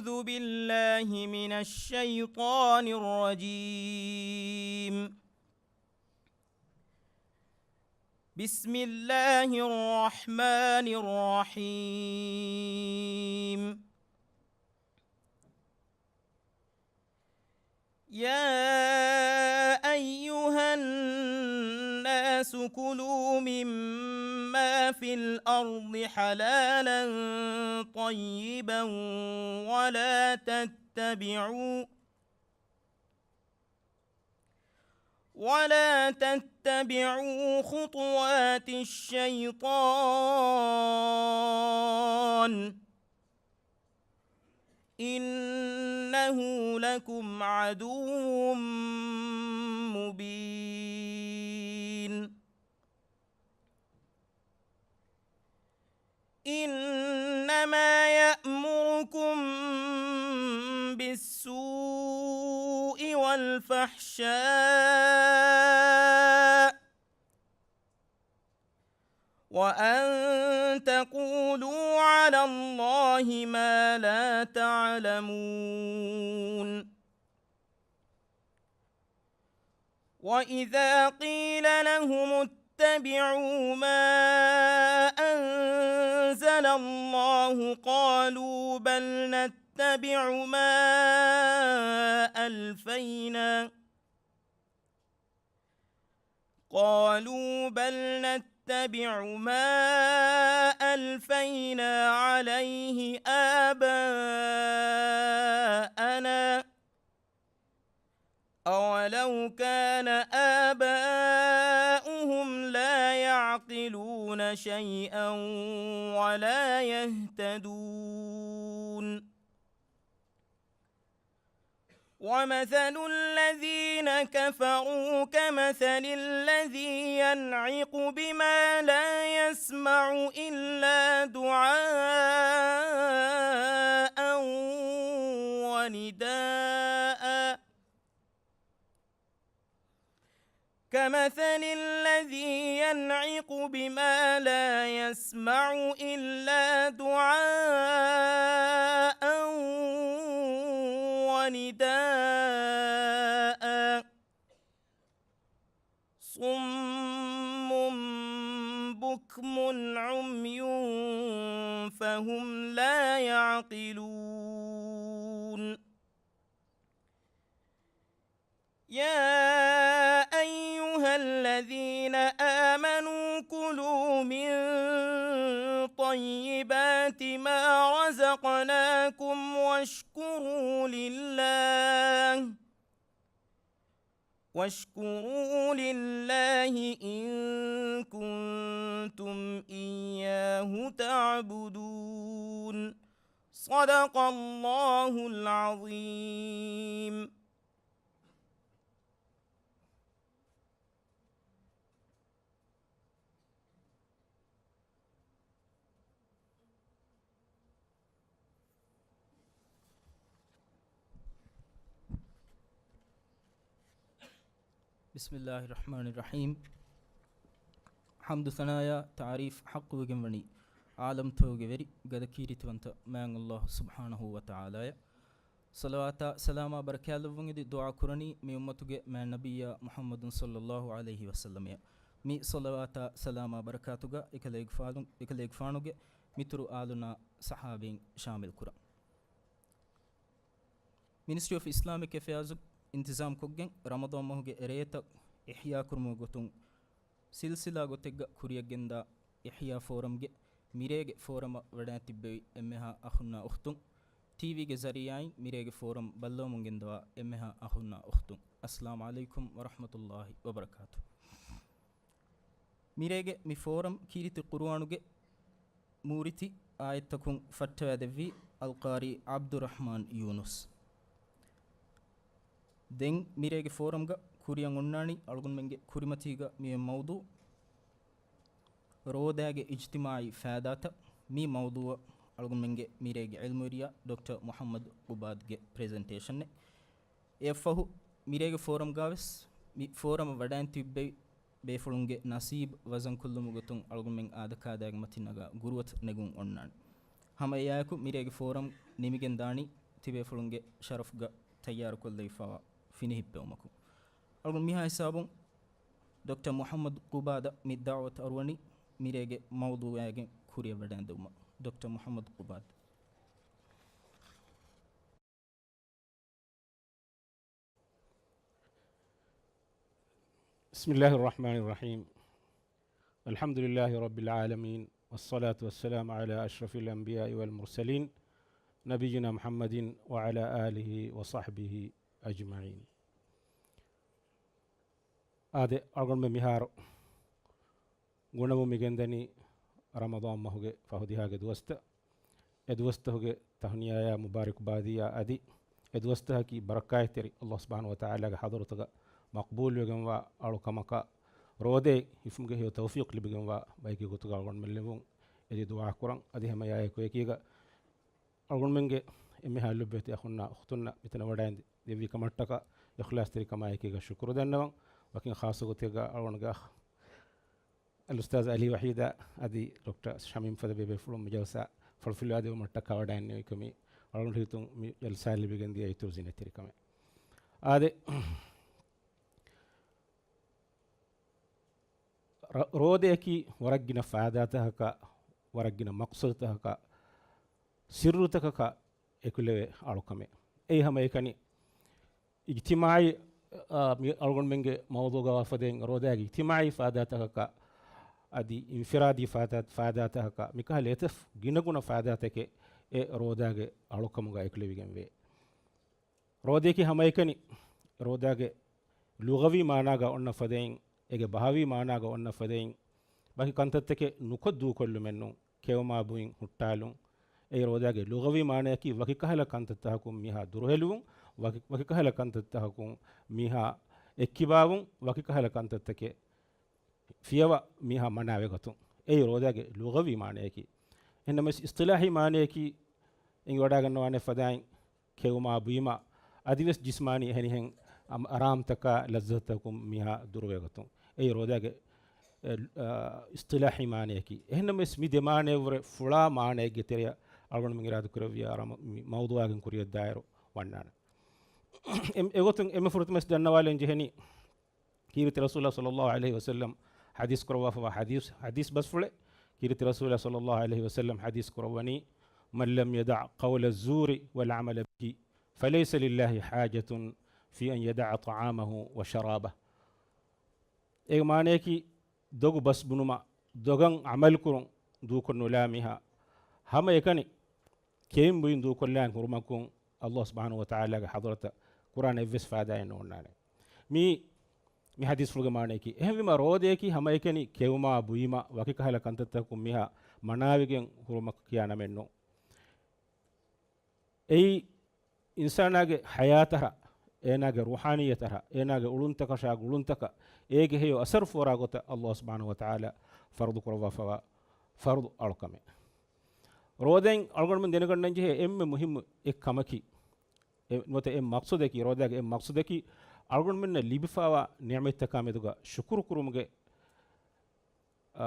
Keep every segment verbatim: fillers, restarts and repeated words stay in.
أعوذ بالله من الشيطان الرجيم. بسم الله الرحمن الرحيم. يا أيها الناس كلوا مما في الأرض حلالا طيبا ولا تتبعوا ولا تتبعوا خطوات الشيطان إنه لكم عدو مبين. إنما يأمركم بالسوء والفحشاء وأن تقولوا على الله ما لا تعلمون. وإذا قيل لهم اتبعوا ما أنزل الله قالوا بل نتبع ما ألفينا قالوا بل نتبع ما ألفينا عليه آباءنا أولو كان آباؤهم لا يعقلون شيئا ولا يهتدون. ومثل الذين كفروا كمثل الذي ينعق بما لا يسمع إلا دعاء ونداء، كمثل الذي ينعق بما لا يسمع إلا دعاء ونداء، صم بكم عمي فهم لا يعقلون. يا أيها الذين آمنوا كلوا من طيبات ما رزقناكم واشكروا لله، واشكروا لله إن كنتم إياه تعبدون. صدق الله العظيم. بسم الله الرحمن الرحيم. ޙަމްދު ސަނާޔާ ތަޢުރީފް ޙައްޤުވެގެންވަނީ ޢާލަމްތަކުގެ ވެރި ގަދަ ކީރިތިވަންތަ މާތް ﷲ ސުބްޙާނަހޫ ވަތަޢާލާއަށް. ޞަލަވާތާ ސަލާމާ ބަރަކާތްލައްވަން އެދި ދުޢާ ކުރަނީ މި އުއްމަތުގެ މާތް ނަބިއްޔާ މުޙައްމަދު ޞައްލައްލާހު ޢަލައިހި ވަސައްލަމަށް. މި ޞަލަވާތާ ސަލާމާ ބަރަކާތުގަ އެކަލޭގެފާނު، އެކަލޭގެފާނުގެ މިތުރު އާލުންނާ ޞަޙާބީން ޝާމިލް ކުރަން. މިނިސްޓްރީ އޮފް އިސްލާމިކް އެފެއާޒު އިންތިޒާމްކޮށްގެން ރަމަޟާން މަހުގެ ރޭތައް އިޙްޔާކުރުމުގެ ގޮތުން ސިލްސިލާ ގޮތެއްގަ ކުރިއަށްގެންދާ އިޙްޔާ ފޯރަމްގެ މިރޭގެ ފޯރަމަށް ވަޑައިގެން ތިއްބެވި އެންމެހާ އަޚުންނާ އުޚްތުން، ޓީވީގެ ޒަރީޢާއިން މިރޭގެ ފޯރަމް ބައްލަވަމުން ގެންދަވާ އެންމެހާ އަޚުންނާ އުޚްތުން، އައްސަލާމު ޢަލައިކުމް ވަރަޙްމަތުﷲި ވަބަރަކާތުހު. މިރޭގެ މި ފޯރަމް ކީރިތި ޤުރުއާނުގެ މޫރިތި އާޔަތްތަކުން ފައްޓަވައިދެއްވީ އަލްޤާރީ ޢަބްދުއްރަޙްމާން ޔޫނުސް. ދެން މިރޭގެ ފޯރަމްގަ ކުރިއަށް އޮންނާނީ އަޅުގަނޑުމެންގެ ކުރިމަތީގަ މިއޮތް މައުޟޫޢު، ރޯދާގެ އިޖްތިމާޢީ ފައިދާތައް. މި މައުޟޫޢަށް އަޅުގަނޑުމެންގެ މިރޭގެ ޢިލްމުވެރިޔާ ޑޮކްޓަރ މުޙައްމަދު ޤުބާދުގެ ޕްރެޒެންޓޭޝަނެއް. އެއަށްފަހު، މިރޭގެ ފޯރަމްގާވެސް މި ފޯރަމަށް ވަޑައިގެން ތިއްބެވި ބޭފުޅުންގެ ނަސީބު ވަޒަންކޮށްލުމުގެ ގޮތުން އަޅުގަނޑުމެން އާދަކާދައިގެ މަތިން ނަގާ ގުރުއަތު ނެގުން އޮންނާނެ. ހަމަ އެއާއެކު މިރޭގެ ފޯރަމް ނިމިގެން ދާނީ ތިބޭފުޅުންގެ ޝަރަފުގަ ތައްޔާރުކޮށްލައިފައިވާ ފިނިހިއްޕެވުމަކުން. އަޅުގަނޑު މިހާ ހިސާބުން ޑޮކްޓަރ މުޙައްމަދު ޤުބާދަ މި ދަޢުވަތު އަރުވަނީ މިރޭގެ މައުޟޫޢާއިގެން ކުރިއަށް ވަޑައިންދެވުމަށް. ޑޮކްޓަރ މުޙައްމަދު ޤުބާދަ. بسم الله الرحمن الرحيم. الحمد لله رب العالمين، والصلاة والسلام على أشرف الأنبياء والمرسلين، نبينا محمد وعلى آله وصحبه أجمعين. އާދެ، އަޅުގަނޑުމެން މިހާރު ގުނަވަމުން މިގެންދަނީ ރަމަޟާން މަހުގެ ފަހު ދިހާގެ ދުވަސްތައް. އެ ދުވަސްތަކުގެ ތަހުނިޔާޔާ މުބާރިކުބާދީއާ އަދި އެ ދުވަސްތަކަކީ ބަރަކާތްތެރި، ﷲ ސުބްޙާނަހޫ ވަތަޢާލާގެ ޙަޟްރަތުގަ މަޤްބޫލުވެގެންވާ އަޅުކަމަކަށް ރޯދައެއް ހިފުމުގެ ހެޔޮ ތައުފީޤު ލިބިގެންވާ ބައެއްގެ ގޮތުގަ އަޅުގަނޑުމެން ލެއްވުން އެދި ދުޢާ ކުރަން. އަދި ހަމަ އެއާއެކު އެކީގަ އަޅުގަނޑުމެންގެ އެންމެހާ ލޮބުވެތި އަޚުންނާ އުޚްތުންނަށް މިތަނަށް ވަޑައިން ދެއްވި ކަމަށްޓަކާ އިޚްލާޞްތެރިކަމާއެކީގަ ޝުކުރު ދަންނަވަން. ވަކިން ޚާއްޞަ ގޮތެއްގަ އަޅުގަނޑުގެ އަޚް އަލްއުސްތާޛް އަލީ ވަޙީދާ އަދި ޑޮކްޓަރ ޝަމީމް ފަދަ ބޭބޭފުޅުން މި ޖަލްސާ ފުޅުފިލާ ދެވުމަށްޓަކާ ވަޑައިންނެވިކަމީ އަޅުގަނޑު ހިތުން މި ޖަލްސާ ލިބިގެންދިޔަ އިތުރު ޒީނަތްތެރިކަމެއް. އާދެ، ރ-، ރޯދައަކީ ވަރަށްގިނަ ފާއިދާތަކަކާ، ވަރަށްގިނަ މަޤްޞަދުތަކަކާ، ސިއްރުތަކަކާ އެކުލެވޭ އަޅުކަމެއް. އެއީ ހަމައެކަނި އިޖްތިމާޢީ، އާ، މި އަޅުގަނޑުމެންގެ މައުޟޫޢުގަ ވާފަދައިން ރޯދާގެ އިޖްތިމާޢީ ފާއިދާތަކަކާ އަދި އިންފިރާދީ ފާއިދާ-، ފާއިދާތަކަކާ މިކަހަލަ އެތައް ގިނަގުނަ ފާއިދާތަކެއް އެ ރޯދާގެ އަޅުކަމުގަ އެކުލެވިގެންވޭ. ރޯދައަކީ ހަމައެކަނި ރޯދާގެ ލުޣަވީ މާނާގަ އޮންނަ ފަދައިން، އޭގެ ބަހަވީ މާނާގަ އޮންނަ ފަދައިން، ވަކި ކަންތައްތަކެއް ނުކޮށް ދޫކޮށްލުމެއްނޫން، ކެއުމާ ބުއިން ހުއްޓާލުން. އެއީ ރޯދާގެ ލުޣަވީ މާނަޔަކީ ވަކިކަހަލަ ކަންތައްތަކަކުން މީހާ ދުރުހެލުވުން، ވަކި-، ވަކިކަހަލަ ކަންތައްތަކަކުން މީހާ އެއްކިބާވުން، ވަކިކަހަލަ ކަންތައްތަކެއް ފިޔަވަ މީހާ މަނާވެގަތުން. އެއީ ރޯދާގެ ލުޣަވީ މާނަޔަކީ. އެހެންނަމަވެސް އިޞްޠިލާޙީ މާނަޔަކީ އެނގިވަޑާގަންނަވާނެ ފަދައިން ކެއުމާ ބުއިމާ އަދިވެސް ޖިސްމާނީ އެހެނިހެން އަމް-، އަރާމްތަކާ ލައްޒަތުތަކުން މީހާ ދުރުވެގަތުން. އެއީ ރޯދާގެ، އެ، އާ، އިޞްޠިލާޙީ މާނަޔަކީ. އެހެންނަމަވެސް މި ދެ މާނަޔަށްވުރެ ފުޅާ މާނައެއްގެ ތެރެއަށް އަޅުގަނޑުމެން އިރާދަކުރެއްވިޔާ ރަމަ-، މި މައުޟޫޢާގެން ކުރިއަށްދާއިރު ވަންނާނެ. އެ-، އެގޮތުން އެންމެ ފުރަތަމަވެސް ދަންނަވާލަން ޖެހެނީ، ކީރިތި ރަސޫލާ ޞައްލައްލާހު ޢަލައިހި ވަސައްލަމް ޙަދީޘް ކުރައްވާފަވާ ޙަދީޘް، ޙަދީޘް ބަސްފުޅެއް. ކީރިތި ރަސޫލާ ޞައްލައްލާހު ޢަލައިހި ވަސައްލަމް ޙަދީޘް ކުރައްވަނީ، "من لم يدع قول الزور والعمل به فليس لله حاجة في أن يدع طعامه وشرابه." އޭގެ މާނަޔަކީ، ދޮގު ބަސް ބުނުމާ، ދޮގަށް ޢަމަލުކުރުން ދޫކޮށް ނުލާ މީހާ، ހަމައެކަނި ކެއިން ބުއިން ދޫކޮށްލާން ހުރުމަކުން، ﷲ ސުބްޙާނަހޫ ވަތަޢާލާގެ ޙަޟްރަތަށް ކުރާނެ އެއްވެސް ފާއިދާއެއް ނޯންނާނެ. މީ، މި ޙަދީޘްފުޅުގެ މާނަޔަކީ. އެހެންވީމާ، ރޯދަޔަކީ ހަމައެކަނި ކެއުމާ، ބުއިމާ، ވަކިކަހަލަ ކަންތައްތަކުން މީހާ މަނާވެގެން ހުރުމަށް ކިޔާ ނަމެއް ނޫން. އެއީ އިންސާނާގެ ޙަޔާތަށް، އޭނާގެ ރޫޙާނިއްޔަތަށް، އޭނާގެ އުޅުންތަކަށާ ގުޅުންތަކަށް އޭގެ ހެޔޮ އަސަރު ފޯރާ ގޮތަށް ﷲ ސުބްޙާނަހޫ ވަތަޢާލާ ފަރުޟު ކުރައްވާފަވާ ފަރުޟު އަޅުކަމެއް. ރޯދައިން އަޅުގަނޑުމެން ދެނެގަންނަން ޖެހޭ އެންމެ މުހިއްމު އެއް ކަމަކީ، އެ ނުވަތަ އެއް މަޤްޞަދަކީ، ރޯދާގެ އެއް މަޤްޞަދަކީ، އަޅުގަނޑުމެންނަށް ލިބިފަވާ ނިޢުމަތްތަކާ މެދުގަ ޝުކުރު ކުރުމުގެ، އާ،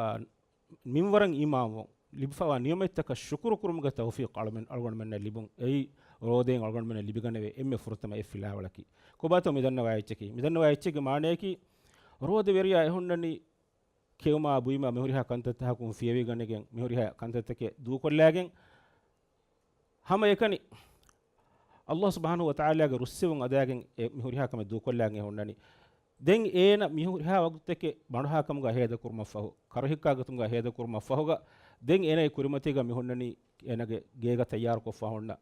މިންވަރަށް އީމާންވުން، ލިބިފަވާ ނިޢުމަތްތަކަށް ޝުކުރު ކުރުމުގެ ތައުފީޤު އަޅުމެން، އަޅުގަނޑުމެންނަށް ލިބުން. އެއީ ރޯދައިން އަޅުގަނޑުމެންނަށް ލިބިގަނެވޭ އެންމެ ފުރަތަމަ އެއް ފިލާވަޅަކީ. ކޮބާތޯ މި ދަންނަވާ އެއްޗަކީ؟ މި ދަންނަވާ އެއްޗެއްގެ މާނަޔަކީ، ރޯދަވެރިޔާ އެ ހުންނަނީ ކެއުމާ ބުއިމާ މިހުރިހާ ކަންތައްތަކަކުން ފިޔަވިގަނެގެން، މިހުރިހާ ކަންތައްތަކެއް ދޫކޮށްލާގެން، ހަމައެކަނި ﷲ ސުބްޙާނަހޫ ވަތަޢާލާގެ ރުއްސެވުން އަދާގެން އެ މިހުރިހާ ކަމެއް ދޫކޮށްލާގެން ހުންނަނީ. ދެން އޭނަ މިހުރިހާ ވަގުތުތަކެއް ބަނޑުހާ ކަމުގަ ހޭދަކުރުމަށްފަހު، ކަރުހިއްކާ ގޮތުމުގަ ހޭދަކުރުމަށް ފަހުގަ، ދެން އޭނަގެ ކުރިމަތީގަ މި ހުންނަނީ އޭނަގެ ގޭގަ ތައްޔާރުކޮށްފަ ހުންނަ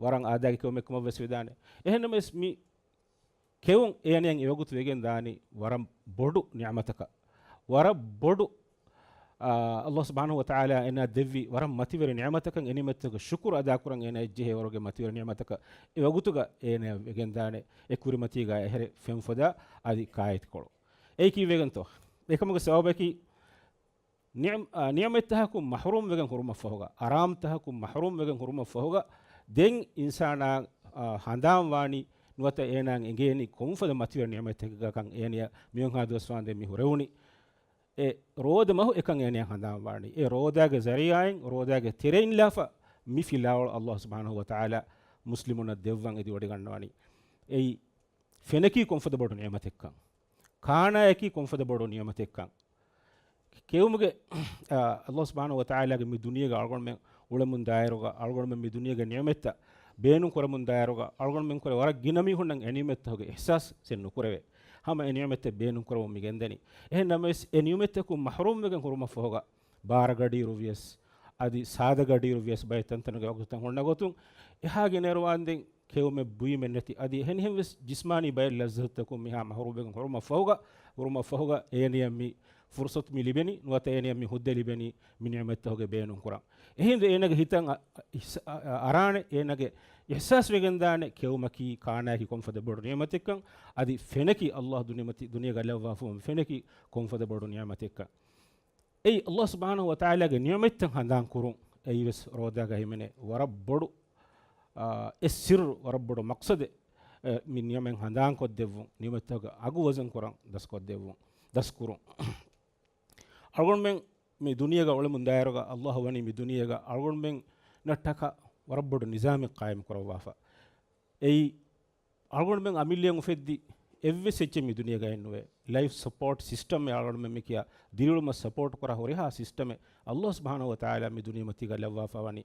ވަރަށް އާދައިގެ ކެއުމެއް ކަމަށް ވެސް ވެދާނެ. އެހެންނަމަވެސް މި ކެއުން އޭނައަށް އެވަގުތު ވެގެން ދާނީ ވަރަށް ބޮޑު ނިޢުމަތަކަށް. ވަރަށް ބޮޑު، އާ، ﷲ ސުބްޙާނަހޫ ވަތަޢާލާ އޭނައަށް ދެއްވި ވަރަށް މަތިވެރި ނިޢުމަތަކަށް. އެ ނިޢުމަތަކަށް ޝުކުރު އަދާކުރަން އޭނައަށް ޖެހޭ ވަރުގެ މަތިވެރި ނިޢުމަތަކަށް އެވަގުތުގަ އޭނައަށް ވެގެންދާނެ އެ ކުރިމަތީގަ އެހެރެ ފެންފޮދާ އަދި ކާއެތިކޮޅު. އެއީ ކީއްވެގެންތޯ؟ އެކަމުގެ ސަބަބަކީ ނިޢުމް-، އާ، ނިޢުމަތްތަކަކުން މަޙްރޫމް ވެގެން ހުރުމަށްފަހުގަ، އަރާމްތަކަކުން މަޙްރޫމް ވެގެން ހުރުމަށްފަހުގަ، ދެން އިންސާނާ، އާ، ހަނދާން ވާނީ ނުވަތަ އޭނާއަށް އެނގޭނީ ކޮންފަދަ މަތިވެރި ނިޢުމަތެއްގަކަން އޭނަޔަށް މިއޮންހާ ދުވަސްވާންދެން މި ހުރެވުނީ. އެ ރޯދަ މަހު އެކަން އޭނަޔަށް ހަނދާން ވާނީ. އެ ރޯދާގެ ޒަރީޢާއިން، ރޯދާގެ ތެރެއިން ލާފަ މި ފިލާވަޅު ﷲ ސުބްޙާނަހޫ ވަތަޢާލާ މުސްލިމުންނަށް ދެއްވަން އެދިވަޑިގަންނަވަނީ. އެއީ ފެނަކީ ކޮންފަދަ ބޮޑު ނިޢުމަތެއްކަން، ކާނާޔަކީ ކޮންފަދަ ބޮޑު ނިޢުމަތެއްކަން. ކެއުމުގެ، އާ، ﷲ ސުބްޙާނަހޫ ވަތަޢާލާގެ މި ދުނިޔޭގަ އަޅުގަނޑުމެން އުޅެމުން ދާއިރުގަ، އަޅުގަނޑުމެން މި ދުނިޔޭގެ ނިޢުމަތްތައް ބޭނުން ކުރަމުން ދާއިރުގަ، އަޅުގަނޑުމެން ކުރެ ވަރަށް ގިނަ މީހުންނަށް އެ ނިޢުމަތްތަކުގެ އިޙްސާސް ސެއް ނުކުރެވޭ. ހަމަ އެ ނިޢުމަތްތައް ބޭނުން ކުރަމުން މި ގެންދަނީ. އެހެން ނަމަވެސް، އެ ނިޢުމަތްތަކުން މަޙްރޫމްވެގެން ހުރުމަށްފަހުގަ، ބާރަ ގަޑިއިރު ވިޔަސް، އަދި ސާދަ ގަޑިއިރު ވިޔަސް، ބައެއް ތަންތަނުގެ ވަގުތުތައް ހުންނަ ގޮތުން، އެހާ ގިނައިރު ވާންދެން ކެއުމެއް ބުއިމެއް ނެތި، އަދި އެހެނިހެން ވެސް ޖިސްމާނީ ބައެއް ލައްޒަތުތަކުން މިހާ މަޙްރޫމްވެގެން ހުރުމަށްފަހުގަ، ހުރުމަށްފަހުގަ އޭނަޔަށް މި ފުރުޞަތު މި ލިބެނީ، ނުވަތަ އޭނަޔަށް މި ހުއްދަ ލިބެނީ މި ނިޢުމަތްތަކުގެ ބޭނުން ކުރަން. އެހިނދު އޭނަގެ ހިތަށް އަ-، އިސް-، އަ-، އަ-، އަރާނެ، އޭނަގެ އިޙްސާސް ވެގެންދާނެ ކެއުމަކީ ކާނާޔަކީ ކޮންފަދަ ބޮޑު ނިޢުމަތެއްކަން، އަދި ފެނަކީ ﷲ ދުނިމަތި-، ދުނިޔޭގަ ލައްވާފަ ފެނަކީ ކޮންފަދަ ބޮޑު ނިޢުމަތެއްކަން. އެއީ ﷲ ސުބްޙާނަހޫ ވަތަޢާލާގެ ނިޢުމަތްތައް ހަނދާން ކުރުން. އެއީވެސް ރޯދާގަ ހިމެނޭ ވަރަށް ބޮޑު، އާ، އެއް ސިއްރު، ވަރަށް ބޮޑު މަޤްޞަދެއް، އެ، މި ނިޢުމަތް ހަނދާންކޮށްދެއްވުން، ނިޢުމަތްތަކުގެ އަގު ވަޒަން ކުރަން ދަސްކޮށްދެއްވުން، ދަސްކުރުން. އަޅުގަނޑުމެން މި ދުނިޔޭގަ އުޅެމުން ދާއިރުގަ، ﷲ ވަނީ މި ދުނިޔޭގަ އަޅުގަނޑުމެންނަށްޓަކާ ވަރަށް ބޮޑު ނިޒާމެއް ޤާއިމް ކުރައްވާފަ. އެއީ، އަޅުގަނޑުމެން އަމިއްލައަށް އުފެއްދި އެއްވެސް އެއްޗެއް މި ދުނިޔޭގައެއް ނުވޭ. ލައިފް ސަޕޯޓް ސިސްޓަމް އެއް އަޅުގަނޑުމެން މި ކިޔާ ދިރިއުޅުމަށް ސަޕޯޓް ކުރާ ހުރިހާ ސިސްޓަމެއް ﷲ ސުބްޙާނަހޫ ވަތަޢާލާ މި ދުނިޔެމަތީގަ ލައްވާފަ ވަނީ.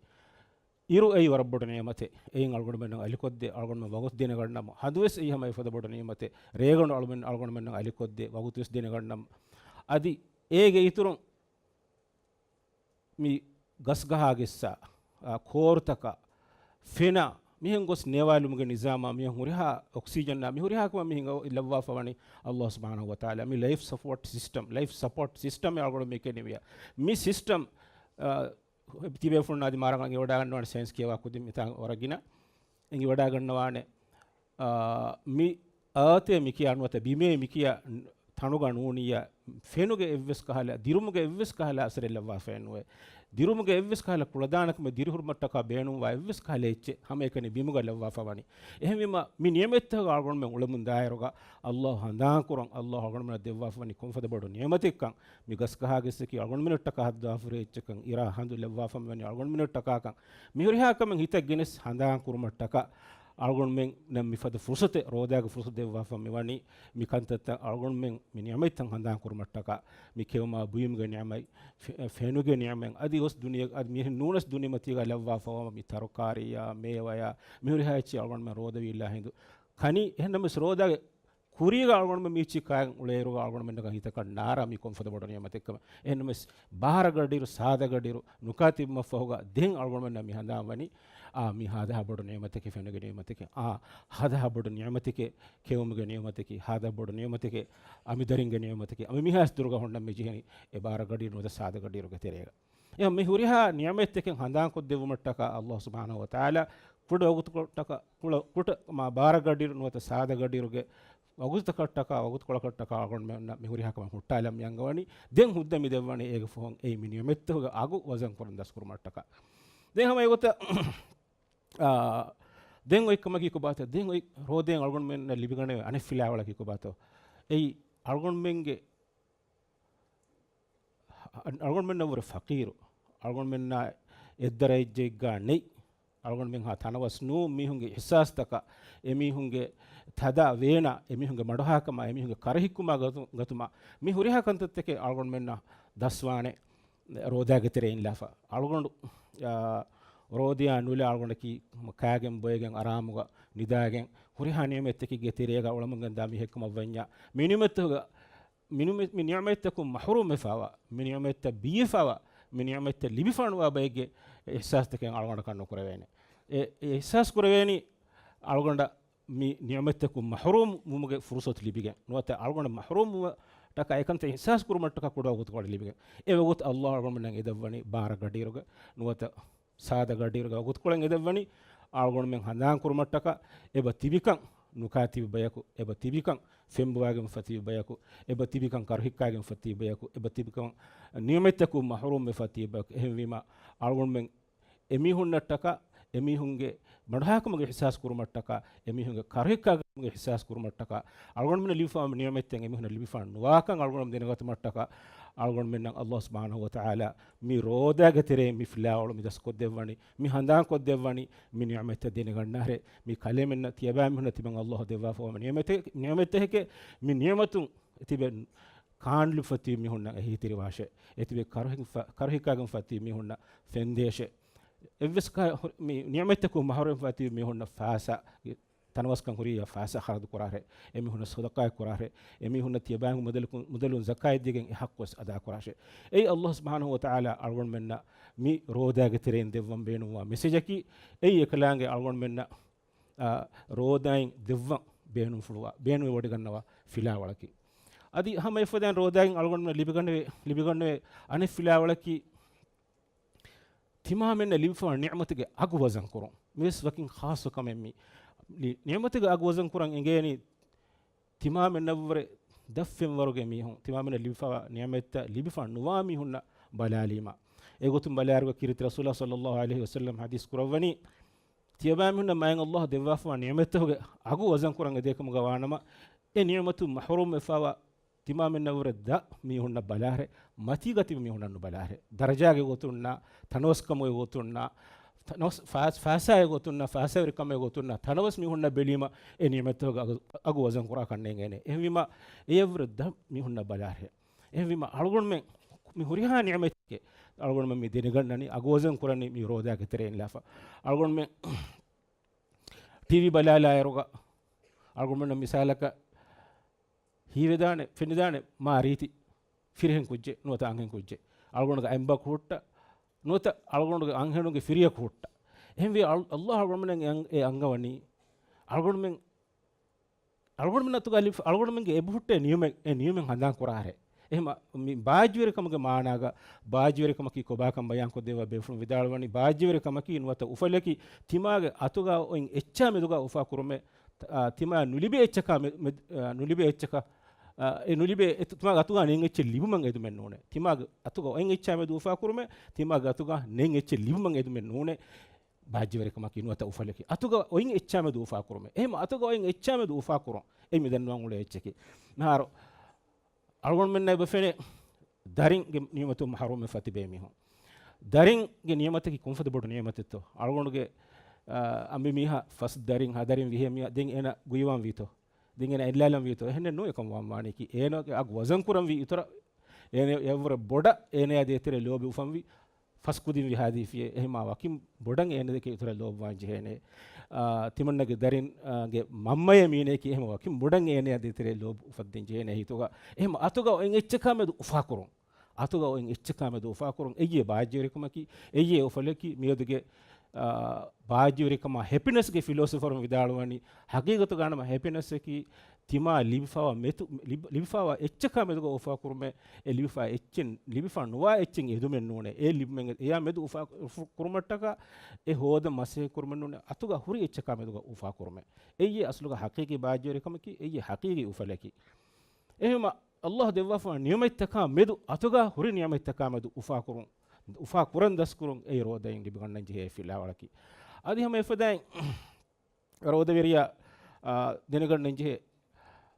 އިރު އެއީ ވަރަށް ބޮޑު ނިޢުމަތެއް. އެއިން އަޅުގަނޑުމެންނަށް އަލިކޮށްދޭ، އަޅުގަނޑުމެން ވަގުތު ދޭނެ ގަންނަމު. ހަނދުވެސް އެއީ ހަމަ އެފަދަ ބޮޑު ނިޢުމަތެއް. ރޭގަނޑު އަޅުމެން އަޅުގަނޑުމެންނަށް އަލިކޮށްދޭ، ވަގުތުވެސް ދޭނެ ގަންނަމު. އަދި އޭގެ އިތުރުން މި ގަސްގަހާ ގެއްސާ، އާ، ކޯރުތަކާ، ފެނާ، މިހެން ގޮސް ނޭވާލުމުގެ ނިޒާމާ، މިހެން ހުރިހާ އޮކްސިޖަންއާ، މި ހުރިހާ ކަމަށް މިހެން ލައްވާފަ ވަނީ ﷲ ސުބްޙާނަހޫ ވަތަޢާލާ މި ލައިފް ސަޕޯޓް ސިސްޓަމް، ލައިފް ސަޕޯޓް ސިސްޓަމް އެ އަޅުގަނޑު މި ކެނިވިޔާ. މި ސިސްޓަމް، އާ، ތިބޭފުޅުން އަދި މާރަނގަ އެނގިވަޑާގަންނަވާނެ ސައިންސް ކިޔަވާ ކުދިން މިތާ ވަރަށް ގިނަ އެނގިވަޑާގަންނަވާނެ. އާ، މި އާތޭ މިކިޔާ ނުވަތަ ބިމޭ މިކިޔާ ތަނުގަ ނޫނިއްޔާ ފެނުގެ އެއްވެސް ކަހަލަ، ދިރުމުގެ އެއްވެސް ކަހަލަ އަސަރެއް ލައްވާފައެއް ނުވޭ. ދިރުމުގެ އެއްވެސް ކަހަލަ ކުޅަދާނަކަމެއް ދިރިހުރުމަށްޓަކާ ބޭނުންވާ އެއްވެސް ކަހަލަ އެއްޗެއް ހަމައެކަނި ބިމުގަ ލައްވާފަ ވަނީ. އެހެންވީމަ، މި ނިޢުމަތްތަކަށް އަޅުގަނޑުމެން އުޅެމުން ދާއިރުގަ ﷲ ހަނދާންކުރަން، ﷲ އަޅުގަނޑުމެންނަށް ދެއްވާފަ ވަނީ ކޮންފަދަ ބޮޑު ނިޢުމަތެއްކަން، މި ގަސްގަހާގެއްސަކީ އަޅުގަނޑުމެންނަށްޓަކާ ހައްދާފުރި އެއްޗެއްކަން، އިރާ ހަނދު ލައްވާފަ ވަނީ އަޅުގަނޑުމެންނަށްޓަކާކަން، މިހުރިހާ ކަމެއް ހިތަށް ގެނެސް ހަނދާން ކުރުމަށްޓަކާ، އަޅުގަނޑުމެންނަށް މިފަދަ ފުރުޞަތެއް ރޯދާގެ ފުރުޞަތު ދެއްވާފަ މިވަނީ، މި ކަންތައްތައް އަޅުގަނޑުމެން މި ނިޢުމަތްތައް ހަނދާން ކުރުމަށްޓަކާ، މި ކެއުމާ ބުއިމުގެ ނިޢުމަތް، ފެ-، ފެނުގެ ނިޢުމަތް، އަދި އޮސް ދުނިޔެ، އަދި މިހެން ނޫނަސް ދުނިޔެމަތީގަ ލައްވާފަވާ މި ތަރުކާރީއާ، މޭވަޔާ، މިހުރިހާ އެއްޗެއް އަޅުގަނޑުމެން ރޯދަ ވީއްލާ ހިނދު ކަނީ. އެހެންނަމަވެސް ރޯދާގެ ކުރީގަ އަޅުގަނޑުމެން މީޗި ކާއިން އުޅޭއިރުގަ އަޅުގަނޑުމެންނަކަށް ހިތަކަށް ނާރާ މީ ކޮންފަދަ ބޮޑު ނިޢުމަތެއްކަމަށް. އެހެންނަމަވެސް، ބާރަ ގަޑިއިރު، ސާދަ ގަޑިއިރު، ނުކާތިބުމަށްފަހުގަ ދެން އަޅުގަނޑުމެންނަށް މި ހަނދާން ވަނީ، އާ، މީ ހާދަހާ ބޮޑު ނިޢުމަތެކޭ، ފެނުގެ ނިޢުމަތެކޭ، އާ، ހާދަހާ ބޮޑު ނިޢުމަތެކޭ، ކެއުމުގެ ނިޢުމަތެކޭ، ހާދަ ބޮޑު ނިޢުމަތެކޭ، އަނބިދަރިންގެ ނިޢުމަތެކޭ، އަނބިމީހާސް ދުރުގަ ހުންނަ މި ޖެހެނީ އެ ބާރަ ގަޑިއިރު ނުވަތަ ސާދަ ގަޑިއިރުގެ ތެރޭގަ. އެ މި ހުރިހާ ނިޢުމަތްތަކެއް ހަނދާންކޮށްދެއްވުމަށްޓަކާ ﷲ ސުބްޙާނަހޫ ވަތަޢާލާ ކުޑަ ވަގުތުކޮޅަށްޓަކާ، ކުޅަ-، ކުޑަ މާ ބާރަ ގަޑިއިރު ނުވަތަ ސާދަ ގަޑިއިރުގެ ވަގުތުތަކަށްޓަކާ، ވަގުތުކޮޅަކަށްޓަކާ އަޅުގަނޑުމެންނަށް މި ހުރިހާ ކަމެއް ހުއްޓާލަން މި އަންގަވަނީ. ދެން ހުއްދަ މި ދެއްވަނީ އޭގެ ފަހުން އެއީ މި ނިޢުމަތްތަކުގެ އަގު ވަޒަން ކުރަން ދަސްކުރުމަށްޓަކާ. ދެން ހަމަ އެގޮތަށް، އާ، ދެން އޮތް ކަމަކީ ކޮބާތޯ؟ ދެން އޮތް ރޯދައިން އަޅުގަނޑުމެންނަށް ލިބިގަނެވޭ އަނެއް ފިލާވަޅަކީ ކޮބާތޯ؟ އެއީ އަޅުގަނޑުމެންގެ އަ-، އަޅުގަނޑުމެންނަށްވުރެ ފަޤީރު، އަޅުގަނޑުމެންނާ އެއްދަރަޖައެއްގާ ނެތް، އަޅުގަނޑުމެންހާ ތަނަވަސް ނޫން، މީހުންގެ އިޙްސާސްތަކަށް، އެމީހުންގެ ތަދާ ވޭނާ، އެމީހުންގެ މަޑުހާކަމާ، އެމީހުންގެ ކަރަހިއްކުމާ ގަތު-، ގަތުމާ، މި ހުރިހާ ކަންތައްތަކެއް އަޅުގަނޑުމެންނަށް ދަސްވާނެ ރޯދާގެ ތެރެއިން ލާފަ. އަޅުގަނޑު، އާ، ރޯދައާ ނުލާ އަޅުގަނޑަކީ ކާގެން ބޮއެގެން އަރާމުގަ ނިދާގެން ހުރިހާ ނިޢުމަތްތަކެއްގެ ތެރޭގަ އުޅެމުންގެންދާ މީހެއްކަމަށްވަންޏާ، މި ނިޢުމަތްތަކުގަ މި ނިޢުމަތް، މި ނިޢުމަތްތަކުން މަޙްރޫމްވެފާވާ، މި ނިޢުމަތްތައް ބީފާވާ، މި ނިޢުމަތްތައް ލިބިފާނުވާ ބައެއްގެ އިޙްސާސްތަކެއް އަޅުގަނޑަކަށް ނުކުރެވޭނެ. އެ، އެ އިޙްސާސް ކުރެވޭނީ އަޅުގަނޑަށް މި ނިޢުމަތްތަކުން މަޙްރޫމް ވުމުގެ ފުރުޞަތު ލިބިގެން، ނުވަތަ އަޅުގަނޑު މަޙްރޫމް ވުމަށްޓަކާ އެކަންތައް އިޙްސާސް ކުރުމަށްޓަކާ ކުޑަ ވަގުތުކޮޅެއް ލިބިގެން. އެ ވަގުތު ﷲ އަޅުގަނޑުމެންނަށް އެދައްވަނީ ބާރަ ގަޑިއިރުގަ ނުވަތަ ސާދަ ގަޑިއިރުގެ ވަގުތުކޮޅެއް އެދައްވަނީ، އަޅުގަނޑުމެން ހަނދާން ކުރުމަށްޓަކާ އެބަ ތިބިކަން ނުކާތިބި ބަޔަކު، އެބަ ތިބިކަން ފެންބޮވާގެންފަ ތިބި ބަޔަކު، އެބަ ތިބިކަން ކަރުހިއްކާގެންފަ ތިބި ބަޔަކު، އެބަ ތިބިކަން ނިޢުމަތްތަކުން މަޙްރޫމްވެފަ ތިބި ބަޔަކު. އެހެންވީމަ، އަޅުގަނޑުމެން އެމީހުންނަށްޓަކާ، އެމީހުންގެ މަޑުހާކަމުގެ އިޙްސާސް ކުރުމަށްޓަކާ، އެމީހުންގެ ކަރުހިއްކާގެންގެ އިޙްސާސް ކުރުމަށްޓަކާ، އަޅުގަނޑުމެންނަށް ލިބިފާ ނިޢުމަތްތައް އެމީހުންނަށް ލިބިފާ ނުވާކަން އަޅުގަނޑުމެން ދެނެގަތުމަށްޓަކާ، އަޅުގަނޑުމެންނަށް ﷲ ސުބްޙާނަހޫ ވަތަޢާލާ މި ރޯދާގެ ތެރެއިން މި ފިލާވަޅު މި ދަސްކޮށްދެއްވަނީ، މި ހަނދާންކޮށްދެއްވަނީ، މި ނިޢުމަތްތައް ދެނެގަންނާހެރޭ، މި ކަލޭމެންނަށް ތިޔަބައިމީހުންނަށް ތިމަން ﷲ ދެއްވާފަވާ ނިޢުމަތެއް، ނިޢުމަތްތަކެކޭ. މި ނިޢުމަތުން ތިބެ ކާންލު ފަތި މީހުންނަށް އެހީތެރިވާށޭ. އެތިބެ ކަރުހި-، ފަ-، ކަރުހިކާގެން ފަތި މީހުންނަށް ފެންދޭށޭ. އެއްވެސް ކަ-، ހު-، މި ނިޢުމަތްތަކުން މަޙްރޫމް ފަތި މީހުންނަށް ފައިސާ ތަނަވަސްކަން ހުރިއްޔާ ފައިސާ ޚަރަދު ކުރާށޭ. އެމީހުންނަށް ޞަދަޤާތް ކުރާށޭ. އެމީހުންނަށް ތިޔަބައިން މުދަލަކުން، މުދަލުން ޒަކާތް ދީގެން އެ ޙައްޤުވެސް އަދާ ކުރާށޭ. އެއީ ﷲ ސުބްޙާނަހޫ ވަތަޢާލާ އަޅުގަނޑުމެންނަށް މި ރޯދާގެ ތެރެއިން ދެއްވަން ބޭނުންވާ މެސެޖަކީ. އެއީ އެކަލާނގެ އަޅުގަނޑުމެންނަށް، އާ، ރޯދައިން ދެއްވަން ބޭނުންފުޅުވާ، ބޭނުންވެވޮޑިގަންނަވާ ފިލާވަޅަކީ. އަދި ހަމަ އެފަދައިން ރޯދާއިން އަޅުގަނޑުމެން ލިބިގަނެވޭ، ލިބިގަނެވޭ އަނެއް ފިލާވަޅަކީ، ތިމާމެންނަށް ލިބިފަވާ ނިޢުމަތުގެ އަގު ވަޒަން ކުރުން. މިވެސް ވަކިން ޚާއްޞަ ކަމެއް މީ. ނި-، ނިޢުމަތުގެ އަގު ވަޒަން ކުރަން އެނގޭނީ، ތިމާމެންނަށްވުރެ ދަށްފެންވަރުގެ މީހުން، ތިމާމެންނަށް ލިބިފަވާ ނިޢުމަތްތައް ލިބިފަ ނުވާ މީހުންނަށް ބަލާލީމަ. އެގޮތުން ބަލާއިރުގަ ކީރިތި ރަސޫލާ ޞައްލައްލާހު ޢަލައިހި ވަސައްލަމް ޙަދީޘް ކުރައްވަނީ، ތިޔަބައިމީހުންނަށް މާތް ﷲ ދެއްވާފަވާ ނިޢުމަތްތަކުގެ އަގު ވަޒަން ކުރަން އެދޭ ކަމުގަ ވާނަމަ، އެ ނިޢުމަތުން މަޙްރޫމް ވެފަވާ ތިމާމެންނަށްވުރެ ދަށް މީހުންނަށް ބަލާހެ، މަތީގަ ތިބި މީހުންނަށް ނުބަލާހެ. ދަރަޖާގެ ގޮތުންނާ، ތަނަވަސްކަމުގެ ގޮތުންނާ، ތަނަވަސް ފާ-، ފާސާގެ ގޮތުންނާ، ފާސާވެރިކަމުގެ ގޮތުންނާ، ތަނަވަސް މީހުންނަށް ބެލީމަ، އެ ނިޢުމަތުގެ އަގު، އަގު ވަޒަން ކުރާކަށް ނޭނގޭނެ. އެހެންވީމަ، އެޔަށްވުރެ ދަށް މީހުންނަށް ބަލާހެ. އެހެންވީމަ، އަޅުގަނޑުމެން މި ހުރިހާ ނިޢުމަތެކޭ، އަޅުގަނޑުމެން މި ދެނެގަންނަނީ، އަގު ވަޒަން ކުރަނީ މި ރޯދާގެ ތެރެއިން ލާފަ. އަޅުގަނޑުމެން ޓީވީ ބަލާލާއިރުގަ، އަޅުގަނޑުމެން މިސާލަކަށް، ހީވެދާނެ، ފެނިދާނެ މާ ރީތި ފިރިހެން ކުއްޖެއް ނުވަތަ އަންހެން ކުއްޖެއް. އަޅުގަނޑުގެ އަނބަކު ހުއްޓަ، ނުވަތަ އަޅުގަނޑުގެ އަންހެނުންގެ ފިރިޔަކު ހުއްޓަ. އެހެންވެ އަޅު-، ﷲ އަޅުގަނޑުމެން އެ އަން-، އެ އަންގަވަނީ، އަޅުގަނޑުމެން، އަޅުގަނޑުމެން އަތުގަ ލިބި-، އަޅުގަނޑުމެންގެ އެބަހުއްޓޭ ނިޢުމެއް، އެ ނިޢުމެއް ހަނދާން ކުރާހެ. އެހެމަ މި ބާއްޖަވެރިކަމުގެ މާނާގަ، ބާއްޖަވެރިކަމަކީ ކޮބާކަން ބަޔާންކޮށްދެއްވާ ބޭފުޅުން ވިދާޅުވަނީ، ބާއްޖަވެރިކަމަކީ ނުވަތަ އުފަލަކީ، ތިމާގެ އަތުގަ އޮތް އެއްޗާ މެދުގަ އުފާކުރުމެއް، ތ-، އާ، ތިމާ ނުލިބޭ އެއްޗަކާ މެ-، މެ-، އާ، ނުލިބޭ އެއްޗަކަށް، އާ، އެ ނުލިބޭ އެ-، ތިމާގެ އަތުގަ ނެތް އެއްޗެއް ލިބުމަށް އެދުމެއް ނޫނޭ. ތިމާގެ އަތުގަ އޮތް އެއްޗާ މެދު އުފާކުރުމެއް، ތިމާގެ އަތުގަ ނެތް އެއްޗެއް ލިބުމަށް އެދުމެއް ނޫނޭ. ބާއްޖަވެރިކަމަކީ ނުވަތަ އުފަލަކީ. އަތުގަ އޮތް އެއްޗާ މެދު އުފާކުރުމެއް. އެހެމަ އަތުގަ އޮތް އެއްޗާ މެދު އުފާކުރުން. އެ މި ދަންނަވަން އުޅޭ އެއްޗަކީ. މިހާރު އަޅުގަނޑުމެންނަށް އެބަ ފެނޭ ދަރިންގެ ނިޢުމަތުން މަޙްރޫމްވެފަ ތިބޭ މީހުން. ދަރިންގެ ނިޢުމަތަކީ ކޮންފަދަ ބޮޑު ނިޢުމަތެއްތޯ؟ އަޅުގަނޑުގެ، އާ، އަނބިމީހާ ފަސް ދަރިން، ހަ ދަރިން ވިހޭ މީހާ ދެން އޭނަ ގުއިވާން ވީތޯ؟ ދެން އޭނަ އެއްލާލަން ވީތޯ؟ އެހެންނެއް ނޫން. އެކަން ވާން ވާނީކީ އޭނަގެ އަގު ވަޒަން ކުރަން ވީ އިތުރަށް އޭނަ އެއަށްވުރެ ބޮޑަށް އޭނަޔާ ދޭތެރޭ ލޯބި އުފަންވި ފަސް ކުދިން ވިހާދީފިޔޭ. އެހެމާ ވަކިން ބޮޑަށް އޭނަ ދެކެ އިތުރަށް ލޯބިވާން ޖެހޭނެ. އާ، ތިމަންނަގެ ދަރިން، އާ، ގެ މަންމަޔޭ މީނަޔަކީ އެހެމަ ވަކިން ބޮޑަށް އޭނަޔާ ދޭތެރޭ ލޯބި އުފައްދިން ޖެހޭނެ ހިތުގަ. އެހެމަ އަތުގަ އޮތް އެއްޗަކާ މެދު އުފާކުރުން. އަތުގަ އޮތް އެއްޗަކާ މެދު އުފާކުރުން. އެއީ ބާއްޖަވެރިކަމަކީ، އެއީ އުފަލަކީ. މިއަދުގެ، އާ، ބާއްޖަވެރިކަމާ ހެޕިނަސްގެ ފިލޯސަފަރުން ވިދާޅުވަނީ، ހަގީގަތުގަ ނަމަ ހެޕިނަސްއަކީ ތިމާ ލިބިފަވާ މެދު، ލިބ-، ލިބިފަވާ އެއްޗަކާ މެދުގަ އުފާކުރުމެއް، އެ ލިބިފަ އެއްޗެއް، ލިބިފަ ނުވާ އެއްޗެއް އެދުމެއް ނޫނޭ. އެ ލިބުމެއް އެޔާ މެދު އުފާ، އުފު ކުރުމަށްޓަކާ، އެ ހޯދަން މަސައްކަތް ކުރުމެއް ނޫނޭ. އަތުގަ ހުރި އެއްޗަކާ މެދުގަ އުފާކުރުމެއް. އެއީ އަސްލުގަ ހަޤީޤީ ބާއްޖަވެރިކަމަކީ، އެއީ ހަޤީޤީ އުފަލަކީ. އެހެމަ ﷲ ދެއްވާފަ ނިޢުމަތްތަކާ މެދު އަތުގަ ހުރި ނިޢުމަތްތަކާ މެދު އުފާކުރުން، އުފާ ކުރަން ދަސްކުރުން އެއީ ރޯދައިން ލިބިގަންނަން ޖެހޭ ފިލާވަޅަކީ. އަދި ހަމަ އެފަދައިން ރޯދަވެރިޔާ، އާ، ދެނެގަންނަން ޖެހޭ،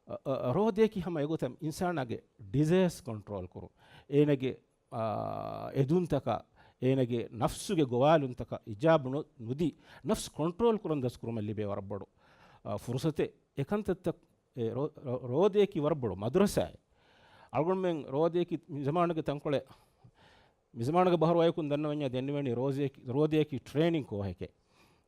އަ، އަ، ރޯދައަކީ ހަމަ އެގޮތަށް އިންސާނާގެ ޑިޒަޔަސް ކޮންޓްރޯލް ކުރުން. އޭނަގެ، އާ، އެދުންތަކާ، އޭނަގެ ނަފްސުގެ ގޮވާލުންތަކަށް އިޖާބަ ނު-، ނުދީ، ނަފްސު ކޮންޓްރޯލް ކުރަން ދަސްކުރުމަށް ލިބޭ ވަރަށް ބޮޑު، އާ، ފުރުސަތެއް. އެކަންތައްތައް އެ ރޯ-، ރޯ-، ރޯދައަކީ ވަރަށް ބޮޑު މަދުރަސާއެއް. އަޅުގަނޑުމެން ރޯދައަކީ މި ޒަމާނުގެ ތަންކޮޅެއް، މި ޒަމާނުގެ ބަހަރު އަޔަކުން ދަންނަވަންޏާ ދެންނެވެނީ ރޯދައަކީ، ރޯދައަކީ ޓްރޭނިން ކޯހެކޭ.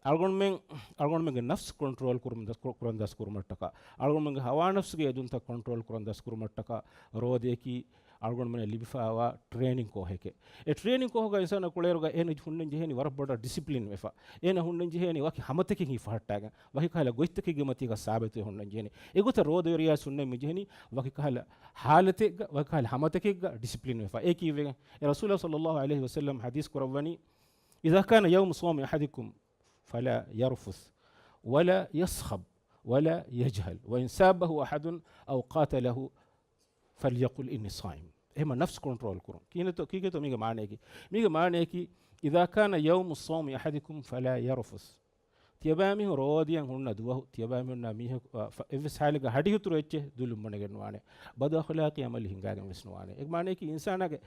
އަޅުގަނޑުމެން، އަޅުގަނޑުމެންގެ ނަފްސު ކޮންޓްރޯލް ކުރުމަށް ދަސް-، ކުރަން ދަސްކުރުމަށްޓަކާ، އަޅުގަނޑުމެންގެ ހަވާ ނަފްސުގެ އެދުންތައް ކޮންޓްރޯލް ކުރަން ދަސްކުރުމަށްޓަކާ، ރޯދައަކީ އަޅުގަނޑުމެންނަށް ލިބިފައިވާ ޓްރޭނިން ކޯހެކޭ. އެ ޓްރޭނިން ކޯހުގަ އިންސާނާ ކުޅޭރުގަ އޭނަ ހުންނަން ޖެހޭނީ ވަރަށް ބޮޑަށް ޑިސިޕްލިން ވެފަ. އޭނަ ހުންނަން ޖެހޭނީ ވަކި ހަމަތަކެއް ހިފަހައްޓާގެން، ވަކި ކަހަލަ ގޮތްތަކެއްގެ މަތީގަ ސާބިތުވެ ހުންނަން ޖެހޭނީ. އެގޮތަށް ރޯދަވެރިޔާ ހުންނަން މި ޖެހެނީ ވަކި ކަހަލަ ހާލަތެއްގަ، ވަކި ކަހަލަ ހަމަތަކެއްގަ ޑިސިޕްލިން ވެފަ. އެ ކީއްވެގެން؟ އެ ރަސޫލާ ޞައްލައްލާހު ޢަލައިހި ވަސައްލަމް ޙަދީޘް ކުރައްވަނީ، إذا كان يوم صوم أحدكم فلا يرفث ولا يصخب ولا يجهل، وإن سابه أحد أو قاتله فليقل إني صائم. އެހެމަ ނަފްސު ކޮންޓްރޯލް ކުރުން. ކިހިނެއްތޯ، ކީކޭތޯ މީގެ މާނަޔަކީ؟ މީގެ މާނަޔަކީ، إذا كان يوم صوم أحدكم فلا يرفث. ތިޔަބައިމީހުން ރޯދިޔަން ހުންނަ ދުވަހު، ތިޔަބައިމީހުންނާ މީހަކު، އަ، ފަ-، އެއްވެސް ހާލެއްގަ ހަޑިހުތުރު އެއްޗެއް ދުލުން ބުނެގެން ނުވާނެ. ބަދު އަޚްލާޤީ އަމަލެއް ހިނގާގެން ވެސް ނުވާނެ. އެ މާނަޔަކީ އިންސާނާގެ،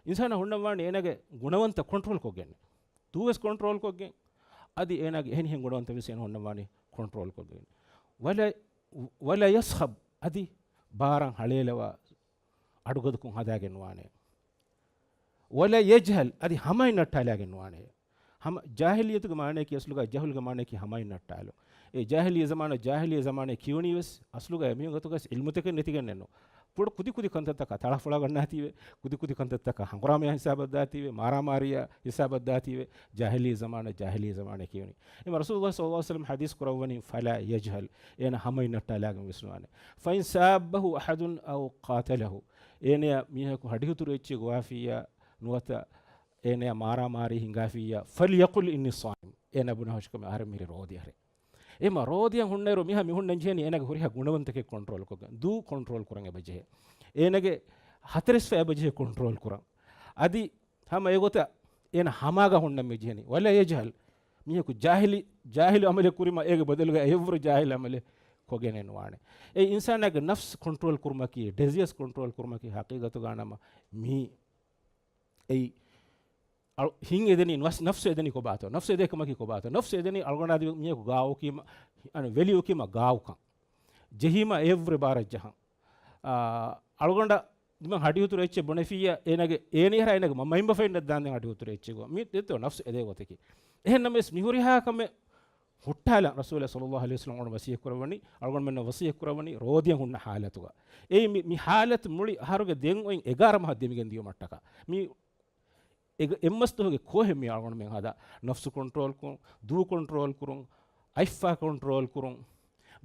އިންސާނާ ހުންނަން ވާނީ އޭނާގެ ގުނަވަންތައް ކޮންޓްރޯލް ކޮށްގެން. ދޫވެސް ކޮންޓްރޯލް ކޮށްގެން، އަދި އޭނާގެ އެހެނިހެން ގުނަވަންތައް ވެސް އޭނަ ހުންނަން ވާނީ ކޮންޓްރޯލް ކޮށްގެން. ވަލަ، ވަލަ ޔަސްޚަބް، އަދި ބާރަށް ހަޅޭލަވާ އަޑުގަދަކުން ހަދާގެން ނުވާނެ. ވަލަ ޔަޖްހަލް، އަދި ހަމައިން ނައްޓާލާގެން ނުވާނެ. ހަމަ، ޖާހިލިއްޔަތުގެ މާނަޔަކީ އަސްލުގަ، ޖަހުލުގެ މާނަޔަކީ ހަމައިން ނައްޓާލުން. އެ ޖާހިލީ ޒަމާނަށް، ޖާހިލީ ޒަމާނެއް ކިޔުނީ ވެސް އަސްލުގަ އެމީހުން ގޮތުގަސް ޢިލްމުތަކެއް ނެތިގެންނެއްނު. ބޮޑު ކުދި ކުދި ކަންތައްތަކަށް ތަޅަފޮޅަ ގަންނާތީވެ، ކުދި ކުދި ކަންތައްތަކަށް ހަނގުރާމަޔާ ހިސާބަށް ދާތީވެ، މާރާމާރީއާ ހިސާބަށް ދާތީވެ، ޖާހިލީ ޒަމާނަށް، ޖާހިލީ ޒަމާނެއް ކިޔުނީ. އެމަ ރަސޫލުﷲ ޞައްލަﷲ ޢަލައިހި ވަސައްލަމަ ޙަދީޘް ކުރައްވަނީ، "ފަލާ ޔަޖްހަލް"، އޭނަ ހަމައިން ނައްޓާލާގެން ވެސް ނުވާނެ. "ފައިން ސާއްބަހު އަޙަދުން އައު ޤާތަލަހު"، އޭނަޔާ މީހަކު ހަޑިހުތުރު އެއްޗެއް ގޮވާފިއްޔާ ނުވަތަ އޭނަޔާ މާރާމާރީ ހިނގާފިއްޔާ، "ފަލްޔަޤުލް އިންނީ ޞާއިމް"، އޭނަ ބުނާ ހުށިކަމެއް އަހަރެން މިރޭ ރޯދި އަހަރެ. އެމަ ރޯދިޔަން ހުންނައިރު މިހާ މި ހުންނަން ޖެހެނީ އޭނާގެ ހުރިހާ ގުނަވަންތަކެއް ކޮންޓްރޯލް ކޮށްގެން. ދޫ ކޮންޓްރޯލް ކުރަން އެބަޖެހޭ. އޭނާގެ ހަތަރެސްފަ އެބަޖެހޭ ކޮންޓްރޯލް ކުރަން. އަދި ހަމަ އެގޮތަށް އޭނާ ހަމާގަ ހުންނަން މި ޖެހެނީ. ވަލަ ޔަޖްހަލް. މީހަކު ޖާހިލި، ޖާހިލު އަމަލެއް ކުރީމަ އޭގެ ބަދަލުގަ އެއަށްވުރެ ޖާހިލު އަމަލެއް ކޮށްގެނެއް ނުވާނެ. އެ އިންސާނާގެ ނަފްސް ކޮންޓްރޯލް ކުރުމަކީ، ޑެޒިޔަސް ކޮންޓްރޯލް ކުރުމަކީ ހަޤީޤަތުގަ ނަމަ މީ އެއީ އަޅު-، ހިތް އެދެނީ ނަފްސް، ނަފްސު އެދެނީ ކޮބާތޯ؟ ނަފްސު އެދޭ ކަމަކީ ކޮބާތޯ؟ ނަފްސު އެދެނީ އަޅުގަނޑާ ދި މީހަކު ގާވައުކީމަ، އަނެއް ވެލިއުކީމަ ގާވައުކަން. ޖެހީމަ އެއަށްވުރެ ބާރަށް ޖަހަން. އާ، އަޅުގަނޑަށް ދިމަ ހަޑިހުތުރު އެއްޗެއް ބުނެފިއްޔާ، އޭނަގެ، އޭނަ އެހެރާ އޭނަގެ މަ-، މައިންބަފައިންނަށް ދާންދެން ހަޑިހުތުރު އެއްޗެއް ގޮ-، މި ދެއްތޯ ނަފްސު އެދޭ ގޮތަކީ. އެހެން ނަމަވެސް މި ހުރިހާ ކަމެއް ހުއްޓާލަން ރަސޫލާ ޞައްލަﷲ ޢަލައިހި ވަސައްލަމަ އަޅުގަނޑު ވަޞިއްޔަތް ކުރައްވަނީ، އަޅުގަނޑުމެންނަށް ވަޞިއްޔަތް ކުރައްވަނީ ރޯދިޔަން ހުންނަ ހާލަތުގަ. އެއީ މި، މި ހާލަތު މުޅި އަހަރުގެ ދެން އޮތް އެގާރަ މަހަށް ދެމިގެން ދިޔުމަށްޓަކާ. މި އެގ-، އެއްމަސް ދުވަހުގެ ކޯހެއް މި އަޅުގަނޑުމެން ހަދާ، ނަފްސު ކޮންޓްރޯލް ކުރުން، ދޫ ކޮންޓްރޯލް ކުރުން، އަތްފާ ކޮންޓްރޯލް ކުރުން،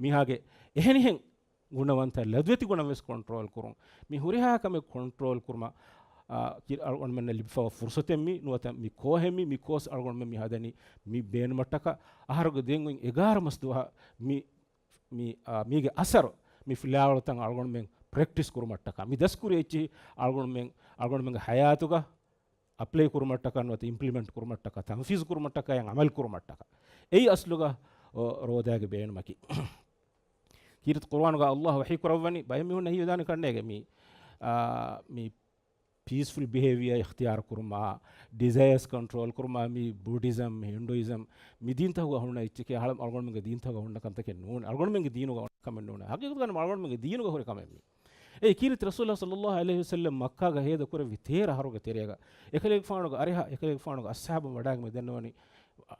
މީހާގެ އެހެނިހެން ގުނަވަންތައް، ލަދުވެތި ގުނަވެސް ކޮންޓްރޯލް ކުރުން، މި ހުރިހާ ކަމެއް ކޮންޓްރޯލް ކުރުމަށް، އާ، ކި-، އަޅުގަނޑުމެންނަށް ލިބިފައިވާ ފުރުސަތެއް މީ، ނުވަތަ މި ކޯހެއް މީ، މި ކޯސް އަޅުގަނޑުމެން މި ހަދަނީ މި ބޭނުމަށްޓަކާ، އަހަރުގެ ދެން އޮތް އެގާރަ މަސް ދުވަހަށް މި، މި، އާ، މީގެ އަސަރު، މި ފިލާވަޅުތައް އަޅުގަނޑުމެން ޕްރެކްޓިސް ކުރުމަށްޓަކާ، މި ދަސްކުރި އެއްޗިހި އަޅުގަނޑުމެން، އަޅުގަނޑުމެންގެ ހަޔާތުގަ އަޕްލައި ކުރުމަށްޓަކާ ނުވަތަ އިމްޕްލިމެންޓް ކުރުމަށްޓަކާ، ތަންފީޒު ކުރުމަށްޓަކާ އަމަލު ކުރުމަށްޓަކާ. އެއީ އަސްލުގަ ރޯދާގެ ބޭނުމަކީ. ކީރިތި ޤުރުއާނުގަ ﷲ ވަޙީ ކުރައްވަނީ، ބައެއް މީހުންނަށް ހީވެދާނެ ކަންނޭގެ މި، އާ، މި ޕީސްފުލް ބިހޭވިއާ އިޚްތިޔާރު ކުރުމާ، ޑިޒަޔާސް ކޮންޓްރޯލް ކުރުމާ، މި ބޫޑިޒަމް، މި ހިންޑޫއިޒަމް، މި ދީންތަކުގަ ހުންނަ އެއްޗެކޭ، އަޅަ-، އަޅުގަނޑުމެންގެ ދީންތަކުގަ ހުންނަ ކަންތަކެއް ނޫން. އަޅުގަނޑުމެންގެ ދީނުގަ ހުންނަ ކަމެއް ނޫން. ހަޤީޤަތުގަ އަޅުގަނޑުމެންގެ ދީނުގަ ހުރި ކަމެއް މީ. އެ ކީރިތި ރަސޫލާ ޞައްލަﷲ ޢަލައިހި ވަސައްލަމް މައްކާގަ ހޭދަ ކުރެއްވި ތޭރަ އަހަރުގެ ތެރޭގަ، އެކަލޭގެފާނުގެ އަރިހަށް، އެކަލޭގެފާނުގެ އަޞްޙާބުން ވަޑާގެ މި ދެންނެވަނީ،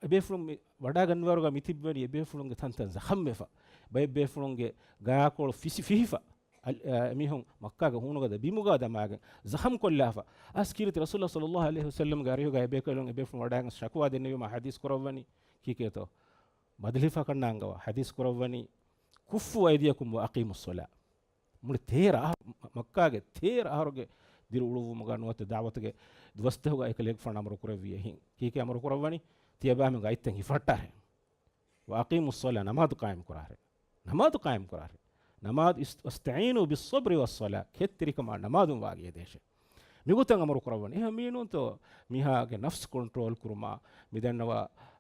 އެބޭފުޅުން މި ވަޑާގަންނަވާ ވަރުގަ މި ތިއްބެވަނީ އެބޭފުޅުންގެ ތަންތަން ޒަޚަމްވެފަ. ބައެއް ބޭފުޅުންގެ ގާކޮޅު ފިސި ފިހިފަ. އަލް-، އަ، އެމީހުން މައްކާގެ ހޫނުގަދަ ބިމުގަ ދަމާގެން ޒަޚަމް ކޮށްލާފަ. އަސް ކީރިތި ރަސޫލާ ޞައްލަﷲ ޢަލައިހި ވަސައްލަމްގެ އަރިހުގަ އެބޭކަލުން އެބޭފުޅުން ވަޑާގެން ޝަކުވާ ދެންނެވީމަ ޙަދީޘް ކުރައްވަނީ ކީކޭތޯ؟ ބަދަލުހިފާ ކަންނާންގަވާ ޙަދީޘް ކުރައްވަނީ، "كفوا أيديكم وأقيموا الصلاة." މުޅި ތޭރަ އަހަރު، މަ-، މައްކާގެ ތޭރަ އަހަރުގެ ދިރިއުޅުއްވުމުގަ ނުވަތަ ދަޢުވަތުގެ ދުވަސްތަކުގަ އެކަލޭގެފާނު އަމުރު ކުރެއްވި އެހެން. ކީކޭ އަމުރު ކުރައްވަނީ؟ ތިޔަބައިމީހުންގެ އަތްތައް ހިފަހައްޓާށޭ. "وأقيموا الصلاة"، ނަމާދު ޤާއިމް ކުރާށޭ. ނަމާދު ޤާއިމް ކުރާށޭ. ނަމާދު އިސް-، "واستعينوا بالصبر والصلاة"، ކެތްތެރިކަމާ ނަމާދުން ވާގި އެދޭށޭ. މިގޮތަށް އަމުރު ކުރައްވަނީ. އެހެން މީނޫންތޯ މީހާގެ ނަފްސު ކޮންޓްރޯލް ކުރުމާ، މި ދަންނަވާ،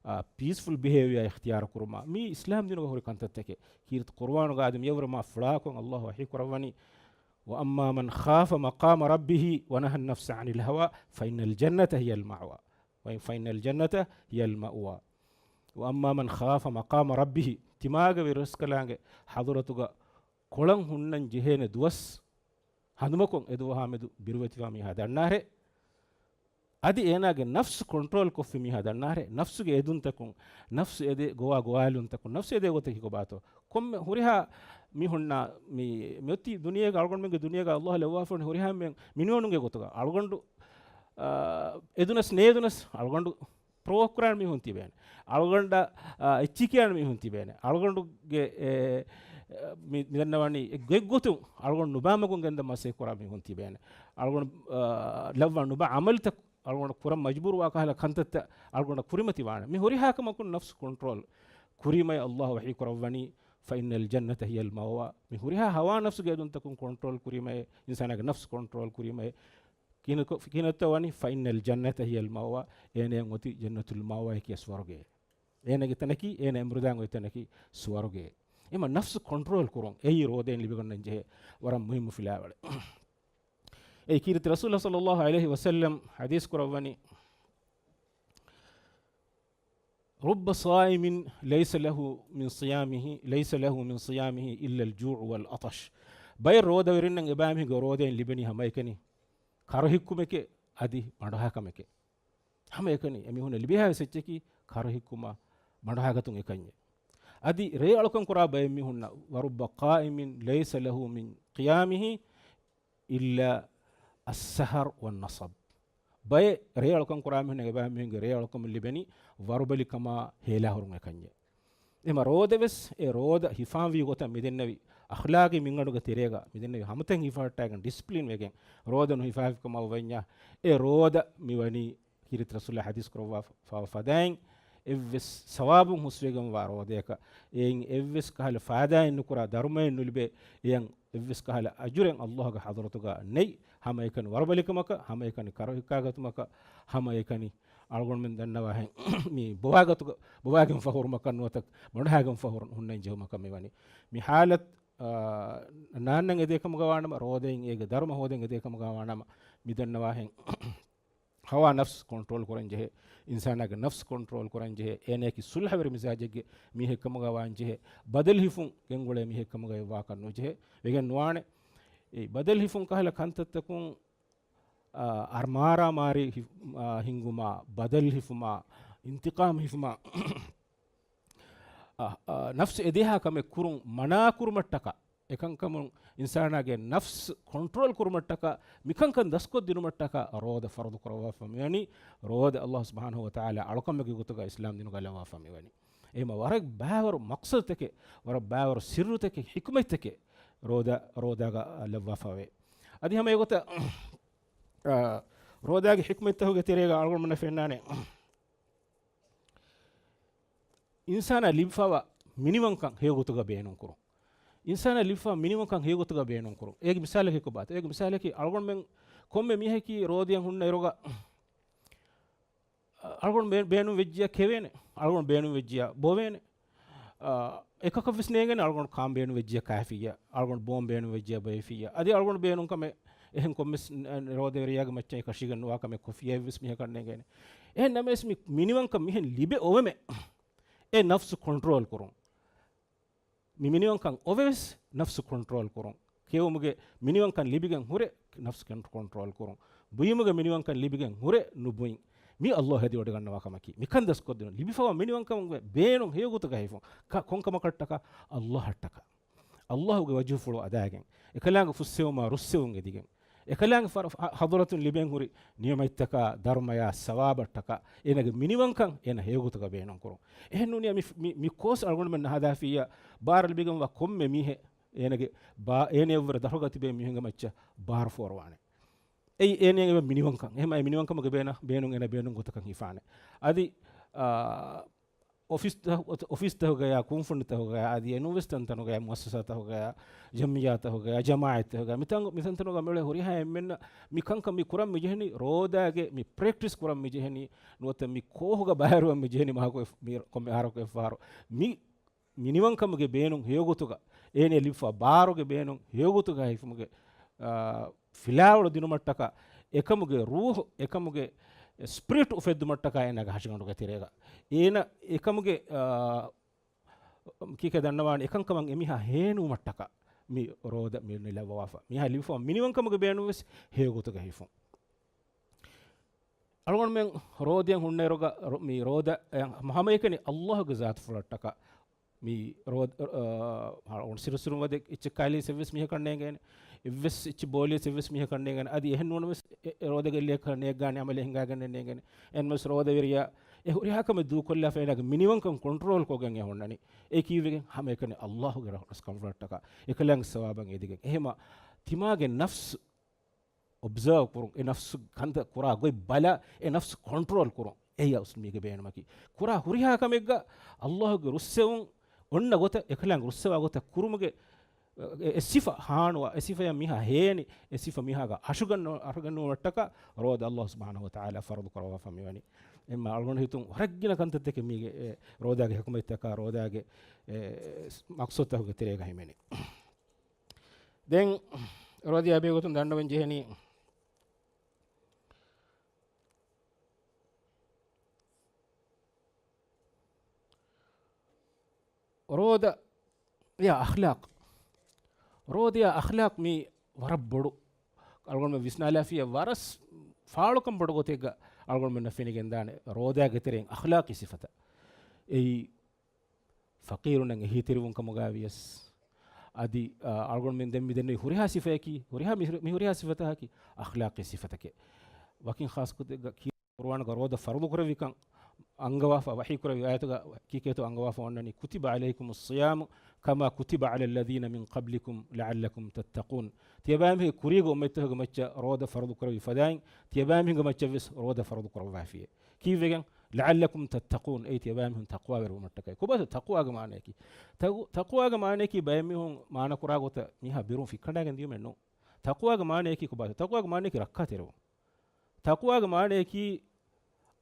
އާ، ޕީސްފުލް ބިހޭވިއާ އިޚްތިޔާރު ކުރުމާ، މީ އިސްލާމް ދީނުގަ ހުރި ކަންތައްތަކެއް. ކީރިތި ޤުރުއާނުގަ އަދި މިޔަށްވުރެ މާ ފުޅާކޮށް ﷲ ވަޙީ ކުރައްވަނީ، "وأما من خاف مقام ربه ونهى النفس عن الهوى فإن الجنة هي المأوى." ވައި-، "فإن الجنة هي المأوى. وأما من خاف مقام ربه." ތިމާގެ ވެރިރަސްކަލާނގެ ޙަޟުރަތުގަ ކޮޅަށް ހުންނަން ޖެހޭނެ ދުވަސް ހަނދުމަކޮށް އެ ދުވަހާ މެދު ބިރުވެތިވާ މީހާ ދަންނާށޭ. އަދި އޭނާގެ ނަފްސު ކޮންޓްރޯލް ކޮށްފި މީހާ ދަންނާށޭ. ނަފްސުގެ އެދުންތަކުން، ނަފްސު އެދޭ ގޮވާ ގޮވާލުންތަކުން، ނަފްސު އެދޭ ގޮތަކީ ކޮބާތޯ؟ ކޮންމެ ހުރިހާ މީހުންނާ މި، މިއޮތީ ދުނިޔޭގަ، އަޅުގަނޑުމެންގެ ދުނިޔޭގަ ﷲ ލައްވާފަ ހުރިހާ މީހުން މިނިވަނުގެ ގޮތުގަ. އަޅުގަނޑު، އާ، އެދުނަސް ނޭދުނަސް އަޅުގަނޑު ޕްރޮވޯކް ކުރާނެ މީހުން ތިބޭނެ. އަޅުގަނޑަށް، އާ، އެއްޗި ކިޔާނެ މީހުން ތިބޭނެ. އަޅުގަނޑުގެ، އެ، މި، މި ދަންނަވަނީ އެ ގޮތްގޮތުން އަޅުގަނޑު ނުބާ މަގުން ގެންދަން މަސައްކަތް ކުރާ މީހުން ތިބޭނެ. އަޅުގަނޑު، އާ، ލައްވާ ނުބާ އަމަލުތައް އަޅުގަނޑު ކުރަން މަޖުބޫރުވާ ކަހަލަ ކަންތައްތައް އަޅުގަނޑަށް ކުރިމަތިވާނެ. މި ހުރިހާ ކަމަކުން ނަފްސު ކޮންޓްރޯލް ކުރީމައި ﷲ ވަޙީ ކުރައްވަނީ، "فإن الجنة هي المأوى." މި ހުރިހާ ހަވާ ނަފްސުގެ އެދުންތަކުން ކޮންޓްރޯލް ކުރީމައި، އިންސާނާގެ ނަފްސު ކޮންޓްރޯލް ކުރީމައި، ކިހިނެއްތޯ ވަނީ؟ "فإن الجنة هي المأوى." އޭނައަށް އޮތީ ޖަންނަތުލް މައުވާއަކީ ސްވަރުގެ. އޭނަގެ ތަނަކީ، އޭނަ އެމްރުދާން އޮތް ތަނަކީ ސުވަރުގެ. އެމަ ނަފްސު ކޮންޓްރޯލް ކުރުން އެއީ ރޯދައިން ލިބިގަންނަން ޖެހޭ ވަރަށް މުހިއްމު ފިލާވަޅެއް. އެ ކީރިތި ރަސޫލާ ޞައްލައްލާހު ޢަލައިހި ވަސައްލަމް ޙަދީޘް ކުރައްވަނީ، رب صائم ليس له من صيامه، ليس له من صيامه إلا الجوع والعطش. ބައެއް ރޯދަވެރިންނަށް އެބައިމީހުންގެ ރޯދައިން ލިބެނީ ހަމައެކަނި ކަރުހިއްކުމެކޭ އަދި ބަނޑުހާކަމެކޭ. ހަމައެކަނި އެމީހުންނަށް ލިބިހާވެސް އެއްޗަކީ ކަރުހިއްކުމާ ބަނޑުހާގަތުން އެކަންޏެއް. އަދި ރޭ އަޅުކަން ކުރާ ބައެއް މީހުންނަށް، ورب قائم ليس له من قيامه إلا السهر والنصب. ބައެއް ރޭ އަޅުކަން ކުރާ މީހުންނަށް އެބައިމީހުންގެ ރޭ އަޅުކަމުން ލިބެނީ ވަރުބަލިކަމާ ހޭލާހުރުން އެކަންޏެއް. އެމަ ރޯދަވެސް އެ ރޯދަ ހިފާންވީ ގޮތަށް މިދެންނެވި އަޚްލާގީ މިންގަނޑުގެ ތެރޭގަ މިދެންނެވި ހަމަތައް ހިފަހައްޓާގެން ޑިސިޕްލިން ވެގެން ރޯދަ ނުހިފާފިކަމަށް އޮވަންޏާ، އެ ރޯދަ މިވަނީ ކީރިތި ރަސޫލާ ޙަދީޘް ކުރައްވާފަ ފަދައިން އެއްވެސް ސަވާބުން ހުސްވެގެންވާ ރޯދަޔަކަށް. އެއިން އެއްވެސް ކަހަލަ ފާއިދާއެއް ނުކުރާ ދަރުމައެއް ނުލިބޭ. އެޔަށް އެއްވެސް ކަހަލަ އަޖުރެއް ﷲ ގެ ޙަޟްރަތުގަ ނެތް. ހަމައެކަނި ވަރުބަލިކަމަކަށް، ހަމައެކަނި ކަރުހިއްކާގަތުމަކަށް، ހަމައެކަނި އަޅުގަނޑުމެން ދަންނަވާހެން މި ބޮވާގަތުގަ، ބޮވާގެންފަ ހުރުމަކަށް ނުވަތަ ބަނޑުހާގެންފަ ހުރު-، ހުންނަން ޖެހުމަކަށް މިވަނީ. މި ޙާލަތު، އާ، ނާންނަން އެދޭކަމުގަ ވާނަމަ، ރޯދައިން އޭގެ ދަރުމަ ހޯދަން އެދޭކަމުގަ ވާނަމަ، މި ދަންނަވާހެން ހަވާ ނަފްސު ކޮންޓްރޯލް ކުރަން ޖެހޭ، އިންސާނާގެ ނަފްސު ކޮންޓްރޯލް ކުރަން ޖެހޭ، އޭނަޔަކީ ސުލްހަވެރި މިޒާޖެއްގެ މީހެއްކަމުގަ ވާން ޖެހޭ، ބަދަލު ހިފުން ގެންގުޅޭ މީހެއްކަމުގައި ވާކަށް ނުޖެހޭ، ވެގެން ނުވާނެ. އެ ބަދަލު ހިފުން ކަހަލަ ކަންތައްތަކުން، އާ، އަރް-، މާރާމާރީ ހި-، އާ، ހިންގުމާ، ބަދަލު ހިފުމާ، އިންތިޤާމް ހިފުމާ، އާ، އާ، ނަފްސު އެދޭހާ ކަމެއް ކުރުން މަނާކުރުމަށްޓަކާ، އެކަންކަމުން އިންސާނާގެ ނަފްސު ކޮންޓްރޯލް ކުރުމަށްޓަކާ، މިކަންކަން ދަސްކޮށްދިނުމަށްޓަކާ ރޯދަ ފަރުޟު ކުރައްވާފަ މިވަނީ. ރޯދަ ﷲ ސުބްޙާނަހޫ ވަތަޢާލާ އަޅުކަމެއްގެ ގޮތުގަ އިސްލާމް ދީނުގަ ލައްވާފަ މިވަނީ. އެހެމަ ވަރަށް ބާވަރު މަޤްޞަދުތަކެއް، ވަރަށް ބާވަރު ސިއްރުތަކެއް، ޙިކުމަތްތަކެއް ރޯދަ، ރޯދާގަ ލައްވާފަވޭ. އަދި ހަމަ އެގޮތަށް، އާ، ރޯދާގެ ޙިކުމަތްތަކުގެ ތެރޭގަ އަޅުގަނޑުމެންނަށް ފެންނާނެ، އިންސާނާ ލިބިފަވާ މިނިވަންކަން ހެޔޮގޮތުގަ ބޭނުންކުރުން. އިންސާނާ ލިބިފަވާ މިނިވަންކަން ހެޔޮގޮތުގަ ބޭނުންކުރުން. އޭގެ މިސާލަކީ ކޮބާތަ؟ އޭގެ މިސާލަކީ އަޅުގަނޑުމެން ކޮންމެ މީހަކީ ރޯދައަށް ހުންނަ އިރުގަ އަޅުގަނޑު ބޭ-، ބޭނުން ވެއްޖިއްޔާ ކެވޭނެ. އަޅުގަނޑު ބޭނުން ވެއްޖިއްޔާ ބޮވޭނެ. އާ، އެކަކަށް ވެސް ނޭނގޭނެ އަޅުގަނޑު ކާން ބޭނުން ވެއްޖިއްޔާ ކާފިއްޔާ، އަޅުގަނޑު ބޯން ބޭނުން ވެއްޖިއްޔާ ބޮއެފިއްޔާ. އަދި އަޅުގަނޑު ބޭނުން ކަމެއް އެހެން ކޮންމެސް ނ-، ރޯދަވެރިޔާގެ މައްޗަށް އެކަށީގެން ނުވާ ކަމެއް ކޮށްފިއްޔާ އެއްވެސް މީހަކަށް ނޭނގޭނެ. އެހެން ނަމަވެސް މި މިނިވަންކަން މިހެން ލިބެ އޮވެމެ އެ ނަފްސު ކޮންޓްރޯލް ކުރުން. މި މިނިވަންކަން އޮވެވެސް ނަފްސު ކޮންޓްރޯލް ކުރުން. ކެއުމުގެ މިނިވަންކަން ލިބިގެން ހުރެ ނަފްސު ކެން-، ކޮންޓްރޯލް ކުރުން. ބުއިމުގެ މިނިވަންކަން ލިބިގެން ހުރެ ނުބުއިން. މި ﷲ ހެދިވަޑައިގަންނަވާ ކަމަކީ. މިކަން ދަސްކޮށްދިނުން. ލިބިފަވާ މިނިވަންކަމުގެ ބޭނުން ހެޔޮގޮތުގަ ހިފުން. ކަ-، ކޮންކަމަކަށްޓަކާ؟ ﷲ އަށްޓަކާ. ﷲ ގެ ވަޖްހުފުޅު އަދާގެން. އެކަލާނގެ ފުއްސެވުމާ ރުއްސެވުން އެދިގެން. އެކަލާނގެ ފަރ-، ހަ-، ޙަޟްރަތުން ލިބެން ހުރި ނިޢުމަތްތަކާ، ދަރުމަޔާ، ސަވާބަށްޓަކާ، އޭނަގެ މިނިވަންކަން އޭނަ ހެޔޮގޮތުގަ ބޭނުންކުރުން. އެހެންނޫނިއްޔާ މި، މި، މި ކޯސް އަޅުގަނޑުމެން ނަހަދާފިއްޔާ، ބާރަށް ލިބިގެންވާ ކޮންމެ މީހެއް އޭނަގެ ބާ-، އޭނައަށްވުރެ ދަށުގަ ތިބޭ މީހުންގެ މައްޗަށް ބާރު ފޯރުވާނެ. އެއީ އޭނައަށް އެބަ މިނިވަންކަން. އެހެމަ އެ މިނިވަންކަމުގެ ބޭނަ-، ބޭނުން އޭނަ ބޭނުން ގޮތަކަށް ހިފާނެ. އަދި، އާ، އޮފީސްތަ-، އޮފީސްތަކުގަޔާ، ކުންފުނިތަކުގަޔާ، އަދި އެނޫންވެސް ތަންތަނުގަޔާ، މުއައްސަސާތަކުގަޔާ، ޖަމްޢިއްޔާތަކުގަޔާ، ޖަމާޢަތްތަކުގަޔާ، މިތަން-، މިތަންތަނުގަ މިއުޅޭ ހުރިހާ އެންމެންނަށް މި ކަންކަން މި ކުރަން މިޖެހެނީ، ރޯދާގެ މި ޕްރެކްޓިސް ކުރަން މިޖެހެނީ، ނުވަތަ މި ކޯހުގަ ބައިވެރިވަން މިޖެހެނީ މަހަކު އެއް-، މި ކޮންމެ އަހަރަކު އެއްފަހަރު. މި މިނިވަންކަމުގެ ބޭނުން ހެޔޮގޮތުގަ، އޭނަ ލިބިފަ ބާރުގެ ބޭނުން ހެޔޮގޮތުގަ ހިފުމުގެ، އާ، ފިލާވަޅު ދިނުމަށްޓަކާ، އެކަމުގެ ރޫޙު، އެކަމުގެ ސްޕިރިޓް އުފެއްދުމަށްޓަކާ އޭނާގެ ހަށިގަނޑުގެ ތެރޭގަ. އޭނަ އެކަމުގެ، އާ، ކީކޭ ދަންނަވާނެ އެކަންކަމަށް އެމީހާ ހޭނުވުމަށްޓަކާ މި ރޯދަ މި ނިލައްވަވާފަ. މީހާ ލިބިފަ މިނިވަންކަމުގެ ބޭނުން ވެސް ހެޔޮގޮތުގަ ހިފުން. އަޅުގަނޑުމެން ރޯދައަށް ހުންނައިރުގަ ރޯ-، މި ރޯދަ އެ ހަމައެކަނި ﷲ ގެ ޒާތުފުޅަށްޓަކާ މި ރޯދަ، އަ، އަޅުގަނޑު ސިރު ސިރުން ވަދެ އެއްޗެއް ކާލީސް އެއްވެސް މީހަކަށް ނޭނގޭނެ. އެއްވެސް އެއްޗެއް ބޯލީސް އެއްވެސް މީހަކަށް ނޭނގޭނެ. އަދި އެހެން ނޫނަމަސް އެ، އެ ރޯދަ ގެއްލިއަކަށް ނޭގާނެ އަމަލެއް ހިނގާގެން ނޭނގޭނެ. އެހެންވެސް ރޯދަވެރިޔާ އެ ހުރިހާ ކަމެއް ދޫކޮށްލާފަ އޭނާގެ މިނިވަންކަން ކޮންޓްރޯލް ކޮށްގެން އެ ހުންނަނީ. އެ ކީއްވެގެން ހަމައެކަނި ﷲ ގެ ރަ-، ރަސްކަންފުޅަށްޓަކާ އެކަލާނގެ ސަވާބަށް އެދިގެން. އެހެމަ ތިމާގެ ނަފްސު އޮބްޒާވް ކުރުން، އެ ނަފްސު ކަންތައް ކުރާ ގޮތް ބަލާ، އެ ނަފްސު ކޮންޓްރޯލް ކުރުން. އެއީ މުސްލިމީގެ ބޭނުމަކީ. ކުރާ ހުރިހާ ކަމެއްގަ ﷲ ގެ ރުއްސެވުން އޮންނަ ގޮތަށް، އެކަލާނގެ ރުއްސެވާ ގޮތަށް ކުރުމުގެ، އެ، އެ ސިފަ ހާނުވާ، އެ ސިފަޔަށް މީހާ ހޭނި، އެ ސިފަ މީހާގަ އަށުގަންނަ-، އަށުގަންނުވުމަށްޓަކާ ރޯދަ ﷲ ސުބްޙާނަހޫ ވަތަޢާލާ ފަރުޟު ކުރައްވާފަ މިވަނީ. އެމަ އަޅުގަނޑު ހިތުން ހުރެއްގިނަ ކަންތައްތަކެއް މީގެ، އެ، ރޯދާގެ ޙިކުމަތްތަކާ، ރޯދާގެ، އެ، މަޤްޞަދުތަކުގެ ތެރޭގަ ހިމެނޭ. ދެން ރޯދަޔާ ބެހޭގޮތުން ދަންނަވަން ޖެހެނީ، ރޯދަޔާ އަޚްލާޤް. ރޯދަޔާ އަޚްލާޤް މީ ވަރަށް ބޮޑު. އަޅުގަނޑުމެން ވިސްނާލާފިޔަ ވަރަސް ފާޅުކަން ބޮޑު ގޮތެއްގަ އަޅުގަނޑުމެންނަށް ފެނިގެންދާނެ ރޯދަޔާގެ ތެރެއިން އަޚްލާޤީ ސިފަތައް. އެއީ ފަޤީރުންނަށް އެހީތެރިވުން ކަމުގައި ވިޔަސް، އަދި، އާ، އަޅުގަނޑުމެން ދެން މި ދެންނެވި ހުރިހާ ސިފަޔަކީ، ހުރިހާ މި، މި ހުރިހާ ސިފަތަކަކީ އަޚްލާޤީ ސިފަތަކެއް. ވަކިން ޚާއްޞަ ގޮތެއްގަ ކީ ޤުރުއާނުގަ ރޯދަ ފަރުޟު ކުރެއްވިކަން އަންގަވާފަ، ވަޙީ ކުރެއްވި އާޔަތުގަ ކީކޭތޯ އަންގަވާފަ އޮންނަނީ، كتب عليكم الصيام كما كتب على الذين من قبلكم لعلكم تتقون. ތިޔަބައިމީހުން ކުރީގެ އުއްމަތްތަކުގެ މައްޗަށް ރޯދަ ފަރުޟު ކުރެއްވި ފަދައިން، ތިޔަބައިމީހުންގެ މައްޗަށް ވެސް ރޯދަ ފަރުޟު ކުރައްވާފިޔޭ. ކީއްވެގެން؟ لعلكم تتقون، އެއީ ތިޔަބައިމީހުން ތަޤްވާވެރިވުމަށްޓަކައި. ކޮބާތޯ ތަޤްވާގެ މާނަޔަކީ؟ ތަޤް-، ތަޤްވާގެ މާނަޔަކީ ބައެއް މީހުން މާނަ ކުރާ ގޮތަށް މީހާ ބިރުން ފިއްކަނޑާގެން ދިޔުމެއް ނޫން. ތަޤްވާގެ މާނަޔަކީ ކޮބާތޯ؟ ތަޤްވާގެ މާނަޔަކީ ރައްކާތެރިވުން. ތަޤްވާގެ މާނަޔަކީ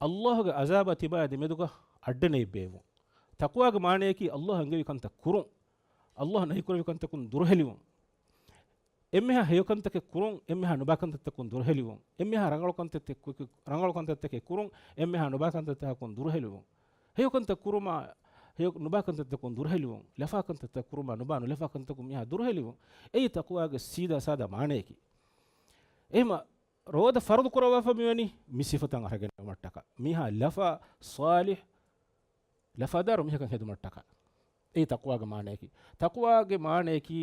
ﷲ ގެ ޢަޛާބާ ތިބާ ދެމެދުގަ އައްޑަނެތް ބޭއްވުން. ތަޤްވާގެ މާނަޔަކީ ﷲ އެންގެވި ކަންތައް ކުރުން. ﷲ ނަހީކުރެއްވި ކަންތަކުން ދުރުހެލިވުން. އެންމެހާ ހެޔޮ ކަންތަކެއް ކުރުން، އެންމެހާ ނުބާ ކަންތައްތަކުން ދުރުހެލިވުން. އެންމެހާ ރަނގަޅު ކަންތައްތަކެއް ކު-، ކު-، ރަނގަޅު ކަންތައްތަކެއް ކުރުން، އެންމެހާ ނުބާ ކަންތައްތަކުން ދުރުހެލިވުން. ހެޔޮ ކަންތައް ކުރުމާ، ހެޔޮ ނުބާ ކަންތައްތަކުން ދުރުހެލިވުން. ލަފާ ކަންތައްތައް ކުރުމާ، ނުބާ ނުލަފާ ކަންތަކުން މީހާ ދުރުހެލިވުން. އެއީ ތަޤްވާގެ ސީދާ ސާދާ މާނަޔަކީ. އެހެމަ ރޯދަ ފަރުޟު ކުރައްވާފަ މިވަނީ މި ސިފަތައް އަރަގަން އުޅުމަށްޓަކާ. މީހާ ލަފާ ޞާލިޙް ލަފާދާރު މީހަކަށް ހެދުމަށްޓަކާ. އެއީ ތަޤްވާގެ މާނަޔަކީ. ތަޤްވާގެ މާނަޔަކީ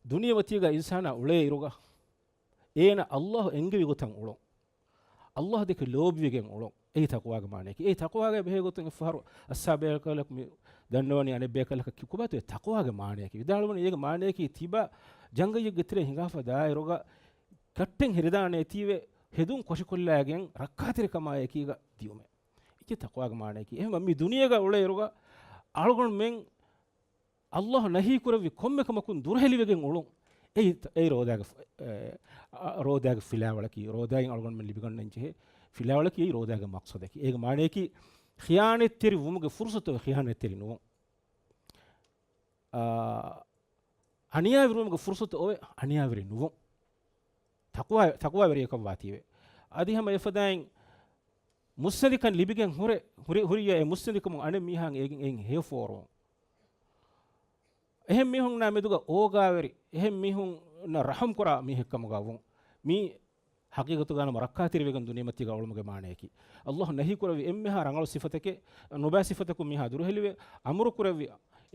ދުނިޔެމަތީގަ އިންސާނާ އުޅޭ އިރުގަ އޭނަ ﷲ އެންގެވި ގޮތަށް އުޅުން. ﷲ ދެކެ ލޯބިވެގެން އުޅުން. އެއީ ތަޤްވާގެ މާނަޔަކީ. އެއީ ތަޤްވާގެ ބެހޭ ގޮތުން އެއްފަހަރު އަޞްޙާބު ބޭކަލަކު މި ދަންނަވަނީ އަނެއް ބޭކަލަކަށް ކި-، ކޮބާތޯ އެ ތަޤްވާގެ މާނަޔަކީ؟ ވިދާޅުވަނީ އޭގެ މާނަޔަކީ ތިބާ ޖަނގައެއްގެ ތެރެއަށް ހިނގާފަ ދާއިރުގަ ކައްޓެއް ހެރިދާނެތީވެ ހެދުން ކޮށިކޮށްލާގެން ރައްކާތެރިކަމާއެކީގަ ދިޔުމެއް. އެއީ ތަޤްވާގެ މާނަޔަކީ. އެހެންވީމަ މި ދުނިޔޭގަ އުޅޭ އިރުގަ އަޅުގަނޑުމެން ﷲ ނަހީ ކުރެއްވި ކޮންމެ ކަމަކުން ދުރުހެލިވެގެން އުޅުން. އެއީ ތަ-، އެއީ ރޯދާގެ ފ-، އެ، އަ، ރޯދާގެ ފިލާވަޅަކީ. ރޯދާއިން އަޅުގަނޑުމެން ލިބިގަންނަން ޖެހޭ ފިލާވަޅަކީ އެއީ ރޯދާގެ މަޤްޞަދަކީ. އޭގެ މާނަޔަކީ ޚިޔާނަތްތެރި ވުމުގެ ފުރުޞަތު އޮވެ ޚިޔާނަތްތެރި ނުވުން. އާ، އަނިޔާވެރިވުމުގެ ފުރުޞަތު އޮވެ އަނިޔާވެރި ނުވުން. ތަޤްވާ، ތަޤްވާވެރިއަކަށް ވާތީވެ. އަދި ހަމަ އެފަދައިން މުއްސަނދިކަން ލިބިގެން ހުރެ، ހުރި، ހުރިއްޔާ އެ މުއްސަނދިކަމުން އަނެއް މީހާއަށް އޭގެން އެއިން ހެޔޮ ފޯރުވުން. އެހެން މީހުންނާ މެދުގަ އޯގާވެރި، އެހެން މީހުންނަށް ރަޙުމް ކުރާ މީހެއް ކަމުގަ ވުން. މީ ޙަޤީޤަތުގަ ނަމަ ރައްކާތެރިވެގެން ދުނިޔެމަތީގަ އުޅުމުގެ މާނަޔަކީ. ﷲ ނަހީ ކުރެއްވި އެންމެހާ ރަނގަޅު ސިފަތަކެއް، ނުބާ ސިފަތަކުން މީހާ ދުރުހެލިވެ، އަމުރު ކުރެއްވި،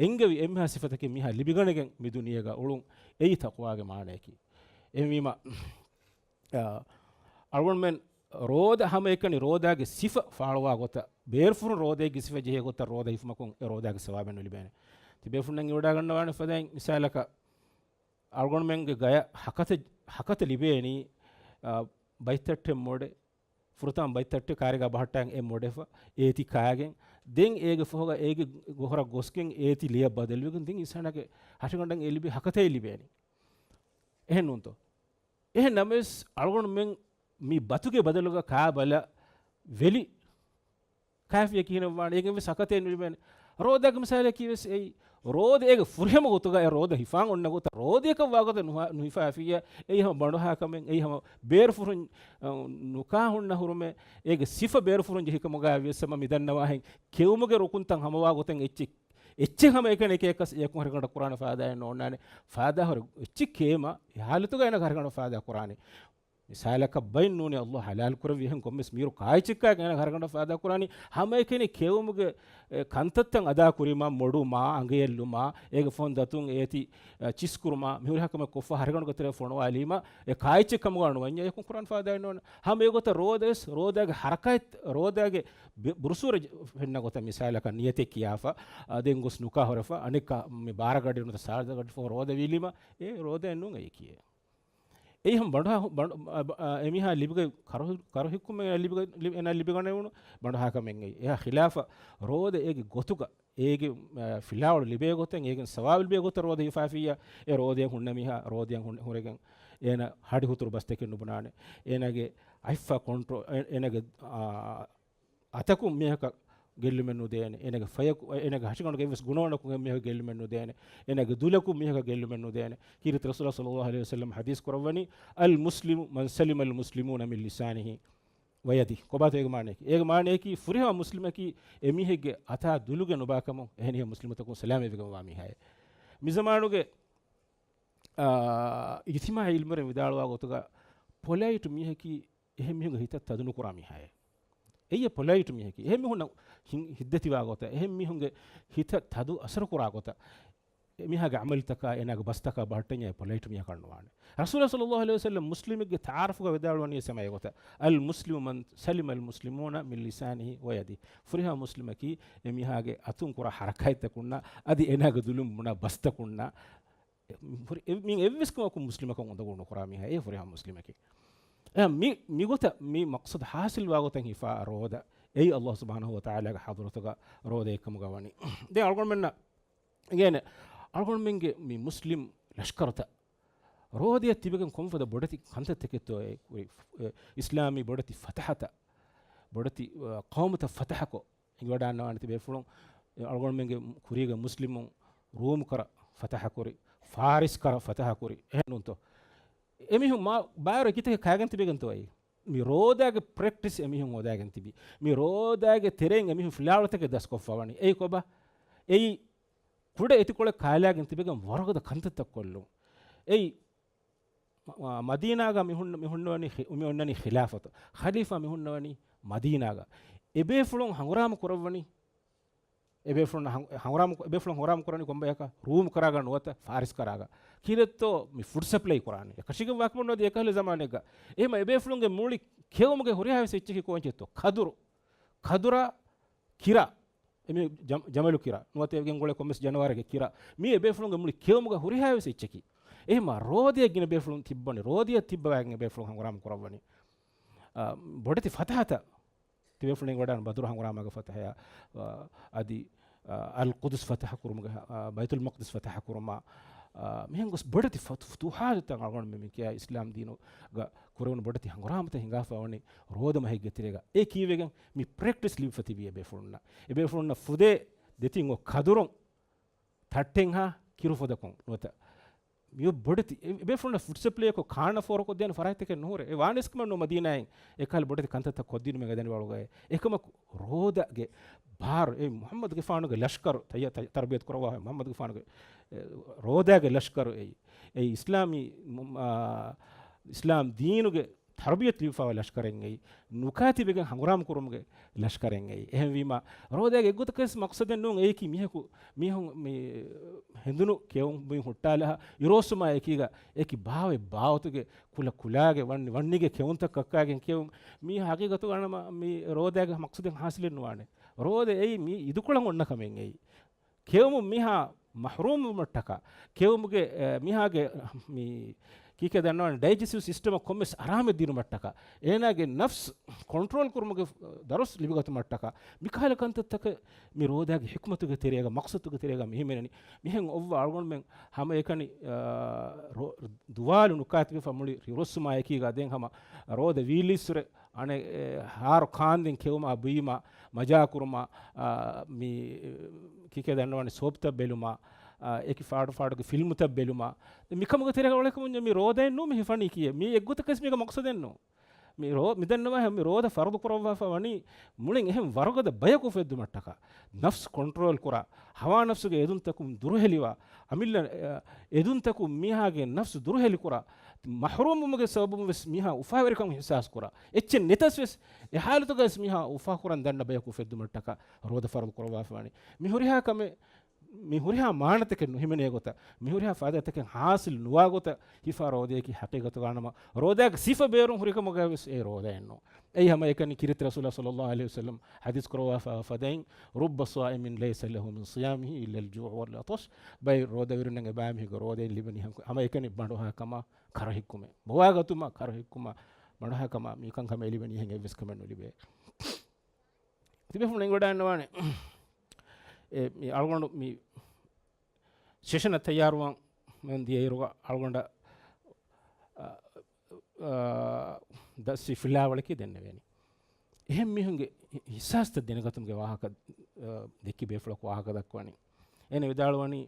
އެންގެވި އެންމެހާ ސިފަތަކެއް މީހާ ލިބިގަނެގެން މި ދުނިޔޭގަ އުޅުން. އެއީ ތަޤްވާގެ މާނަޔަކީ. އެހެންވީމަ، އަ، އަޅުގަނޑުމެން ރޯދަ ހަމައެކަނި ރޯދާގެ ސިފަ ފާޅުވާ ގޮތަށް، ބޭރުފުރުން ރޯދައެއްގެ ސިފަ ޖެހޭ ގޮތަށް ރޯދަ ހިފުމަކުން އެ ރޯދާގެ ސަވާބެއް ނުލިބޭނެ. ތިބޭފުންނަށް އިވަޑާގަންނަވާނެ ފަދައިން މިސާލަކަށް، އަޅުގަނޑުމެންގެ ގަޔަށް ހަކަތަ، ހަކަތަ ލިބޭނީ، އާ، ބައިތައްޓެއް މޮޑެ، ފުރަތަމަ ބައިތައްޓެއް ކާރިގަ ބަހައްޓާގެން އެ މޮޑެފަ، އޭތި ކާގެން، ދެން އޭގެ ފަހުގަ އޭގެ ގޮ-، ހޮރަށް ގޮސްގެން އޭތި ލެޔަށް ބަދަލުވެގެން ދެން އިންސާނާގެ ހަށިގަނޑަށް އެ ލިބި ހަކަތައެއް ލިބޭނީ. އެހެން ނޫންތޯ؟ އެހެން ނަމަވެސް އަޅުގަނޑުމެން މި ބަތުގެ ބަދަލުގަ ކާ ބަލަ ވެލި ކާފިޔަ ކިހިނެއްވާނެ؟ އޭގެން ވެސް ހަކަތައެއް ނުލިބޭނެ. ރޯދައިގެ މިސާލަކީ ވެސް އެއީ. ރޯދަ އޭގެ ފުރިހަމަ ގޮތުގަ އެ ރޯދަ ހިފާން އޮންނަ ގޮތަށް ރޯދައަކަށް ވާގޮތަށް ނުހާ-، ނުހިފާފިއްޔާ، އެއީ ހަމަ ބަނޑުހާ ކަމެއް، އެއީ ހަމަ ބޭރުފުރުން، އަ، ނުކާ ހުންނަ ހުރުމެއް، އޭގެ ސިފަ ބޭރުފުރުން ޖެހި ކަމުގައި ވިޔަސް ހަމަ މި ދަންނަވާހެން ކެއުމުގެ ރުކުންތައް ހަމަވާ ގޮތެއް އެއްޗެއް، އެއްޗެއް ހަމަ އެކަނި އެކަކަސް އެޔަކުން ހަރިގަނޑަށް ކުރާނެ ފާދައެއް ނޯންނާނެ. ފާދަ ހުރި އެއްޗެއް ކޭމަ، އެ ހާލަތުގަ އޭނަ ހަރިގަނޑަށް ފާދަ ކުރާނެ. މިސާލަކަށް ބައިން ނޫނީ ﷲ ޙަލާލު ކުރެއްވި އެހެން ކޮންމެސް މީރު ކާއެއްޗެއްކާ އޭނަ ހަރިގަނޑަށް ފާދަ ކުރާނީ. ހަމައެކަނި ކެއުމުގެ، އެ، ކަންތައްތައް އަދާ ކުރީމާ، މޮޑުމާ، އަނގަޔަށްލުމާ، އޭގެ ފަހުން ދަތުން އޭތި، އެ، ޗިސް ކުރުމާ، މިހުރި ހަކަމެއް ކޮށްފަ ހަރިގަނޑުގެ ތެރެއަށް ފޮނުވާލީމާ، އެ ކާއެއްޗެއް ކަމުގަ ނުވަންޏާ އެޔަކުން ކުރާން ފާދައެއް ނޯންނާނެ. ހަމަ އެގޮތަށް ރޯދަވެސް، ރޯދާގެ ހަރަކާތް، ރޯދާގެ ބި-، ބުރުސޫރަ ޖެ-، ފެންނަ ގޮތަށް މިސާލަކަށް ނިޔަތެއް ކިޔާފަ، އަ، ދެން ގޮސް ނުކާ ހުރެފަ، އަނެއްކާ މި ބާރަ ގަޑި ނުތަ ސާދަ ގަޑިފަ ރޯދަ ވީލީމަ، އެ ރޯދައެއް ނޫން އެއީކީ. އެއީ ހަމަ ބަނޑުހާ، ބަނޑު-، އަ، އަ، އެމީހާ ލިބިގަތް ކަރު-، ކަރުހިއްކުމެއް އެ ލިބިގަ-، ލި-، އޭނާ ލިބިގަނެވުނު ބަނޑުހާ ކަމެއް އެއީ. އެހާ ޚިލާފަށް ރޯދަ އޭގެ ގޮތުގަ، އޭގެ، އަ، ފިލާވަޅު ލިބޭ ގޮތެއް، އޭގެން ސަވާބު ލިބޭ ގޮތަށް ރޯދަ ހިފާފިއްޔާ، އެ ރޯދައިން ހުންނަ މީހާ ރޯދައިން ހުން-، ހުރެގެން އޭނަ ހަޑި ހުތުރު ބަސްތަކެއް ނުބުނާނެ. އޭނާގެ އަތްފަ ކޮންޓްރޯ-، އެ-، އޭނަގެ، އާ، އަތަކުން މީހަކަށް ގެއްލުމެއް ނުދޭނެ. އޭނަގެ ފަޔަކު-، އޭނަގެ ހަށިގަނޑުގެ އެއްވެސް ގުނަވަނަކުން މީހަކަށް ގެއްލުމެއް ނުދޭނެ. އޭނަގެ ދުލަކުން މީހަކަށް ގެއްލުމެއް ނުދޭނެ. ކީރިތި ރަސޫލާ ޞައްލައްލާހު ޢަލައިހި ވަސައްލަމް ޙަދީޘް ކުރައްވަނީ، "އަލް މުސްލިމު މަން ސަލިމަ އަލް މުސްލިމޫނަ މިން ލިސާނިހި ވަޔަދިހި." ކޮބާތޯ އޭގެ މާނަޔަކީ؟ އޭގެ މާނަޔަކީ ފުރިހަމަ މުސްލިމަކީ އެމީހެއްގެ އަތާ ދުލުގެ ނުބާކަމުން އެހެނިހެން މުސްލިމުތަކުން ސަލާމަތްވެގެންވާ މީހާއޭ. މިޒަމާނުގެ، އާ، އިޖްތިމާޢީ ޢިލްމުވެރިން ވިދާޅުވާ ގޮތުގަ ޕޮލައިޓް މީހަކީ އެހެން މީހުންގެ ހިތަށް ތަދު ނުކުރާ މީހާއޭ. އެއީ ޕޮލައިޓް މީހަކީ. އެހެން މީހުންނަށް ހި-، ހިތްދަތިވާ ގޮތަށް، އެހެން މީހުންގެ ހިތަށް ތަދު އަސަރު ކުރާ ގޮތަށް، އެމީހާގެ ޢަމަލުތަކާ، އޭނާގެ ބަސްތަކާ ބަހައްޓަންޏާ ޕޮލައިޓް މީހަކަށް ނުވާނެ. ރަސޫލާ ޞައްލައްލާހު ޢަލައިހި ވަސައްލަމް މުސްލިމެއްގެ ތަޢާރަފުގަ ވިދާޅުވަނީ ސަމައި ގޮތަށް، "އަލް މުސްލިމު މަން ސަލިމަ އަލް މުސްލިމޫނަ މިން ލިސާނިހި ވަޔަދިހި." ފުރިހަމަ މުސްލިމަކީ އެމީހާގެ އަތުން ކުރާ ޙަރަކާތްތަކުންނާ، އަދި އެނާގެ ދުލުން ބުނާ ބަސްތަކުންނާ، މި އެއްވެސް ކަމަކުން މުސްލިމަކަށް އުނދަގޫ ނުކުރާ މީހާ އެ ފުރިހަމަ މުސްލިމަކީ. އެ މި، މިގޮތަށް މި މަޤްޞަދު ޙާޞިލްވާ ގޮތަށް ހިފާ ރޯދަ އެއީ ﷲ ސުބްޙާނަހޫ ވަތަޢާލާގެ ޙަޟްރަތުގަ ރޯދައެއްކަމުގަ ވަނީ. ދެން އަޅުގަނޑުމެންނަށް އިނގޭނެ، އަޅުގަނޑުމެންގެ މި މުސްލިމް ލަޝްކަރުތައް ރޯދަޔަށް ތިބެގެން ކޮންފަދަ ބޮޑެތި ކަންތައްތަކެއްތޯ އެ ކުރި، އެ އިސްލާމީ ބޮޑެތި ފަތަޙަތައް، ބޮޑެތި، އަ، ޤައުމުތައް ފަތަޙަކޮށް އިނގިވަޑާންނަވާނެތި ބޭފުޅުން، އަޅުގަނޑުމެންގެ ކުރީގެ މުސްލިމުން ރޫމް ކަރަ ފަތަޙަކުރި، ފާރިސް ކަރަ ފަތަޙަކުރި، އެހެންނޫންތޯ؟ އެމީހުން މާ ބާރު އެކިތަކެއް ކާގެން ތިބެގެންތޯ އެއީ؟ މި ރޯދާގެ ޕްރެކްޓިސް އެމީހުން ހޯދާގެން ތިބި. މި ރޯދާގެ ތެރެއިން އެމީހުން ފިލާވަޅުތަކެއް ދަސްކޮށްފަ ވަނީ. އެއީ ކޮބާ؟ އެއީ ކުޑަ އެތިކޮޅެއް ކާލާގެން ތިބެގެން ވަރުގަދަ ކަންތައްތައް ކޮށްލުން. އެއީ މަ-، މަ-، މަދީނާގަ މި ހުންނަ-، މި ހުންނަވަނީ ޚި-، މި އޮންނަނީ ޚިލާފަތު. ޚަލީފާ މި ހުންނަވަނީ މަދީނާގަ. އެބޭފުޅުން ހަނގުރާމަ ކުރައްވަނީ، އެބޭފުޅުން ހަނގު-، ހަނގުރާމަ ކު-، އެބޭފުޅުން ހަނގުރާމަ ކުރަނީ ކޮންބަޔަކަށް؟ ރޫމް ކަރާގަ ނުވަތަ ފާރިސް ކަރާގަ. ކީރެއްތޯ މި ފުޑް ސަޕްލައި ކުރާނީ؟ އެކަށީގެން ވާކަމެއް ނުވަތަ އެކަހަލަ ޒަމާނެއްގަ. އެހެމަ އެބޭފުޅުންގެ މުޅި ކެއުމުގެ ހުރިހާ ވެސް އެއްޗަކީ ކޯންޗެއްތޯ؟ ކަދުރު. ކަދުރާ ކިރާ. އެމީ ޖަމް-، ޖަމަލު ކިރާ ނުވަތަ އެގެންގުޅޭ ކޮންމެސް ޖަނަވާރެއްގެ ކިރާ. މީ އެބޭފުޅުންގެ މުޅި ކެއުމުގަ ހުރިހާ ވެސް އެއްޗަކީ. އެހެމަ ރޯދަޔަށް ގިނަ ބޭފުޅުން ތިއްބަވަނީ، ރޯދަޔަށް ތިއްބަވާގެން އެބޭފުޅުން ހަނގުރާމަ ކުރައްވަނީ. އާ، ބޮޑެތި ފަތަޙަތައް ތިބޭފުޅުން އިނގިވަޑާން ބަދުރު ހަނގުރާމާގެ ފަތަޙަޔާ، އާ، އަދި، އާ، އަލް ޤުދުސް ފަތަޙަ ކުރުމުގެ، އާ، ބައިތުލް މަޤްދިސް ފަތަޙަ ކުރުމާ، އާ، މިހެން ގޮސް ބޮޑެތި ފަތު-، ފުތޫޙާތުތައް އަޅުގަނޑުމެން މި ކިޔާ އިސްލާމް ދީނުގަ ކުރެވުނު ބޮޑެތި ހަނގުރާމަތައް ހިނގާފަ ވަނީ ރޯދަ މަހެއްގެ ތެރޭގަ. އެ ކީވެގެން މި ޕްރެކްޓިސް ލިބިފަ ތިބީ އެބޭފުޅުންނަށް. އެބޭފުޅުންނަށް ފުދޭ ދެތިން އޮ ކަދުރުން ތައްޓެއްހާ ކިރުފޮދަކުން ނުވަތަ މިއޮ ބޮޑެތި އެ-، އެބޭފުޅުންނަށް ފުޓްސަޕްލޭކޮށް ކާން އަފޯރުކޮށްދޭނެ ފަރާތްތަކެއް ނުހުރޭ. އެ ވާނެސްކަމެއް ނޫން މަދީނާއިން އެކަހަލަ ބޮޑެތި ކަންތައްތައް ކޮށްދިނުމެއް އެދެނިވަޅުގައި. އެކަމަކު ރޯދަގެ ބާރު އެ މުޙައްމަދުގެފާނުގެ ލަޝްކަރު ތައްޔަ-، ތައްޔަ-، ތަރުބިޔަތު ކުރައްވާ މުޙައްމަދުގެފާނުގެ، އެ، ރޯދާގެ ލަޝްކަރު އެއީ. އެއީ އިސްލާމީ، މު-، އާ، އިސްލާމް ދީނުގެ ތަރުބިޔަތު ލިބިފައިވާ ލަޝްކަރެއް އެއީ. ނުކާތިބެގެން ހަނގުރާމަ ކުރުމުގެ ލަޝްކަރެއް އެއީ. އެހެންވީމަ، ރޯދައިގެ އެއްގޮތަކަސް މަޤްޞަދެއް ނޫން އެއީކީ މީހަކު، މީހުން މި ހެނދުނު ކެއުން ބުއިން ހުއްޓާލާ އިރުއޮއްސުމާ އެކީގަ، އެކި ބާވެ ބާވަތުގެ ކުލަ ކުލާގެ ވަންނި ވަންނިގެ ކެއުންތައް ކައްކާގެން ކެއުން. މީ ހަގީގަތުގަ އަނަމަ މި ރޯދައިގެ މަޤްޞަދެއް ހާސިލެއް ނުވާނެ. ރޯދަ އެއީ މި އިދުކޮޅަށް އޮންނަ ކަމެއް އެއީ. ކެއުމުން މީހާ މަޙްރޫމްވުމަށްޓަކާ، ކެއުމުގެ، އެ، މީހާގެ މި ކީކޭ ދަންނަވާނެ ޑައިޖެސްޓިވް ސިސްޓަމަށް ކޮންމެސް އަރާމެއް ދިނުމަށްޓަކާ، އޭނާގެ ނަފްސް ކޮންޓްރޯލް ކުރުމުގެ ދަރުސް ލިބިގަތުމަށްޓަކާ، މިކަހަލަ ކަންތައްތަކެއް މި ރޯދާގެ ޙިކްމަތުގެ ތެރޭގަ، މަޤްޞަދުގެ ތެރޭގަ މި ހިމެނެނީ. މިހެން އޮއްވާ އަޅުގަނޑުމެން ހަމައެކަނި، އާ، ރޯ-، ދުވާލު ނުކާތިބެފަ މުޅި އިރުއޮއްސުމާ އެކީގަ ދެން ހަމަ ރޯދަ ވީއްލިއްސުރެ އަނެއް، އެ، ހާރު ކާންދެން ކެއުމާ ބުއީމާ މަޖާކުރުމާ، އާ، މި، އެ، ކީކޭ ދަންނަވާނެ ސޯޕްތައް ބެލުމާ، އާ، އެކި ފާޑު ފާޑުގެ ފިލްމުތައް ބެލުމާ، މިކަމުގެ ތެރޭގަ އުޅޭކަމުން މި ރޯދައެއް ނޫން މި ހިފަނީކީއެއް. މީ އެއްގޮތަކަސް މީގެ މަޤްޞަދެއް ނޫން. މި ރޯ-، މި ދަންނަވާ ހަމަ މި ރޯދަ ފަރުޟު ކުރައްވާފަ ވަނީ މުޅިން އެހެން ވަރުގަދަ ބަޔަކު އުފެއްދުމަށްޓަކާ، ނަފްސު ކޮންޓްރޯލް ކުރާ، ހަވާ ނަފްސުގެ އެދުންތަކުން ދުރުހެލިވާ، އަމިއްލަ، އެ، އެދުންތަކުން މީހާގެ ނަފްސު ދުރުހެލި ކުރާ، މަޙްރޫމްވުމުގެ ސަބަބުން ވެސް މީހާ އުފާވެރިކަން އިޙްސާސް ކުރާ، އެއްޗެއް ނެތަސް ވެސް އެ ޙާލަތުގައި ވެސް މީހާ އުފާކުރަން ދަންނަ ބަޔަކު އުފެއްދުމަށްޓަކާ ރޯދަ ފަރުޟު ކުރައްވާފަ ވަނީ. މި ހުރިހާ ކަމެއް، މި ހުރިހާ މާނަތަކެއް ނުހިމެނޭ ގޮތަށް، މި ހުރިހާ ފާއިދާތަކެއް ޙާޞިލް ނުވާ ގޮތަށް ހިފާ ރޯދައަކީ ޙަޤީޤަތުގަ ނަމަ، ރޯދައިގެ ސިފަ ބޭރުން ހުރިކަމުގައި ވެސް އެ ރޯދައެއް ނޫން. އެއީ ހަމައެކަނި ކީރިތި ރަސޫލާ ޞައްލައްލާހު ޢަލައިހި ވަސައްލަމް ޙަދީޘް ކުރައްވާފަ ފަދައިން، "رب صائم ليس له من صيامه إلا الجوع والعطش." ބައެއް ރޯދަވެރިންނަށް އެބައިމީހެއްގެ ރޯދައިން ލިބެނީ ހަމަ-، ހަމައެކަނި ބަނޑުހާ ކަމާ، ކަރަހިއްކުމެއް، ބޮވާގަތުމާ، ކަރަހިއްކުމާ، ބަނޑުހާ ކަމާ، މިކަންކަމެއް ލިބެނީ އެހެން އެއްވެސް ކަމެއް ނުލިބޭ. ތިބޭފުޅުން އެނގިވަޑައިންނަވާނެ. އެ، މި އަޅުގަނޑު މި ސެޝަނަށް ތައްޔާރުވާން ދިޔައިރުގަ އަޅުގަނޑަށް، އަ، އަ، ދަސްވި ފިލާވަޅަކީ ދެންނެވޭނީ. އެހެން މީހުންގެ އި-، އިހްސާސްތައް ދެނެގަތުމުގެ ވާހަކަ، އަ، ދެއްކި ބޭފުޅަކު ވާހަކަ ދައްކަވަނީ. އޭނަ ވިދާޅުވަނީ،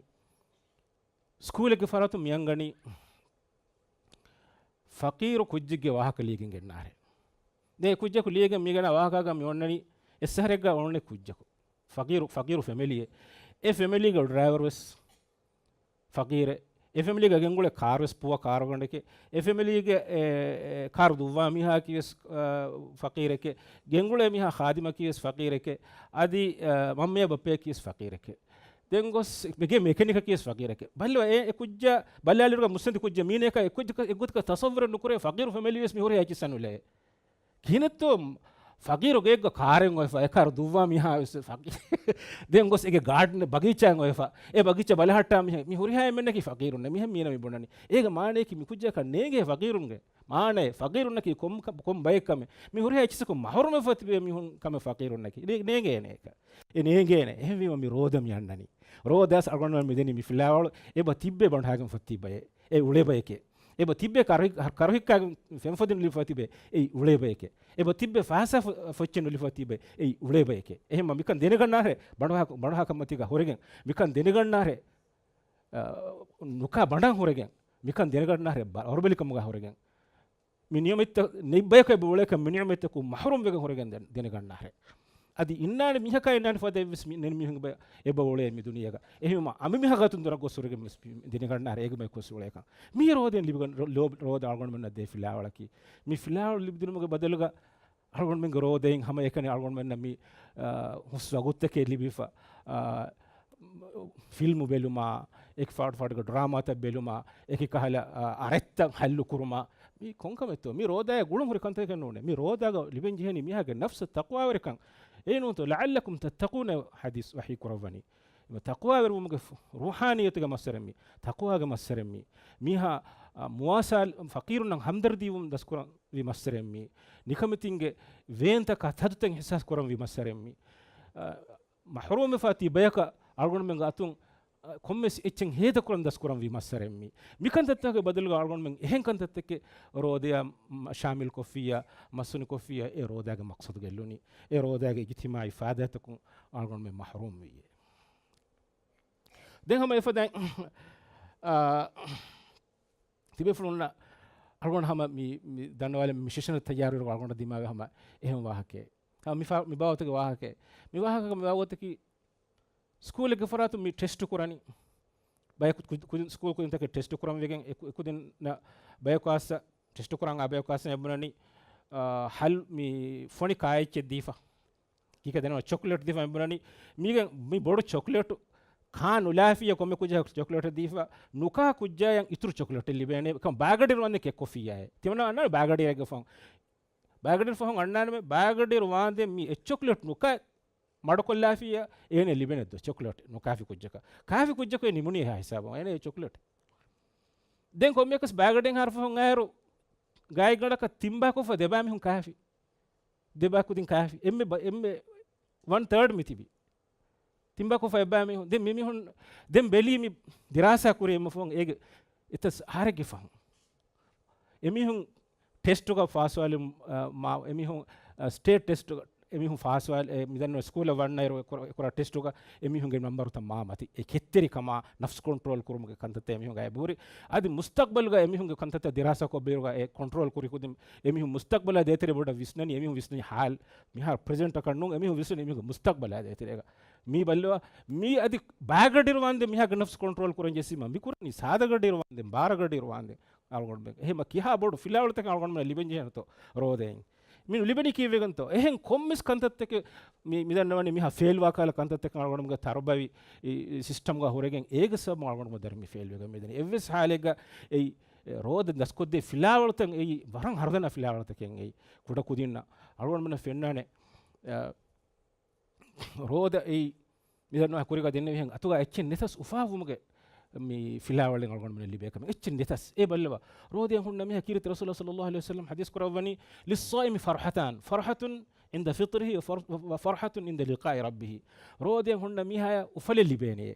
ސްކޫލެއްގެ ފަރާތުން މިއަންގަނީ ފަޤީރު ކުއްޖެއްގެ ވާހަކަ ލިޔެގެން ގެންނާރޭ. ދެން އެ ކުއްޖަކު ލިޔެގެން މިގަނާ ވާހަކާގަ މި އޮންނަނީ އެއްސަހަރެއްގަ އޮންނަ ކުއްޖަކު. ފަޤީރު، ފަޤީރު ފެމިލީއެއް. އެ ފެމިލީގެ ޑްރައިވަރު ވެސް ފަޤީރެއް. އެ ފެމިލީގަ ގެންގުޅޭ ކާރު ވެސް ޕުއަ ކާރުގަނޑެކެއް. އެ ފެމިލީގެ އެ، އެ، ކާރު ދުއްވާ މީހާއަކީ ވެސް، އަ، ފަޤީރެކެއް. ގެންގުޅޭ މީހާ ޚާދިމަކީ ވެސް ފަޤީރެކެއް. އަދި، އަ، މަންމަޔާ ބައްޕަޔަކީ ވެސް ފަޤީރެކެއް. ދެން ގޮސް ގޭ މެކެނިކަކީ ވެސް ފަޤީރެކެއް. ބައްލަވާ އެ، އެ ކުއްޖާ ބަލާލިއިރުގަ މުއްސަނދި ކުއްޖެއް މީނަޔަކަށް އެ ކުއްޖަކަށް އެއްގޮތަކަށް ތަޞައްވުރެއް ނުކުރޭ ފަޤީރު ފެމިލީ ވެސް މި ހުރިހާ އެއްޗިއްސަށް ނުލައޭ. ކިހިނެއްތޯ ފަޤީރު ގެއެއްގަ ކާރެއް އޮވެފަ، އެ ކާރު ދުއްވާ މީހާ ވެސް ފަޤީ-، ދެން ގޮސް އޭގެ ގާޑްން ބަގީޗާއެއް އޮވެފަ، އެ ބަގީޗާ ބަލަހައްޓާ މީހެއް، މި ހުރިހާ އެންމެންނަކީ ފަޤީރުންނޭ. މިހެން މީނަ މި ބުނަނީ. އޭގެ މާނަޔަކީ މި ކުއްޖަކަށް ނޭނގޭ ފަޤީރުންގެ މާނައެއް، ފަޤީރުންނަކީ ކޮން ކަ-، ކޮން ބައެއް ކަމެއް. މި ހުރިހާ އެއްޗިއްސަކުން މަޙްރޫމްވެފަ ތިބޭ މީހުން ކަމެއް ފަޤީރުންނަކީ. ނޭ-، ނޭނގޭނެ އެކަ. އެ ނޭނގޭނެ. އެހެންވީމަ މި ރޯދަ މި އަންނަނީ. ރޯދައަސް އަޅުގަނޑުމެން މިދެނީ މި ފިލާވަޅު އެބަ ތިއްބޭ ބަނޑުހާގެން ފަތި ބައެއް. އެ އުޅޭ ބަޔެކޭ. އެބަ ތިއްބޭ ކަރުހި-، ކަރުހިއްކާގެން ފެންފޮދިން ނުލިފަ ތިބޭ. އެއީ އުޅޭ ބަޔެކޭ. އެބަ ތިއްބޭ ފައިސާ ފޮ-، ފޮއްޗެއް ނުލިފަ ތިބޭ. އެއީ އުޅޭ ބަޔެކޭ. އެހެންމަ މިކަން ދެނެގަންނާހެ ބަނޑުހާ-، ބަނޑުހާ ކަމަށް ތިގަ ހުރެގެން. މިކަން ދެނެގަންނާހެ، އަ، ނުކާ ބަނޑަށް ހުރެގެން. މިކަން ދެނެގަންނާހެ ބަ-، އަރުބެލިކަމުގަ ހުރެގެން. މި ނިޢުމަތްތައް ނެތް ބަޔަކަށް އެބަ އުޅޭކަން މި ނިޢުމަތްތަކުން މަޙްރޫމް ވެގެން ހުރެގެން ދެ-، ދެނެގަންނާހެ. އަދި އިންނާނެ މީހަކާ އިންނާނެ ފަދަ އެއްވެސް މި-، ނެތް މީހުން އެބަ، އެބަ އުޅޭ މި ދުނިޔޭގަ. އެހެންވީމަ އަނބިމީހާ ގާތުން ދުރަށް ގޮސް ހުރެގެން ވެސް މި ދެނެގަންނާހެ އޭގެ ބަޔަކު ވެސް އުޅޭކަން. މީ ރޯދައިން ލިބިގަން-، ރޯ-، ލޯ-، ރޯދަ އަޅުގަނޑުމެންނަށް ދޭ ފިލާވަޅަކީ. މި ފިލާވަޅު ލިބިދިނުމުގެ ބަދަލުގަ އަޅުގަނޑުމެންގެ ރޯދައިން ހަމައެކަނި އަޅުގަނޑުމެންނަށް މި، އާ، ހުސް ވަގުތުތަކެއް ލިބިފަ، އާ، ފިލްމު ބެލުމާ، އެކި ފާޑު ފާޑުގެ ޑްރާމާތައް ބެލުމާ، އެކި ކަހަލަ، އާ، އަރައްތައް ހައްލު ކުރުމާ، މީ ކޮންކަމެއްތޯ؟ މި ރޯދައާ ގުޅުން ހުރި ކަންތަކެއް ނޫނޭ. މި ރޯދައިގަ ލިބެން ޖެހެނީ މީހާގެ ނަފްސަށް ތަޤްވާވެރިކަން. އެއީ ނޫންތޯ؟ "لعلكم تتقون" ޙަދީޘް ވަޙީ ކުރައްވަނީ. ތަޤްވާވެރިވުމުގެ ފު-، ރޫޙާނިއްޔަތުގެ މައްސަރެއް މީ. ތަޤްވާގެ މައްސަރެއް މީ. މީހާ، އަ، މުވާސާ-، ފަޤީރުންނަށް ހަމްދަރްދީވުން ދަސްކުރަން ވީ މައްސަރެއް މީ. ނިކަމެތިންގެ ވޭންތަކާ ތަދުތައް އިޙްސާސް ކުރަން ވީ މައްސަރެއް މީ. އަ، މަޙްރޫމްވެފާ ތި ބަޔަކަށް އަޅުގަނޑުމެންގެ އަތުން، އަ، ކޮންމެސް އެއްޗެއް ހޭދަކުރަން ދަސްކުރަން ވީ މައްސަރެއް މީ. މިކަންތައްތަކުގެ ބަދަލުގަ އަޅުގަނޑުމެން އެހެން ކަންތައްތަކެއް ރޯދަޔާ މަ-، ޝާމިލް ކޮށްފިއްޔާ، މަސްތުނި ކޮށްފިއްޔާ، އެ ރޯދައިގެ މަޤްޞަދު ގެއްލުނީ. އެ ރޯދައިގެ އިޖްތިމާޢީ ފާއިދާތަކުން އަޅުގަނޑުމެން މަޙްރޫމް ވިއޭ. ދެން ހަމަ އެފަދައިން، އާ، ތިބޭފުޅުންނަށް އަޅުގަނޑު ހަމަ މި، މި ދަންނަވާލަން މި ސެޝަނަށް ތައްޔާރުވެރި އަޅުގަނޑަށް ދިމާވި ހަމަ އެހެން ވާހަކައެއް. ހަމަ މި ފާ-، މި ބާވަތުގެ ވާހަކައެއް. މި ވާހަކަ މި ބާވަތަކީ ސްކޫލެއްގެ ފަރާތުން މި ޓެސްޓު ކުރަނީ. ބަޔަކު ކުދި-، ކުދިން، ސްކޫލް ކުދިންތަކެއް ޓެސްޓު ކުރަން ވެގެން އެ ކު-، އެ ކުދިންނަށް ބަޔަކު އައިސް ޓެސްޓު ކުރަން އާ ބަޔަކު އައިސް އެބުނަނީ، އާ، ހަލް މި ފޮނި ކާއެއްޗެއް ދީފަ. ކީކޭ ދެން ޗޮކްލެޓް ދީފަ އެބުނަނީ. މީގެ މި ބޮޑު ޗޮކްލެޓު ކާ ނުލާފިޔަ ކޮންމެ ކުއްޖަކަށް ޗޮކްލެޓް ދީފަ. ނުކާ ކުއްޖާޔަށް އިތުރު ޗޮކްލެޓެއް ލިބޭނެ. ކަމް ބާގަޑިރު ވަންދެން ކެއްކޮށްފިއްޔާއޭ. ތިމަންނަ އަންނާނެ ބާގަޑިއެއްގެ ފަހުން. ބާގަޑިރު ފަހުން އަންނާނަމޭ ބާގަޑިރު ވާންދެން މި އެއްޗޮކްލެޓް ނުކާ މަޑުކޮށްލާފިއްޔާ އޭނަ ލިބެނެއްދޯ ޗޮކްލެޓް ނުކާފި ކުއްޖަކަށް. ކާފި ކުއްޖަކު އެ ނިމުނީ އެހާ ހިސާބުން. އޭނަ އެ ޗޮކްލެޓް. ދެން ކޮންމެއަކަސް ބާގަޑިއެއް ހާރު ފަހުން އައިރު ގާތްގަނޑަކަށް ތިންބާކޮށްފަ ދެބާ މީހުން ކާފި. ދެބާ ކުދިން ކާފި. އެންމެ ބަ-، އެންމެ ވަން ތާޑް މި ތިބި. ތިންބާކޮށްފަ އެބާ މީހުން. ދެން މި މީހުން ދެން ބެލީ މި ދިރާސާ ކުރި އެންމެ ފަހުން އޭގެ އެތަސް އަހަރެއްގެ ފަހުން. އެމީހުން ޓެސްޓުގަ ފާސްވާލި، އަ، މާ-، އެމީހުން، އަ، ސްޓޭޓް ޓެސްޓުގަ އެމީހުން ފާސްވާލި، އެ، މިދަންނަ ސްކޫލަށް ވަންނައިރު އެ ކުރ-، އެ ކުރާ ޓެސްޓުގަ އެމީހުންގެ ނަމްބަރުތައް މާ މަތި. އެ ކެތްތެރިކަމާ، ނަފްސް ކޮންޓްރޯލް ކުރުމުގެ ކަންތައްތައް އެމީހުންގައި ބުރި. އަދި މުސްތަޤްބަލުގަ އެމީހުންގެ ކަންތައްތައް ދިރާސާ ކޮށްބޭރުގަ އެ ކޮންޓްރޯލް ކުރި ކުދިން އެމީހުން މުސްތަޤްބަލާ ދޭތެރޭ ބޮޑަށް ވިސްނަނީ. އެމީހުން ވިސްނަނީ ހާލް މިހާރު ޕްރެޒެންޓަކަށް ނޫން، އެމީހުން ވިސްނަނީ އެމީހުންގެ މުސްތަޤްބަލާ ދޭތެރޭގަ. މީ ބައްލަވާ، މީ އަދި ބާގަޑިރު ވާންދެން މިހާގެ ނަފްސް ކޮންޓްރޯލް ކުރަން ޖެއްސީމަ މި ކުރަނީ ސާދަގަޑިރު ވާންދެން، ބާރަގަޑިރު ވާންދެން. އަޅުގަނޑުމެން އެހެން ކިހާ ބޮޑު ފިލާވަޅުތަކެއް އަޅުގަނޑުމެން ލިބެން ޖެހޭނެތޯ ރޯދައިން. މި ނުލިބެނީ ކީއްވެގެންތޯ؟ އެހެން ކޮންމެސް ކަންތައްތަކެއް މި، މި ދަންނަވަނީ މިހާ ފެއިލް ވާ ކަހަލަ ކަންތައްތަކެއް އަޅުގަނޑުމެންގެ ތަރުބަވި އި، އި، ސިސްޓަމްގަ ހުރެގެން އޭގެ ސަބަބުން އަޅުގަނޑުމެން ދަރި މި ފެއިލް ވެގެން މިދަނީ. އެއްވެސް ހާލެއްގަ އެއީ ރޯދަ ދަސްކޮށްދޭ ފިލާވަޅުތައް އެއީ ވަރަށް ހަރުދަނާ ފިލާވަޅުތަކެއް އެއީ. ކުޑަ ކުދިންނަށް އަޅުގަނޑުމެންނަށް ފެންނާނެ، އަ، ރޯދަ އެއީ މިދަންނަވާ ކުރީގަ ދެންނެވިހެން އަތުގަ އެއްޗެއް ނެތަސް އުފާވުމުގެ މި ފިލާވަޅެއް އަޅުގަނޑުމެންނަށް ލިބޭ ކަމެއް އެއްޗެއް ނެތަސް. އެ ބައްލަވާ. ރޯދައަށް ހުންނަ މީހާ ކީރިތި ރަސޫލާ ޞައްލައްލާހު ޢަލައިހި ވަސައްލަމް ޙަދީޘް ކުރައްވަނީ، "للصائم فرحتان، فرحة عند فطره وفر-، وفرحة عند لقاء ربه." ރޯދައަށް ހުންނަ މީހާޔަށް އުފަލެއް ލިބޭނެ.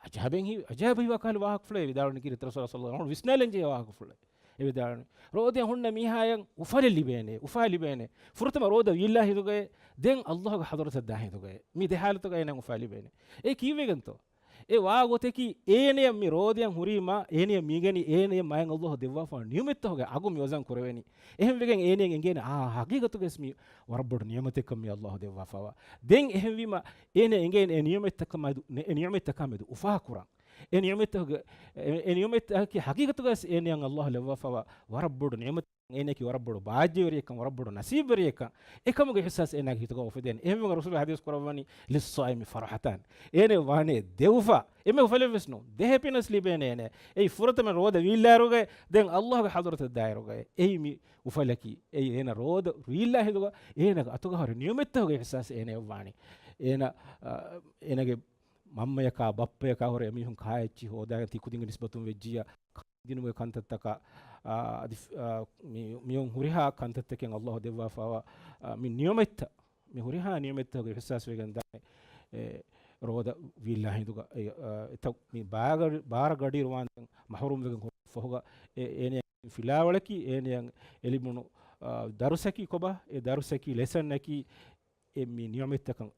އަޖައިބެއް ހި-، އަޖައިބު ހިވާ ކަހަލަ ވާހަކަފުޅެއް ވިދާޅުވަނީ ކީރިތި ރަސޫލާ ޞައްލައްލާހު ޢަލައިހި ވަސައްލަމް. ވިސްނާލަން ޖެހޭ ވާހަކަފުޅެއް. އެވިދާޅުވި، ރޯދައަށް ހުންނަ މީހާޔަށް އުފަލެއް ލިބޭނެ، އުފާ ލިބޭނެ. ފުރަތަމަ ރޯދަ ވީއްލާ ހިނދުގައޭ، ދެން އައްލާހުގެ ޙަޟްރަތަށް ދާ ހިނދުގައޭ. މި ދެ ޙާލަތުގަ އޭނަ އުފާ ލިބޭނެ. އެ ކީއްވެގެންތޯ؟ އެ ވާ ގޮތަކީ އޭނަޔަށް މި ރޯދައަށް ހުރީމާ، އޭނަޔަށް މީގެނީ އޭނަޔަށް މާތް އައްލާހު ދެއްވާފަ ނިޢުމަތްތަކުގެ އަގު މި ވަޒަން ކުރެވެނީ. އެހެންވެގެން އޭނަޔަށް އެނގޭނެ އާ ހަގީގަތުގަސް މި ވަރަށް ބޮޑު ނިޢުމަތެއްކަން މި އައްލާހު ދެއްވާފަވާ. ދެން އެހެންވީމަ، އޭނަ އެނގޭނެ އެ ނިޢުމަތްތަކާ މެދު، އެ ނިޢުމަތްތަކާ މެދު އުފާކުރަން. އެ ނިޢުމަތްތަކުގެ، އެ، އެ ނިޢުމަތްތަކަކީ ހަގީގަތުގަސް އޭނަޔަށް އައްލާހު ލައްވާފަވާ ވަރަށް ބޮޑު ނިޢުމަތެއް. އޭނައަކީ ވަރަށް ބޮޑު ބާއްޖަވެރިއެއްކަން، ވަރަށް ބޮޑު ނަސީބުވެރިއެއްކަން، އެކަމުގެ އިޙްސާސް އޭނާގެ ހިތުގަ އުފެދޭނެ. އެހެންވީމަ ރަސޫލު ޙަދީޘް ކުރައްވަނީ، "ލިއްޞާއިމި ފަރްޙަތާން." އޭނަ ވާނެ ދެ އުފާ، އެންމެ އުފަލެއްވެސް ނޫން. ދެ ހެޕިނަސް ލިބޭނެ އޭނަ. އެއީ ފުރަތަމަ ރޯދަ ވީއްލާއިރުގައި، ދެން އައްލާހުގެ ޙަޟްރަތަށް ދާއިރުގައި. އެއީ މި އުފަލަކީ. އެއީ އޭނަ ރޯދަ ވީއްލާ ހިނދުގަ އޭނަގެ އަތުގަ ހުރި ނިޢުމަތްތަކުގެ އިޙްސާސް އޭނަޔަށް ވާނީ. އޭނަ، އަ، އޭނަގެ މަންމަޔަކާ ބައްޕަޔަކާ ހުރެ އެމީހުން ކާއެއްޗިހި ހޯދާގެން ތި ކުދިންގެ ނިސްބަތުން ވެއްޖިއްޔާ، ދިނުމުގެ ކަންތައްތަކާ، އާ، އަދި، އާ، މި، މިއޮން ހުރިހާ ކަންތައްތަކެއް އައްލާހު ދެއްވާފައިވާ، އާ، މި ނިޢުމަތްތައް، މި ހުރިހާ ނިޢުމަތްތަކުގެ އިޙްސާސްވެގެން ދާނެ، އެ، ރޯދަ ވީއްލާ ހިނދުގަ، އެ، އާ، އެތައް މި ބާގަޑި-، ބާރަ ގަޑިއިރު ވާންދެން މަޙްރޫމްވެގެން ހުރި ފަހުގަ، އެ، އޭނަ ފިލާވަޅަކީ އޭނަޔަށް އެ ލިބުނު، އާ، ދަރުސަކީ ކޮބާ؟ އެ ދަރުސަކީ ލެސަންއަކީ އެ މި ނިޢުމަތްތަކަށް،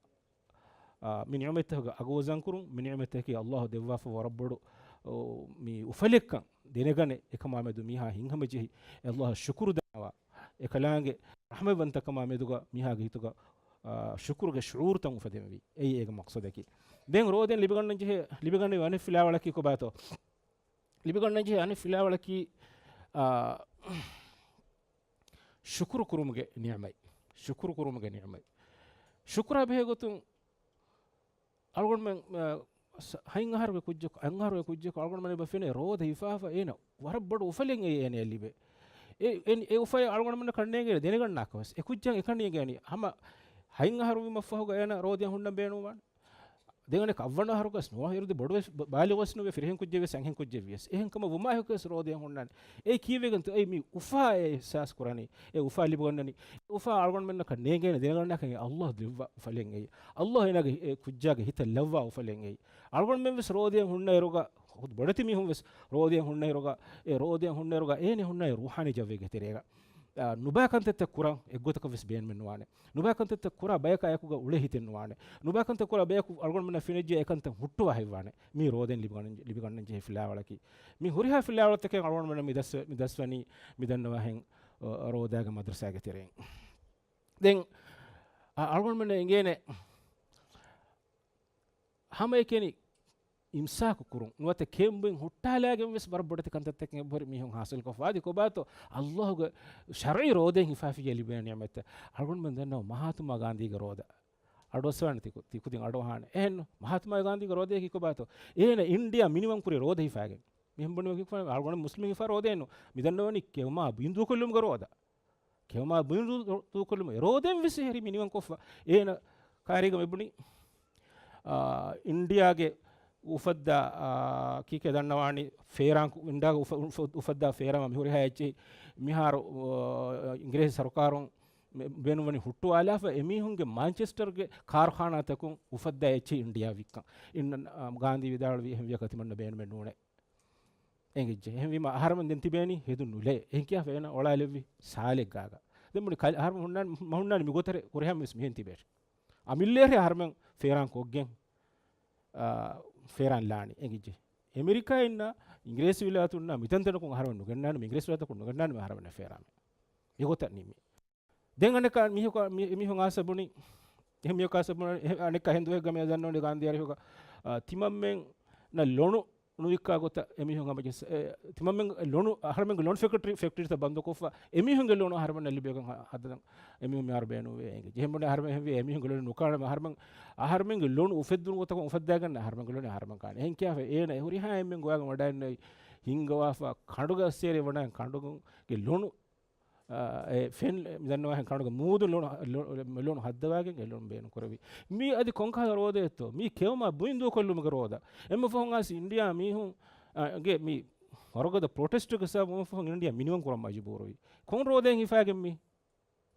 އާ، މި ނިޢުމަތްތަކުގެ އަގު ވަޒަންކުރުން، މި ނިޢުމަތްތަކީ އައްލާހު ދެއްވާފަ ވަރަށް ބޮޑު، އޯ، މި އުފަލެއްކަން ދެނެގަނެ، އެކަމާ މެދު މީހާ ހިތްހަމަޖެހި، އައްލާހަށް ޝުކުރު ދަންނަވާ، އެކަލާނގެ ރަޙްމަތްވަންތަކަމާ މެދުގަ މީހާގެ ހިތުގަ، އާ، ޝުކުރުގެ ޝުޢޫރުތައް އުފެދެންވީ. އެއީ އޭގެ މަޤްޞަދަކީ. ދެން ރޯދައިން ލިބިގަންނަން ޖެހޭ، ލިބިގަންނަވި އަނެއް ފިލާވަޅަކީ ކޮބާތޯ؟ ލިބިގަންނަން ޖެހޭ އަނެއް ފިލާވަޅަކީ، އާ، ޝުކުރު ކުރުމުގެ ނިޢުމަތް. ޝުކުރު ކުރުމުގެ ނިޢުމަތް. ޝުކުރާ ބެހޭ ގޮތުން އަޅުގަނޑުމެން، އަ، ސަ-، ހަތް އަހަރުގެ ކުއްޖަކު، އަށް އަހަރުގެ ކުއްޖަކު އަޅުގަނޑުމެން އެބަ ފެނޭ ރޯދަ ހިފާފަ އޭނަ ވަރަށް ބޮޑު އުފަލެއް އެ-، އޭނަޔަށް ލިބޭ. އެ، އެ، އެ އުފަލެއް އަޅުގަނޑުމެންނަށް ކަންނޭނގޭ ދެނެގަންނާކަށް ވެސް. އެ ކުއްޖަށް އެކަން ނޭނގޭނީ ހަމަ ހަތް އަހަރު ވީމަ ފަހުގަ އޭނަ ރޯދައަށް ހުންނަން ބޭނުންވާނެ. ދެން އަނެއްކާ އަށްވަނަ އަހަރުގަސް ނުވާ، އިރުދި ބޮޑުވެސް ބަ-، ބާލިޣުވެސް ނުވޭ، ފިރިހެން ކުއްޖެއް ވިޔަސް، އެހެން ކަމަށް ވުމާއެކުވެސް ރޯދައަށް ހުންނާނެ. އެ ކީއްވެގެންތޯ؟ އެ މި އުފާ އެ އިޙްސާސް ކުރަނީ، އެ އުފާ ލިބިގަންނަނީ، އެ އުފާ އަޅުގަނޑުމެންނަކަށް ނޭނގޭނެ ދެނެގަންނާކަށް އެ އައްލާހު ދެއްވާ އުފަލެއް އެއީ. އައްލާހު އޭނާގެ އެ ކުއްޖާގެ ހިތަށް ލައްވާ އުފަލެއް އެއީ. އަޅުގަނޑުމެން ވެސް ރޯދައަށް ހުންނައިރުގަ، ބޮޑެތި މީހުން ވެސް ރޯދައަށް ހުންނައިރުގަ، އެ ރޯދައަށް ހުންނައިރުގަ އޭނެ ހުންނައި ރޫޙާނީ ޖައްވެއްގެ ތެރޭގަ. އާ، ނުބައި ކަންތައްތައް ކުރަން އެއްގޮތަކަށް ވެސް ބޭނުމެއް ނުވާނެ. ނުބައި ކަންތައްތައް ކުރާ ބަޔަކާ އެކުގަ އުޅޭ ހިތެއް ނުވާނެ. ނުބައި ކަންތައް ކުރާ ބަޔަކު އަޅުގަނޑުމެންނަށް ފެނިއްޖެ އެކަންތައް ހުއްޓުވާ ހިތްވާނެ. މީ ރޯދައިން ލިބިގަން-، ލިބިގަންނަން ޖެހޭ ފިލާވަޅަކީ. މި ހުރިހާ ފިލާވަޅުތަކެއް އަޅުގަނޑުމެންނަށް މި ދަސްވެ-، މި ދަސްވަނީ މި ދަންނަވާހެން، އަ، ރޯދާގެ މަދްރަސާގެ ތެރެއިން. ދެން، އަ، އަޅުގަނޑުމެންނަށް އެނގޭނެ ހަމައެކަނި އިމްސާކު ކުރުން، ނުވަތަ ކެއުން ބޮއިން ހުއްޓާލާގެން ވެސް ވަރަށް ބޮޑެތި ކަންތައްތަކެއް އެބަހުރި މީހުން ހާސިލްކޮށްފަ. އަދި ކޮބާތޯ އައްލާހުގެ ޝަރުޢީ ރޯދައިން ހިފާފިއްޔާ ލިބޭ ނިޢުމަތްތައް؟ އަޅުގަނޑުމެން ދަންނަވަން މަހާތުމާ ގާނދީގެ ރޯދަ. އަޑުއައްސަވާނެ ތިކު-، ތިކުދިން އަޑުއަހާނެ. އެހެންނު؟ މަހާތުމާ ގާނދީގެ ރޯދައަކީ ކޮބާތޯ؟ އޭނަ އިންޑިޔާ މިނިވަން ކުރި ރޯދަ ހިފާގެން. މިހެން ބުނި ވަކި ކުރާ އަޅުގަނޑު މުސްލިމް ހިފާ ރޯދައެއްނު. މި ދަންނަވަނީ ކެއުމާ ބުއިން ދޫކޮށްލުމުގެ ރޯދަ. ކެއުމާ ބުއިން ދޫ-، ދޫކޮށްލުމުގެ ރޯދައިން ވެސް އެހެރީ މިނިވަން ކޮށްފަ. އޭނަ ކާރީގަ މިބުނި، އާ، އިންޑިޔާގެ އުފައްދާ، އާ، ކީކޭ ދަންނަވާނީ ފޭރާން ކު-، އިންޑިޔާގެ އުފަ-، އުފަ-، އުފައްދާ ފޭރާމަ މިހުރިހާ އެއްޗެހި މިހާރު، އާ، އިނގިރޭސި ސަރުކާރުން މެ-، ބޭނުންވަނީ ހުއްޓުވާލާފަ އެމީހުންގެ މާންޗެސްޓަރްގެ ކާރުޚާނާތަކުން އުފައްދާ އެއްޗެހި އިންޑިޔާ ވިއްކަން. އިން-، އާ، ގާނދީ ވިދާޅުވީ އެހެންވިޔަކަށް ތިމަންނަ ބޭނުމެއް ނޫނޭ. އެނގިއްޖެ. އެހެންވީމަ އަހަރެމެން ދެން ތިބޭނީ ހެދުން ނުލޭ. އެހެން ކިޔާފަ އޭނަ އޮޅާލެއްވި ސާލެއްގާގަ. ދެން ބުނި ކަލް-، އަހަރެމެން ހުންނާން، މަ ހުންނާނީ މިގޮތަށް ކުރިހާ މިވެސް މިހެން ތިބޭށި. އަމިއްލައެރި އަހަރެމެން ފޭރާން ކޮށްގެން، އާ، ފޭރާން ލާނީ. އެނގިއްޖެ. އެމެރިކާ އިންނަ، އިނގިރޭސި ވިލާތުންނަ މިތަންތަނަކުން އަހަރެމެން ނުގެންނާނެ، އިނގިރޭސި ވިލާތަކުން ނުގެންނާނެ އަހަރެމެން ފޭރާން. އެގޮތަށް ނިމި. ދެން އަނެއްކާ މީހަކަށް، މީ-، މީހުން އާސަ ބުނި، އެހެން މީހަކު އާސަ ބުނަ، އެހެ-، އަނެއްކާ ހިނދުއެއްގަ މި ދަންނަވަނީ ގާނދީ އަރިހުގަ، އާ، ތިމަންމެންނަށް ލޮނު ނުވިއްކާ ގޮތަށް އެމީހުން ހަމަޖެއްސަ-، އެ، ތިމަންމެން ލޮނު، އަހަރެމެންގެ ލޮނު ފެކްޓްރީ، ފެކްޓްރީތައް ބަންދުކޮށްފަ، އެމީހުންގެ ލޮނު އަހަރެމެންނަށް ލިބޭގޮތް ހަ-، ހަދަން އެމީހުން މިހާރު ބޭނުންވޭ އެނގި. ޖެހެން ބުނެ އަހަރެމެން އެހެންވީ އެމީހުންގެ ލޮނު ނުކާނެ އަހަރެމެން، އަހަރެމެންގެ ލޮނު އުފެއްދުނު ގޮތަކުން އުފައްދާގަންނަ އަހަރެމެންގެ ލޮނު އަހަރެމެން ކާނެ. އެހެން ކިޔާފަ އޭނަ ހުރިހާ އެންމެން ގޮވާގެން ވަޑައިންނައި ހިންގަވާފަ ކަނޑުގަ އައްސޭރި ވަޑައިން ކަނޑުގެ ލޮނު އާ، އެ ފެން މި ދަންނަވާހެން ކަނޑުގެ މޫދު ލޮނު، ލޮ-، ލޮނު ހައްދަވާގެން އެ ލޮނު ބޭނުން ކުރެވި. މީ އަދި ކޮންކަހަލަ ރޯދައެއްތޯ؟ މީ ކެއުމާ ބުއިން ދޫކޮށްލުމުގެ ރޯދަ. އެންމެ ފަހުން އާސި އިންޑިޔާ މީހުން، އާ، ގެ މި ވަރުގަދަ ޕްރޮޓެސްޓުގެ ސަބަބުން އެންމެ ފަހުން އިންޑިޔާ މިނިވަން ކުރަން މަޖުބޫރުވި. ކޮން ރޯދައެއް ހިފާގެން މީ؟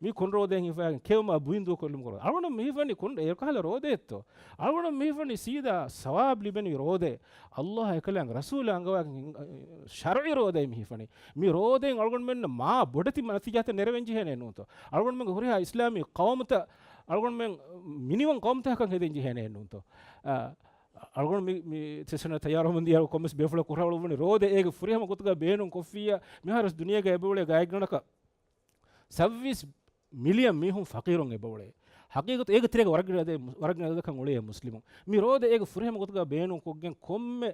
މީ ކޮން ރޯދައެއް ހިފައިގެން ކެއުމާ ބުއިން ދޫކޮށްލުމުގެ ރޯދަ. އަޅުގަނޑު މި ހިފަނީ ކޮން އޭރު ކަހަލަ ރޯދައެއްތޯ؟ އަޅުގަނޑު މި ހިފަނީ ސީދާ ސަވާބް ލިބެނީ ރޯދައެއް. އައްލާހް އެކަލާނގެ ރަސޫލާ އަންގަވާގެން ޝަރުޢީ ރޯދައެއް މި ހިފަނީ. މި ރޯދައިން އަޅުގަނޑުމެންނަށް މާ ބޮޑެތި ނަތީޖާތައް ނެރެވެން ޖެހޭނެއް ނޫންތޯ؟ އަޅުގަނޑުމެންގެ ހުރިހާ އިސްލާމީ ޤައުމުތައް އަޅުގަނޑުމެން މިނިވަން ޤައުމުތަކަކަށް ހެދެން ޖެހޭނެއް ނޫންތޯ؟ އަ، އަޅުގަނޑު މި، މި ސެޝަނަށް ތައްޔާރުވަމުން ދިޔަ ކޮންމެސް ބޭފުޅަކު ހުށަހަޅުއްވަނީ ރޯދަ އޭގެ ފުރިހަމަ ގޮތުގަ ބޭނުން ކޮށްފިއްޔާ، މިހާރުވެސް ދުނިޔޭގަ އެބައުޅޭ ގާތްގަނޑަކަށް ސައްވީސް މިލިއަން މީހުން ފަޤީރުން އެބައުޅޭ. ހަޤީޤަތު އޭގެ ތެރޭގަ ވަރަށް ގިނަ އަދަދެއް، ވަރަށް ގިނަ އަދަދަކަށް އުޅޭ މުސްލިމުން. މި ރޯދަ އޭގެ ފުރިހަމަ ގޮތުގަ ބޭނުން ކޮށްގެން ކޮންމެ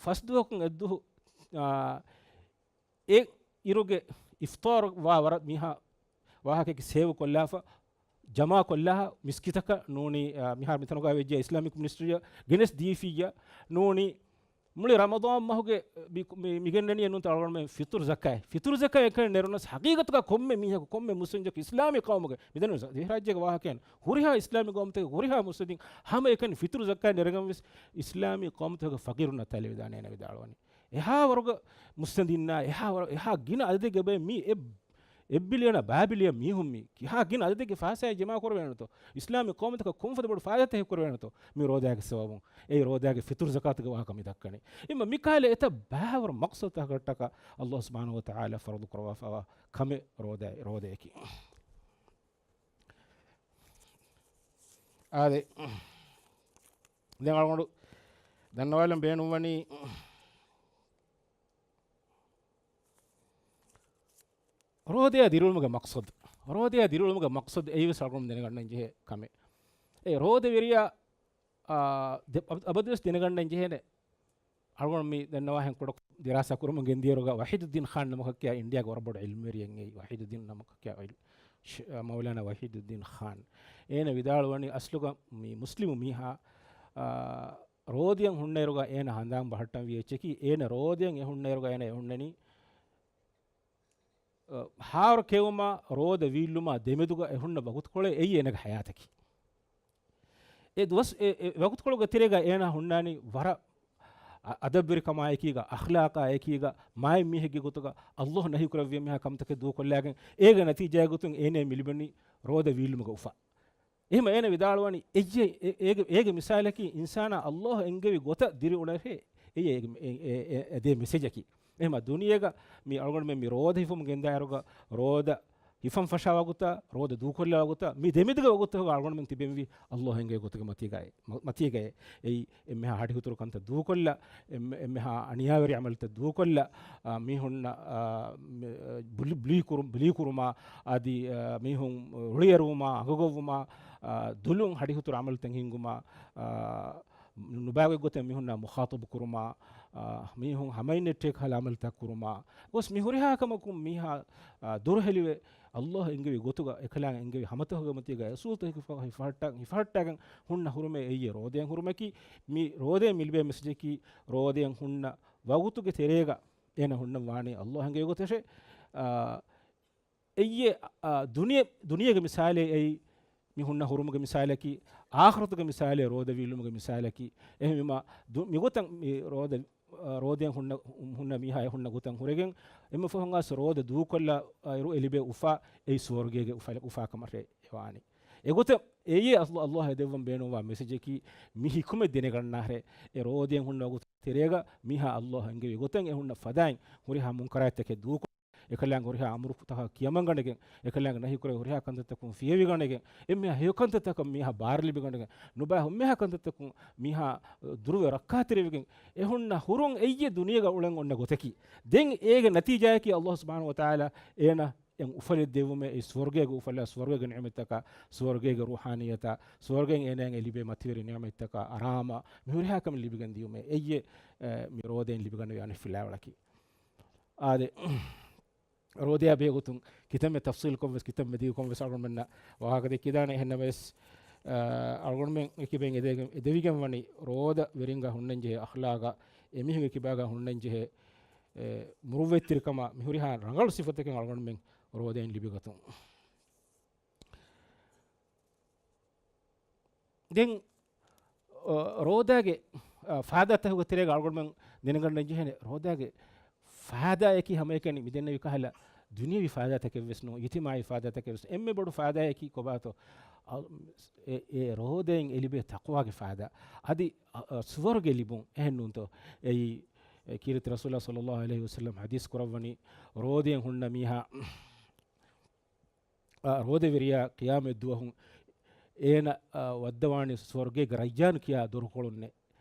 ފަސް ދުވަހަކުން އެއްދުވަހު، އާ، އެ އިރުގެ އިފްޠާރު ވާ ވަރަށް މީހާ ވާހަކައަކީ ސޭވް ކޮށްލާފަ، ޖަމާ ކޮށްލާ މިސްކިތަކަށް ނޫނީ، އާ، މިހާރު މިތަނުގަ ވެއްޖެ އިސްލާމިކް މިނިސްޓްރީއަށް ގެނެސް ދީފިއްޔާ ނޫނީ މުޅި ރަމަޟާން މަހުގެ މި، މި، މިގެންނަނީ ނޫންތަ އަޅުގަނޑުމެން ފިޠުރު ޒަކާތް. ފިޠުރު ޒަކާތް އެކަނި ނެރުނަސް ހަޤީޤަތުގަ ކޮންމެ މީހަކު، ކޮންމެ މުސްލިމްޖަކު އިސްލާމީ ޤައުމުގެ މިދަނީ ދިވެހިރާއްޖޭގެ ވާހަކައިން ހުރިހާ އިސްލާމީ ޤައުމުތަކެއް ހުރިހާ މުސްލިމް ހަމަ އެކަނި ފިޠުރު ޒަކާތް ނެރެގެން ވެސް އިސްލާމީ ޤައުމުތަކުގެ ފަޤީރުންނަށް ތަލެވިދާނޭ އޭނަ ވިދާޅުވަނީ. އެހާ ވަރުގަ މުއްސަނދިންނާ، އެހާ ވަރު، އެހާ ގިނަ އަދަދެއްގެ ބައެއް މީ އެ، އެއް ބިލިއަނާ ބައި ބިލިއަން މީހުން މީ ކިހާ ގިނަ އަދަދެއްގެ ފައިސާއެއް ޖަމާ ކުރެވޭނެތޯ؟ އިސްލާމީ ޤައުމުތަކަށް ކޮންފަދަ ބޮޑު ފައިދާތަކެއް ކުރެވޭނެތޯ؟ މި ރޯދާގެ ސަބަބުން. އެއީ ރޯދާގެ ފިޠުރު ޒަކާތުގެ ވާހަކަ މި ދައްކަނީ. އެމަ މި ކަހަލަ އެތައް ބައިވަރު މަޤްޞަދުތަކަށްޓަކާ އައްލާހު ސުބްޙާނަހޫ ވަތަޢާލާ ފަރުޟު ކުރައްވާފައިވާ ކަމެއް ރޯދާ، ރޯދައަކީ. އާދެ، ދެން އަޅުގަނޑު ދަންނަވާލަން ބޭނުންވަނީ، ރޯދަޔާ ދިރިއުޅުމުގެ މަޤްޞަދު. ރޯދަޔާ ދިރިއުޅުމުގެ މަޤްޞަދު އެއީވެސް އަޅުގަނޑު ދެނެގަންނަން ޖެހޭ ކަމެއް. އެ ރޯދަވެރިޔާ، އާ، ދެ-، އަބަ-، އަބަދުވެސް ދެނެގަންނަން ޖެހޭނެ އަޅުގަނޑު މި ދަންނަވާހެން ކުޑަކޮށް ދިރާސާ ކުރަމުން ގެންދިޔައިރުގަ ވަޙީދުއްދީން ޚާން ނަމަކަށް ކިޔާ އިންޑިޔާގެ ވަރަށް ބޮޑު ޢިލްމުވެރިއެއް އެއީ. ވަޙީދުއްދީން ނަމަކަށް ކިޔާ ޢިލް-، ޝް-، މައުލާނާ ވަޙީދުއްދީން ޚާން. އޭނަ ވިދާޅުވަނީ އަސްލުގަ މި މުސްލިމު މީހާ، އާ، ރޯދަޔަށް ހުންނައިރުގަ އޭނަ ހަނދާން ބަހައްޓަންވީ އެއްޗަކީ، އޭނަ ރޯދަޔަށް އެ ހުންނައިރުގަ އޭނަ އެ ހުންނަނީ، އަ، ހާރު ކެއުމާ ރޯދަ ވީއްލުމާ ދެމެދުގަ އެ ހުންނަ ވަގުތުކޮޅެއް އެއީ އޭނަގެ ޙަޔާތަކީ. އެ ދުވަސް، އެ، އެ ވަގުތުކޮޅުގެ ތެރޭގަ އޭނާ ހުންނާނީ ވަރަށް އަ-، އަދަބުވެރިކަމާއެކީގަ، އަޚްލާޤާއެކީގަ، މާތް މީހެއްގެ ގޮތުގަ އައްލާހު ނަހީ ކުރެއްވިޔާ މިހާ ކަމުތަކެއް ދޫކޮށްލާގެން، އޭގެ ނަތީޖާއެއް ގޮތުން އޭނަ މި ލިބެނީ ރޯދަ ވީއްލުމުގެ އުފާ. އެހެމަ އޭނަ ވިދާޅުވަނީ، އެއްޔެ-، އެ-، އޭގެ، އޭގެ މިސާލަކީ އިންސާނާ އައްލާހު އެންގެވި ގޮތަށް ދިރިއުޅޭ، އެއްޔެ އޭގެ މި-، އެ-، އެ-، އެ-، އެ ދޭ މެސެޖަކީ. އެހެމަ ދުނިޔޭގަ މި އަޅުގަނޑުމެން މި ރޯދަ ހިފަމުން ގެންދާއިރުގަ، ރޯދަ ހިފަން ފަށާ ވަގުތާ، ރޯދަ ދޫކޮށްލާ ވަގުތާ، މި ދެމެދުގެ ވަގުތުގަ އަޅުގަނޑުމެން ތިބެންވީ އައްލާހު އެންގެވި ގޮތުގެ މަތީގައި-، މަ-، މަތީގައޭ. އެއީ އެންމެހާ ހަޑިހުތުރު ކަންތައް ދޫކޮށްލާ، އެންމެ-، އެންމެހާ އަނިޔާވެރި ޢަމަލުތައް ދޫކޮށްލާ، އާ، މީހުންނަށް، އާ، މެ-، އާ، ބުލި-، ބުލީ ކުރު-، ބުލީ ކުރުމާ، އަދި، އާ، މީހުން އުޅިއެރުވުމާ، އަނގަގޮއްވުމާ، އާ، ދުލުން ހަޑިހުތުރު ޢަމަލުތައް ހިންގުމާ، އާ، ނުބައިގޮތް ގޮތެއް މީހުންނާ މުޚާޠަބު ކުރުމާ، އާ، މީހުން ހަމައިންނެއްޓޭ ކަހަލަ ޢަމަލުތައް ކުރުމާ ގޮސް މި ހުރިހާ ކަމަކުން މީހާ، އާ، ދުރުހެލިވެ، އައްލާހު އެންގެވި ގޮތުގަ އެކަލާނގެ އެންގެވި ހަމަތަކުގެ މަތީގަ އަސޫލުތަކެއް ހިފަ-، ހިފަހައްޓާ-، ހިފަހައްޓާގެން ހުންނަ ހުރުމެއް އެއްޔެ ރޯދަޔަށް ހުރުމަކީ. މި ރޯދަޔަށް މި ލިބޭ މެސެޖަކީ ރޯދަޔަށް ހުންނަ ވަގުތުގެ ތެރޭގަ އޭނަ ހުންނަން ވާނީ އައްލާހު އެންގެވި ގޮތަށޭ. އާ، އެއްޔެ، އާ، ދުނިޔެ-، ދުނިޔޭގެ މިސާލެއް އެއީ މި ހުންނަ ހުރުމުގެ މިސާލަކީ، އާޚިރަތުގެ މިސާލެއް ރޯދަ ވީއްލުމުގެ މިސާލަކީ. އެހެންވީމާ، ދު-، މިގޮތަށް މި ރޯދަ، އާ، ރޯދަޔަށް ހުންނަ، ހުންނަ މީހާ އެ ހުންނަ ގޮތަށް ހުރެގެން، އެންމެ ފަހުން އައިސް ރޯދަ ދޫކޮށްލާ އިރު އެ ލިބޭ އުފާ އެއީ ސުވަރުގޭގެ އުފާ، އުފާ ކަމަށޭ ވާނީ. އެގޮތަށް އެއީ އައްލާ-، އައްލާހު އެދެއްވަން ބޭނުންވާ މެސެޖަކީ، މި ޙިކުމަތް ދެނެގަންނާހެރޭ، އެ ރޯދަޔަށް ހުންނަ ވަގުތު ތެރޭގަ މީހާ އައްލާހު އެންގެވި ގޮތަށް އެ ހުންނަ ފަދައިން ހުރިހާ މުންކަރާތްތަކެއް ދޫކޮށް، އެކަލާނގެ ހުރިހާ އަމުރުތަކަށް ކިޔަމަންގަނެގެން، އެކަލާނގެ ނަހީކުރެވި ހުރިހާ ކަންތައްތަކުން ފިޔެވިގަނެގެން، އެންމެހާ ހެޔޮ ކަންތައްތަކަށް މީހާ ބާރު ލިބިގަނެގެން، ނުބައި އެންމެހާ ކަންތައްތަކުން މީހާ ދުރުވެ ރައްކާތެރިވެގެން، އެ ހުންނަ ހުރުން އެއްޔެ ދުނިޔޭގަ އުޅެން އޮންނަ ގޮތަކީ. ދެން އޭގެ ނަތީޖާއަކީ އައްލާހު ސުބްޙާނަހު ވަތަޢާލާ އޭނަ އެން އުފަލެއް ދެއްވުމޭ، އެ ސުވަރުގޭގެ އުފަލާ، ސުވަރުގޭގެ ނިޢުމަތްތަކާ، ސުވަރުގޭގެ ރޫޙާނިއްޔަތާ، ސުވަރުގޭން އޭނައަށް އެ ލިބޭ މަތިވެރި ނިޢުމަތްތަކާ، އަރާމާ، މި ހުރިހާ ކަމެއް ލިބިގެން ދިޔުމޭ. އެއްޔެ، އެ، މި ރޯދައިން ލިބިގަނެވޭ އަނެއް ފިލާވަޅަކީ. އާދެ، ރޯދަޔާ ބެހޭގޮތުން ކިތަންމެ ތަފްޞީލްކޮށްވެސް، ކިތަންމެ ދިގުކޮށްވެސް އަޅުގަނޑުމެންނަށް ވާހަކަ ދެއްކިދާނެ. އެހެންނަމަވެސް، އަ، އަޅުގަނޑުމެން އެކިބެން އެދެވިގެން، އެދެވިގެން ވަނީ ރޯދަ ވެރިންގާ ހުންނަންޖެހޭ އަޚްލާގާ، އެމީހުންގެ ކިބާގާ ހުންނަންޖެހޭ، އެ، މުރުއްވަތްތެރިކަމާ މި ހުރިހާ ރަނގަޅު ސިފަތަކެއް އަޅުގަނޑުމެން ރޯދައިން ލިބިގަތުން. ދެން، އަ، ރޯދާގެ، އަ، ފާއިދާތަކުގެ ތެރޭގަ އަޅުގަނޑުމެން ދެނެގަންނަން ޖެހޭނެ، ރޯދާގެ ފާއިދާއަކީ ހަމައެކަނި މިދެންނެވި ކަހަލަ ދުނިޔަވީ ފައިދާތަކެއް ވެސް ނޫން، އިޖްތިމާޢީ ފައިދާތަކެއް ވެސް. އެންމެ ބޮޑު ފައިދާއަކީ ކޮބާތޯ؟ އަ، އެ، އެ ރޯދައިން އެ ލިބޭ ތަޤްވާގެ ފައިދާ. އަދި، އަ، އަ، ސުވަރުގެ ލިބުން. އެހެން ނޫންތޯ؟ އެއީ، އެ ކީރިތި ރަސޫލާ ޞައްލައްލާހު ޢަލައިހި ވަސައްލަމް ޙަދީޘް ކުރައްވަނީ، ރޯދައިން ހުންނަ މީހާ، އަ، ރޯދަވެރިޔާ ޤިޔާމަތް ދުވަހު އޭނަ، އަ، ވައްދަވާނީ ސުވަރުގޭގެ ރައްޔާން ކިޔާ ދޮރުކޮޅުންނޭ.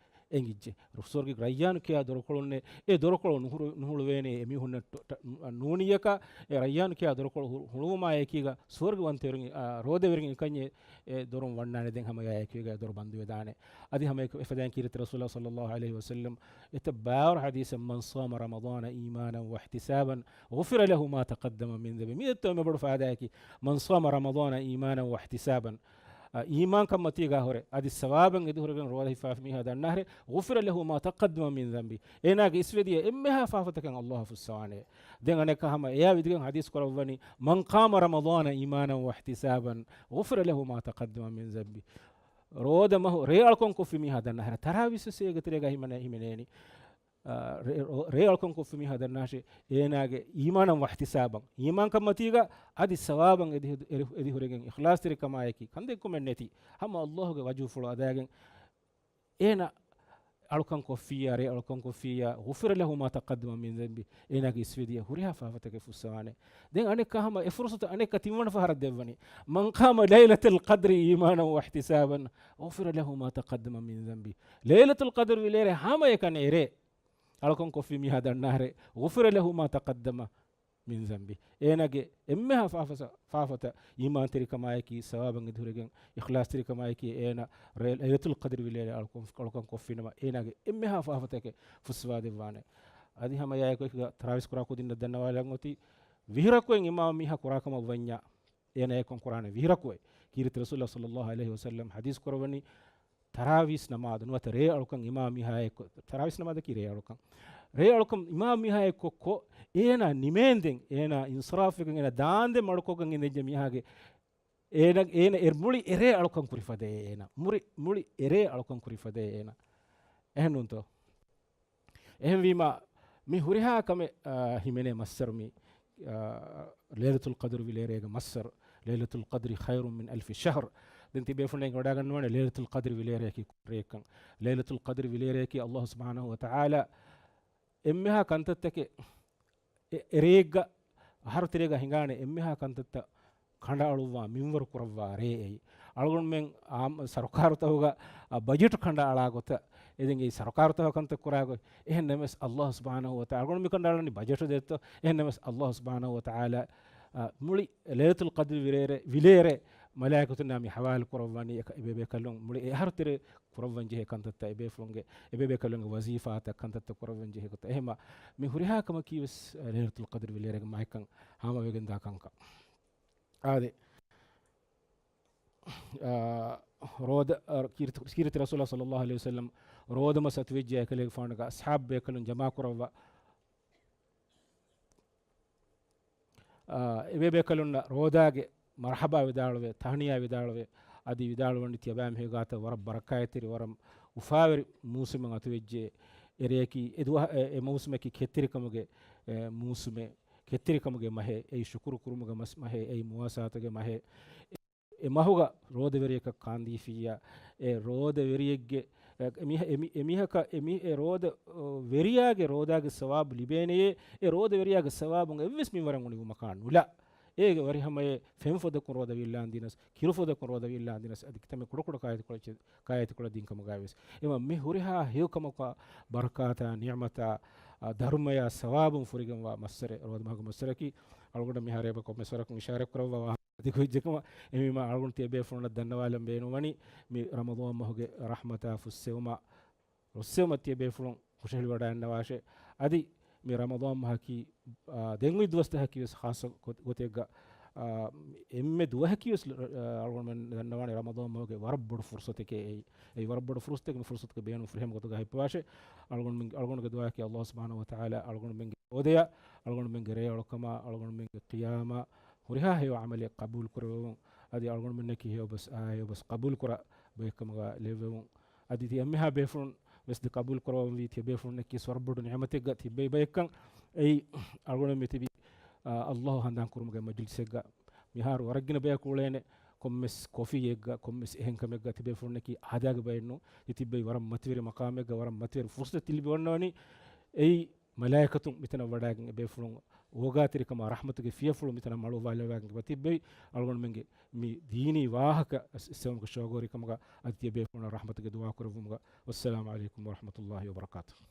އެނގިއްޖެ. ރު-، ސުވަރުގޭގެ ރައްޔާން ކިޔާ ދޮރުކޮޅުންނޭ. އެ ދޮރުކޮޅު ނުހުޅު-، ނުހުޅުވޭނެ އެމީހުންނަށް ޓ-، ޓ-، ނޫނިއްޔަކާ، އެ ރައްޔާން ކިޔާ ދޮރުކޮޅު ހު-، ހުޅުވުމާ އެކީގަ ސުވަރުގެވަންތަވެރިން، އާ، ރޯދަވެރިން އެކަންޏެ އެ ދޮރުން ވަންނާނެ. ދެން ހަމަ އެއާ އެކީގަ އެ ދޮރު ބަންދުވެދާނެ. އަދި ހަމަ އެކު އެފަދައިން ކީރިތި ރަސޫލާ ޞައްލައްލާހު ޢަލައިހި ވަސައްލަމް އެތައް ބާރު ޙަދީޘެއް، "من صام رمضان إيمانا واحتسابا غفر له ما تقدم من ذنبه." މިއެއްތޯ މެ ބޮޑު ފައިދާއަކީ، "من صام رمضان إيمانا واحتسابا." އަ، އީމާންކަން މަތީގާ ހުރެ، އަދި ސަވާބަށް އެދިހުރެގެން ރޯދަ ހިފާފި މީހާ ދަންނާހެރެ، "غفر له ما تقدم من ذنبه." އޭނާގެ އިސްވެދިޔަ އެންމެހާ ފާފަތަކެއް ﷲ ފުއްސަވާނެ. ދެން އަނެއްކާ ހަމަ އެއާ ވިދިގެން ޙަދީޘް ކުރައްވަނީ، "من قام رمضان إيمانا واحتسابا غفر له ما تقدم من ذنبه." ރޯދަ މަހު ރޭ އަޅުކަން ކޮށްފި މީހާ ދަންނާހެރެ، ތަރާވީސް ވެސް އޭގެ ތެރޭގަ ހިމެނޭ، ހިމެނޭނީ. އާ، ރޭ، ރޯ-، ރޭ އަޅުކަން ކޮށްފި މީހާ ދަންނާށޭ، އޭނާގެ އީމާނަށް ވައްޙްތިސާބަށް، އީމާންކަން މަތީގަ އަދި ސަވާބަށް އެދި-، އެދި-، އެދިހުރެގެން އިޚްލާޞްތެރިކަމާއެކީ، ކަންދެއްކުމެއް ނެތި، ހަމަ ﷲ ގެ ވަޖުހުފުޅު އަދާގެން އޭނާ އަޅުކަން ކޮށްފިއްޔާ، ރޭ އަޅުކަން ކޮށްފިއްޔާ، غفر له ما تقدم من ذنبه، އޭނާގެ އިސްވެދިޔަ ހުރިހާ ފާފަތަކެއް ފުއްސަވާނެ. ދެން އަނެއްކާ ހަމަ އެ ފުރުޞަތު އަނެއްކާ ތިންވަނަ ފަހަރަށް ދެއްވަނީ، من قام ليلة القدر إيمانا واحتسابا غفر له ما تقدم من ذنبه. ލައިލަތުލް ޤަދްރު ވިލޭރޭ ހަމައެކަނި އެރޭ އަޅުކަން ކޮށްފި މީހާ ދަންނާހެރެ، غفر له ما تقدم من ذنبه. އޭނާގެ އެންމެހާ ފާފަސަ-، ފާފަތައް އީމާންތެރިކަމާއެކީ، ސަވާބަށް އެދިހުރެގެން އިޚްލާޞްތެރިކަމާއެކީ، އޭނާ ރޭ-، ލައިލަތުލް ޤަދްރު ވިލޭރޭ އަޅުކަން، އަޅުކަން ކޮށްފިނަމަ، އޭނާގެ އެންމެހާ ފާފަތަކެއް ފުއްސަވާދެއްވާނެ. އަދި ހަމަ އެއާއެކު އެކުގަ ތަރާވީސް ކުރާ ކުދިންނަށް ދަންނަވާލަން އޮތީ، ވިހި ރަކުޢަތް އިމާމް މީހާ ކުރާ ކަމަށް ވަންޏާ، އޭނާ އެކަން ކުރާނެ ވިހި ރަކުޢަތް. ކީރިތި ރަސޫލާ ޞައްލައްލާހު ޢަލައިހި ވަސައްލަމް ޙަދީޘް ކުރައްވަނީ، ތަރާވީސް ނަމާދު ނުވަތަ ރޭ އަޅުކަން އިމާމް މީހާއެއްކޮށް، ތަރާވީސް ނަމާދަކީ ރޭ އަޅުކަން. ރޭ އަޅުކަން އިމާމް މީހާއެއްކޮށް ކޮށް، އޭނާ ނިމޭންދެން، އޭނާ އިންޞިރާފްވެގެން، އޭނާ ދާންދެން މަޑުކޮށްގެން އިނދެއްޖެ މީހާގެ، އޭނަ، އޭނަ އެ މުޅި އެރޭ އަޅުކަން ކުރި ފަދައޭ އޭނަ. މުޅި، މުޅި އެރޭ އަޅުކަން ކުރި ފަދައޭ އޭނަ. އެހެންނޫންތޯ؟ އެހެންވީމާ، މި ހުރިހާ ކަމެއް، އާ، ހިމެނޭ މައްސަރު މި، އާ، ލައިލަތުލް ޤަދްރު ވިލޭރޭގެ މައްސަރު، ليلة القدر خير من ألف شهر. ދެން ތިބޭފުޅުން ވަޑައިގަންނަވާނެ ލައިލަތުލް ޤަދްރު ވިލޭރޭއަކީ ރޭކަން. ލައިލަތުލް ޤަދްރު ވިލޭރޭއަކީ ﷲ ސުބްޙާނަހޫ ވަތަޢާލާ އެންމެހާ ކަންތައްތަކެއް އެ، އެރޭގަ އަހަރު ތެރޭގަ ހިނގާނެ އެންމެހާ ކަންތައްތައް ކަނޑައަޅުއްވާ މިންވަރު ކުރައްވާ ރޭ އެއީ. އަޅުގަނޑުމެން އާ، ސަރުކާރުތަކުގަ، އާ، ބަޖެޓު ކަނޑައަޅާ ގޮތަށް އެދެން އެއީ ސަރުކާރުތަކު ކަންތައް ކުރާ ގޮތް. އެހެން ނަމަވެސް ﷲ ސުބްޙާނަހޫ ވަތަޢާލާ އަޅުގަނޑު މި ކަނޑައަޅަނީ ބަޖެޓު ދޭތޯ. އެހެން ނަމަވެސް ﷲ ސުބްޙާނަހޫ ވަތަޢާލާ، އާ، މުޅި ލައިލަތުލް ޤަދްރު ވިލޭރޭ، ވިލޭރޭ މަލާއިކަތުންނާ މި ޙަވާލު ކުރައްވަނީ އެ ކަ-، އެބޭބޭކަލުން މުޅި އެ އަހަރު ތެރޭ ކުރައްވަން ޖެހޭ ކަންތައްތައް އެބޭފުޅުންގެ، އެބޭބޭކަލުންގެ ވަޒީފާތައް ކަންތައްތައް ކުރައްވަން ޖެހޭ ގޮތަށް. އެހެމަ މި ހުރިހާ ކަމަކީ ވެސް ލައިލަތުލް ޤަދްރު ވިލޭރޭގެ މާތްކަން ހާމަވެގެންދާ ކަންކަން. އާދެ، އާ، ރޯދަ، އާ، ކީރިތި، ކީރިތި ރަސޫލާ ޞައްލައްލާހު ޢަލައިހި ވަސައްލަމް ރޯދަ މަސް އަތުވެއްޖެ އެކަލޭގެފާނުގެ އަޞްޙާބު ބޭކަލުން ޖަމާކުރައްވާ އާ، އެބޭބޭކަލުންނަށް ރޯދާގެ މަރްޙަބާ ވިދާޅުވެ، ތަހްނިޔާ ވިދާޅުވެ، އަދި ވިދާޅުވަނީ ތިޔަބައިމީހުންގެ ގާތަށް ވަރަށް ބަރަކާތްތެރި، ވަރަށް އުފާވެރި މޫސުމެއް އަތުވެއްޖެ. އެރެއަކީ، އެ ދުވަހަ-، އެ، އެ މޫސުމަކީ ކެތްތެރިކަމުގެ، އެ، މޫސުމެއް، ކެތްތެރިކަމުގެ މަހެއް، އެއީ ޝުކުރު ކުރުމުގެ މަސް-، މަހެއް، އެއީ މުވާސާތުގެ މަހެއް. އެ މަހުގަ ރޯދަވެރިޔަކަށް ކާންދީފިއްޔާ، އެ ރޯދަވެރިއެއްގެ، އެ، މިހަ-، އެ މި-، އެ މީހަކަށް، އެ މީ-، އެ ރޯދަ، އޮ، ވެރިޔާގެ ރޯދާގެ ސަވާބު ލިބޭނެޔޭ، އެ ރޯދަވެރިޔާގެ ސަވާބުން އެއްވެސް މިންވަރެއް އުނިވުމަކާ ނުލާ. އޭގެ ވަރިހަމަޔޭ ފެންފޮދަކުން ރޯދަ ވިއްލާންދިނަސް، ކިރުފޮދަކުން ރޯދަ ވިއްލާންދިނަސް، އަދި ކިތަންމެ ކުޑަކުޑަ ކާއެތިކޮޅެއް ކާއެތިކޮޅެއް ދިންކަމުގައިވެސް. އެމަ މި ހުރިހާ ހެޔޮކަމަކާ ބަރަކާތާ ނިޢުމަތާ، އާ، ދަރުމަޔާ ސަވާބުން ފުރިގެންވާ މައްސަރެއް، ރޯދަމަހުގެ މައްސަރަކީ. އަޅުގަނޑަށް މިހާރު އެބަ ކޮންމެސްވަރަކުން އިޝާރަތްކުރައްވާ ވާހަކަ ދިގުވެއްޖެކަމަށް، އެހެންވީމާ އަޅުގަނޑު ތިޔަބޭފުޅުންނަށް ދަންނަވާލަން ބޭނުންވަނީ، މި ރަމަޟާން މަހުގެ ރަޙްމަތާ ފުއްސެވުމާ، ރުއްސެވުމަށް ތިޔަބޭފުޅުން ހުށަހެޅިވަޑައިގަންނަވާށޭ. އަދި މި ރަމަޟާން މަހަކީ، އާ، ދެން އޮތް ދުވަސްތަކަކީ ވެސް ޚާއްޞަ ގޮ-، ގޮތެއްގަ، އާ، އެންމެ ދުވަހަކީ ވެސް، އާ، އަޅުގަނޑުމެން ދަންނަވާނެ ރަމަޟާން މަހުގެ ވަރަށް ބޮޑު ފުރުޞަތެކޭ އެއީ. އެއީ ވަރަށް ބޮޑު ފުރުޞަތެކޭ، މި ފުރުޞަތުގެ ބޭނުން ފުރިހަމަ ގޮތުގަ ހިއްޕަވާށޭ. އަޅުގަނޑުމެން، އަޅުގަނޑުގެ ދުޢާއަކީ ﷲ ސުބްޙާނަހޫ ވަތަޢާލާ އަޅުގަނޑުމެންގެ ރޯދަޔާ، އަޅުގަނޑުމެންގެ ރޭ އަޅުކަމާ، އަޅުގަނޑުމެންގެ ޤިޔާމާ، ހުރިހާ ހެޔޮ ޢަމަލެއް ޤަބޫލު ކުރެވެވުން. އަދި އަޅުގަނޑުމެންނަކީ ހެޔޮބަސް އާ ހެޔޮބަސް ޤަބޫލު ކުރާ ބައެއްކަމުގަ ލެއްވެވުން. އަދި ތި އެންމެހާ ބޭފުޅުން ވެސް ދެ ޤަބޫލު ކުރައްވަންވީ، ތިޔަބޭފުޅުންނަކީ ވަރަށް ބޮޑު ނިޢުމަތެއްގަ ތިއްބެވި ބައެއްކަން. އެއީ އަޅުގަނޑު މި ތިބީ އާ، ﷲ ހަނދާން ކުރުމުގެ މަޖިލިސެއްގަ މިހާރު ވަރަށް ގިނަ ބަޔަކު އުޅޭނެ ކޮންމެސް ކޮފީއެއްގަ، ކޮންމެސް އެހެން ކަމެއްގަ ތިބޭފުޅުންނަކީ އާދައިގެ ބައެއް ނޫން. ތި ތިއްބެވި ވަރަށް މަތިވެރި މަޤާމެއްގަ، ވަރަށް މަތިވެރި ފުރުޞަތެއް ތި ލިބި ވަންނަވަނީ. އެއީ މަލާއިކަތުން މިތަނަށް ވަޑައިގެން އެބޭފުޅުން އޯގާތެރިކަމާ ރަޙްމަތުގެ ފިޔަފުޅު މިތަނަށް މަޅުވާލައްވާގެން ތިއްބެވި. އަޅުގަނޑުމެންގެ މި ދީނީ ވާހަކަ އެއްސެވުމުގެ ޝޯގޯރިކަމުގަ އަދި ތިޔަބޭފުޅުންނަށް ރަޙްމަތުގެ ދުޢާ ކުރެއްވުމުގަ. ވައްސަލާމު ޢަލައިކުމް ވަރަޙްމަތުﷲ ވަބަރަކާތުހު.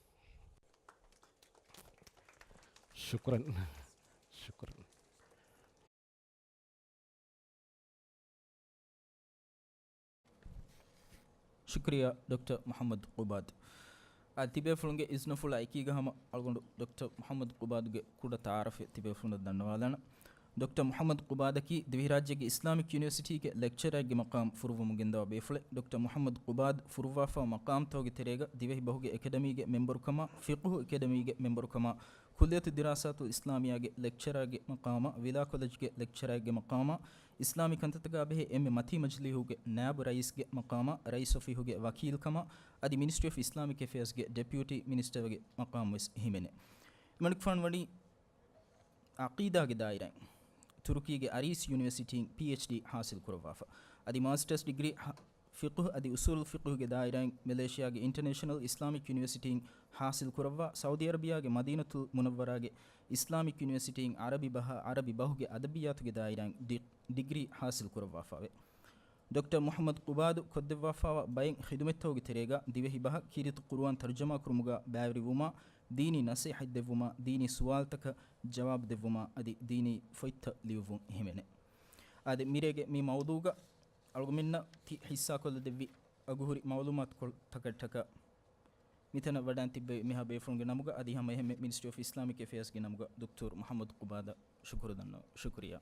ޝުކުރަން. ޝުކުރަން. ޝުކުރިއްޔާ ޑޮކްޓަރ މުޙައްމަދު ޤުބާދު. އާ، ތިބޭފުޅުންގެ އިޒްނަފުޅާ އެކީގަ ހަމަ އަޅުގަނޑު ޑޮކްޓަރ މުޙައްމަދު ޤުބާދުގެ ކުޑަ ތަޢާރަފެއް ތިބޭފުޅުންނަށް ދަންނަވާލާނަން. ޑޮކްޓަރ މުޙައްމަދު ޤުބާދަކީ ދިވެހިރާއްޖޭގެ އިސްލާމިކް ޔުނިވަރސިޓީގެ ލެކްޗަރަރެއްގެ މަޤާމް ފުރުއްވަމުން ގެންދަވާ ބޭފުޅެއް. ޑޮކްޓަރ މުޙައްމަދު ޤުބާދު ފުރުއްވާފައިވާ މަޤާމްތަކުގެ ތެރޭގަ ދިވެހި ބަހުގެ އެކަޑަމީގެ މެމްބަރުކަމާ، ފިޤުހު އެކަޑަމީގެ މެމްބަރުކަމާ، ކުއްލިއްޔަތު ދިރާސާތުލް އިސްލާމިއްޔާގެ ލެކްޗަރަރެއްގެ މަޤާމާ، ވިލާ ކޮލެޖްގެ ލެކްޗަރަރެއްގެ މަޤާމާ، އިސްލާމީ ކަންތައްތަކާ ބެހޭ އެންމެ މަތީ މަޖިލީހުގެ ނާއިބު ރައީސްގެ މަޤާމާ، ރައީސް އޮފީހުގެ ވަކީލްކަމާ، އަދި މިނިސްޓްރީ އޮފް އިސްލާމިކް އެފެއާޒްގެ ޑެޕިއުޓީ މިނިސްޓަރގެ މަޤާމު ވެސް ހިމެނޭ. އެމަނިކުފާނު ވަނީ ޢަޤީދާގެ ދާއިރާއިން ތުރުކީގެ އަރީސް ޔުނިވަރސިޓީން ޕީއެޗްޑީ ޙާޞިލް ކުރައްވާފަ. އަދި މާސްޓަރސް ޑިގްރީ ހަ-، ފިޤުހު އަދި އުޞޫލުލް ފިޤުހުގެ ދާއިރާއިން މެލޭޝިޔާގެ އިންޓަރނޭޝަނަލް އިސްލާމިކް ޔުނިވަރސިޓީން ޙާޞިލް ކުރައްވާ، ސައުދީ ޢަރަބިޔާގެ މަދީނަތުލް މުނައްވަރާގެ އިސްލާމިކް ޔުނިވަރސިޓީން ޢަރަބި ބަހަށް، ޢަރަބި ބަހުގެ އަދަބިއްޔާތުގެ ދާއިރާއިން ޑި-، ޑިގްރީ ޙާޞިލް ކުރައްވާފައެވެ. ޑޮކްޓަރ މުޙައްމަދު ޤުބާދު ކޮށްދެއްވާފައިވާ ބައެއް ޚިދުމަތްތަކުގެ ތެރޭގަ ދިވެހި ބަހަށް ކީރިތި ޤުރުއާން ތަރުޖަމާ ކުރުމުގަ ބައިވެރިވުމާ، ދީނީ ނަޞޭޙަތް ދެއްވުމާ، ދީނީ ސުވާލުތަކަށް ޖަވާބު ދެއްވުމާ، އަދި ދީނީ ފޮތްތައް ލިޔުއްވުން ހިމެނޭ. އާދެ، މިރޭގެ މި މައުޟޫގަ އަޅުގަމެންނަށް ތި ޙިއްޞާކޮށްލަދެއްވި އަގުހުރި މަޢުލޫމާތުކޮޅުތަކަށްޓަކައި މިތަނަށް ވަޑައިން ތިއްބެވި މިހާ ބޭފުޅުންގެ ނަމުގަ އަދި ހަމަ އެހެންމެ މިނިސްޓްރީ އޮފް އިސްލާމިކް އެފެއާޒްގެ ނަމުގަ ދޮކްޓަރު މުޙައްމަދު ޤުބާދަށް ޝުކުރު ދަންނަވަން. ޝުކުރިއްޔާ.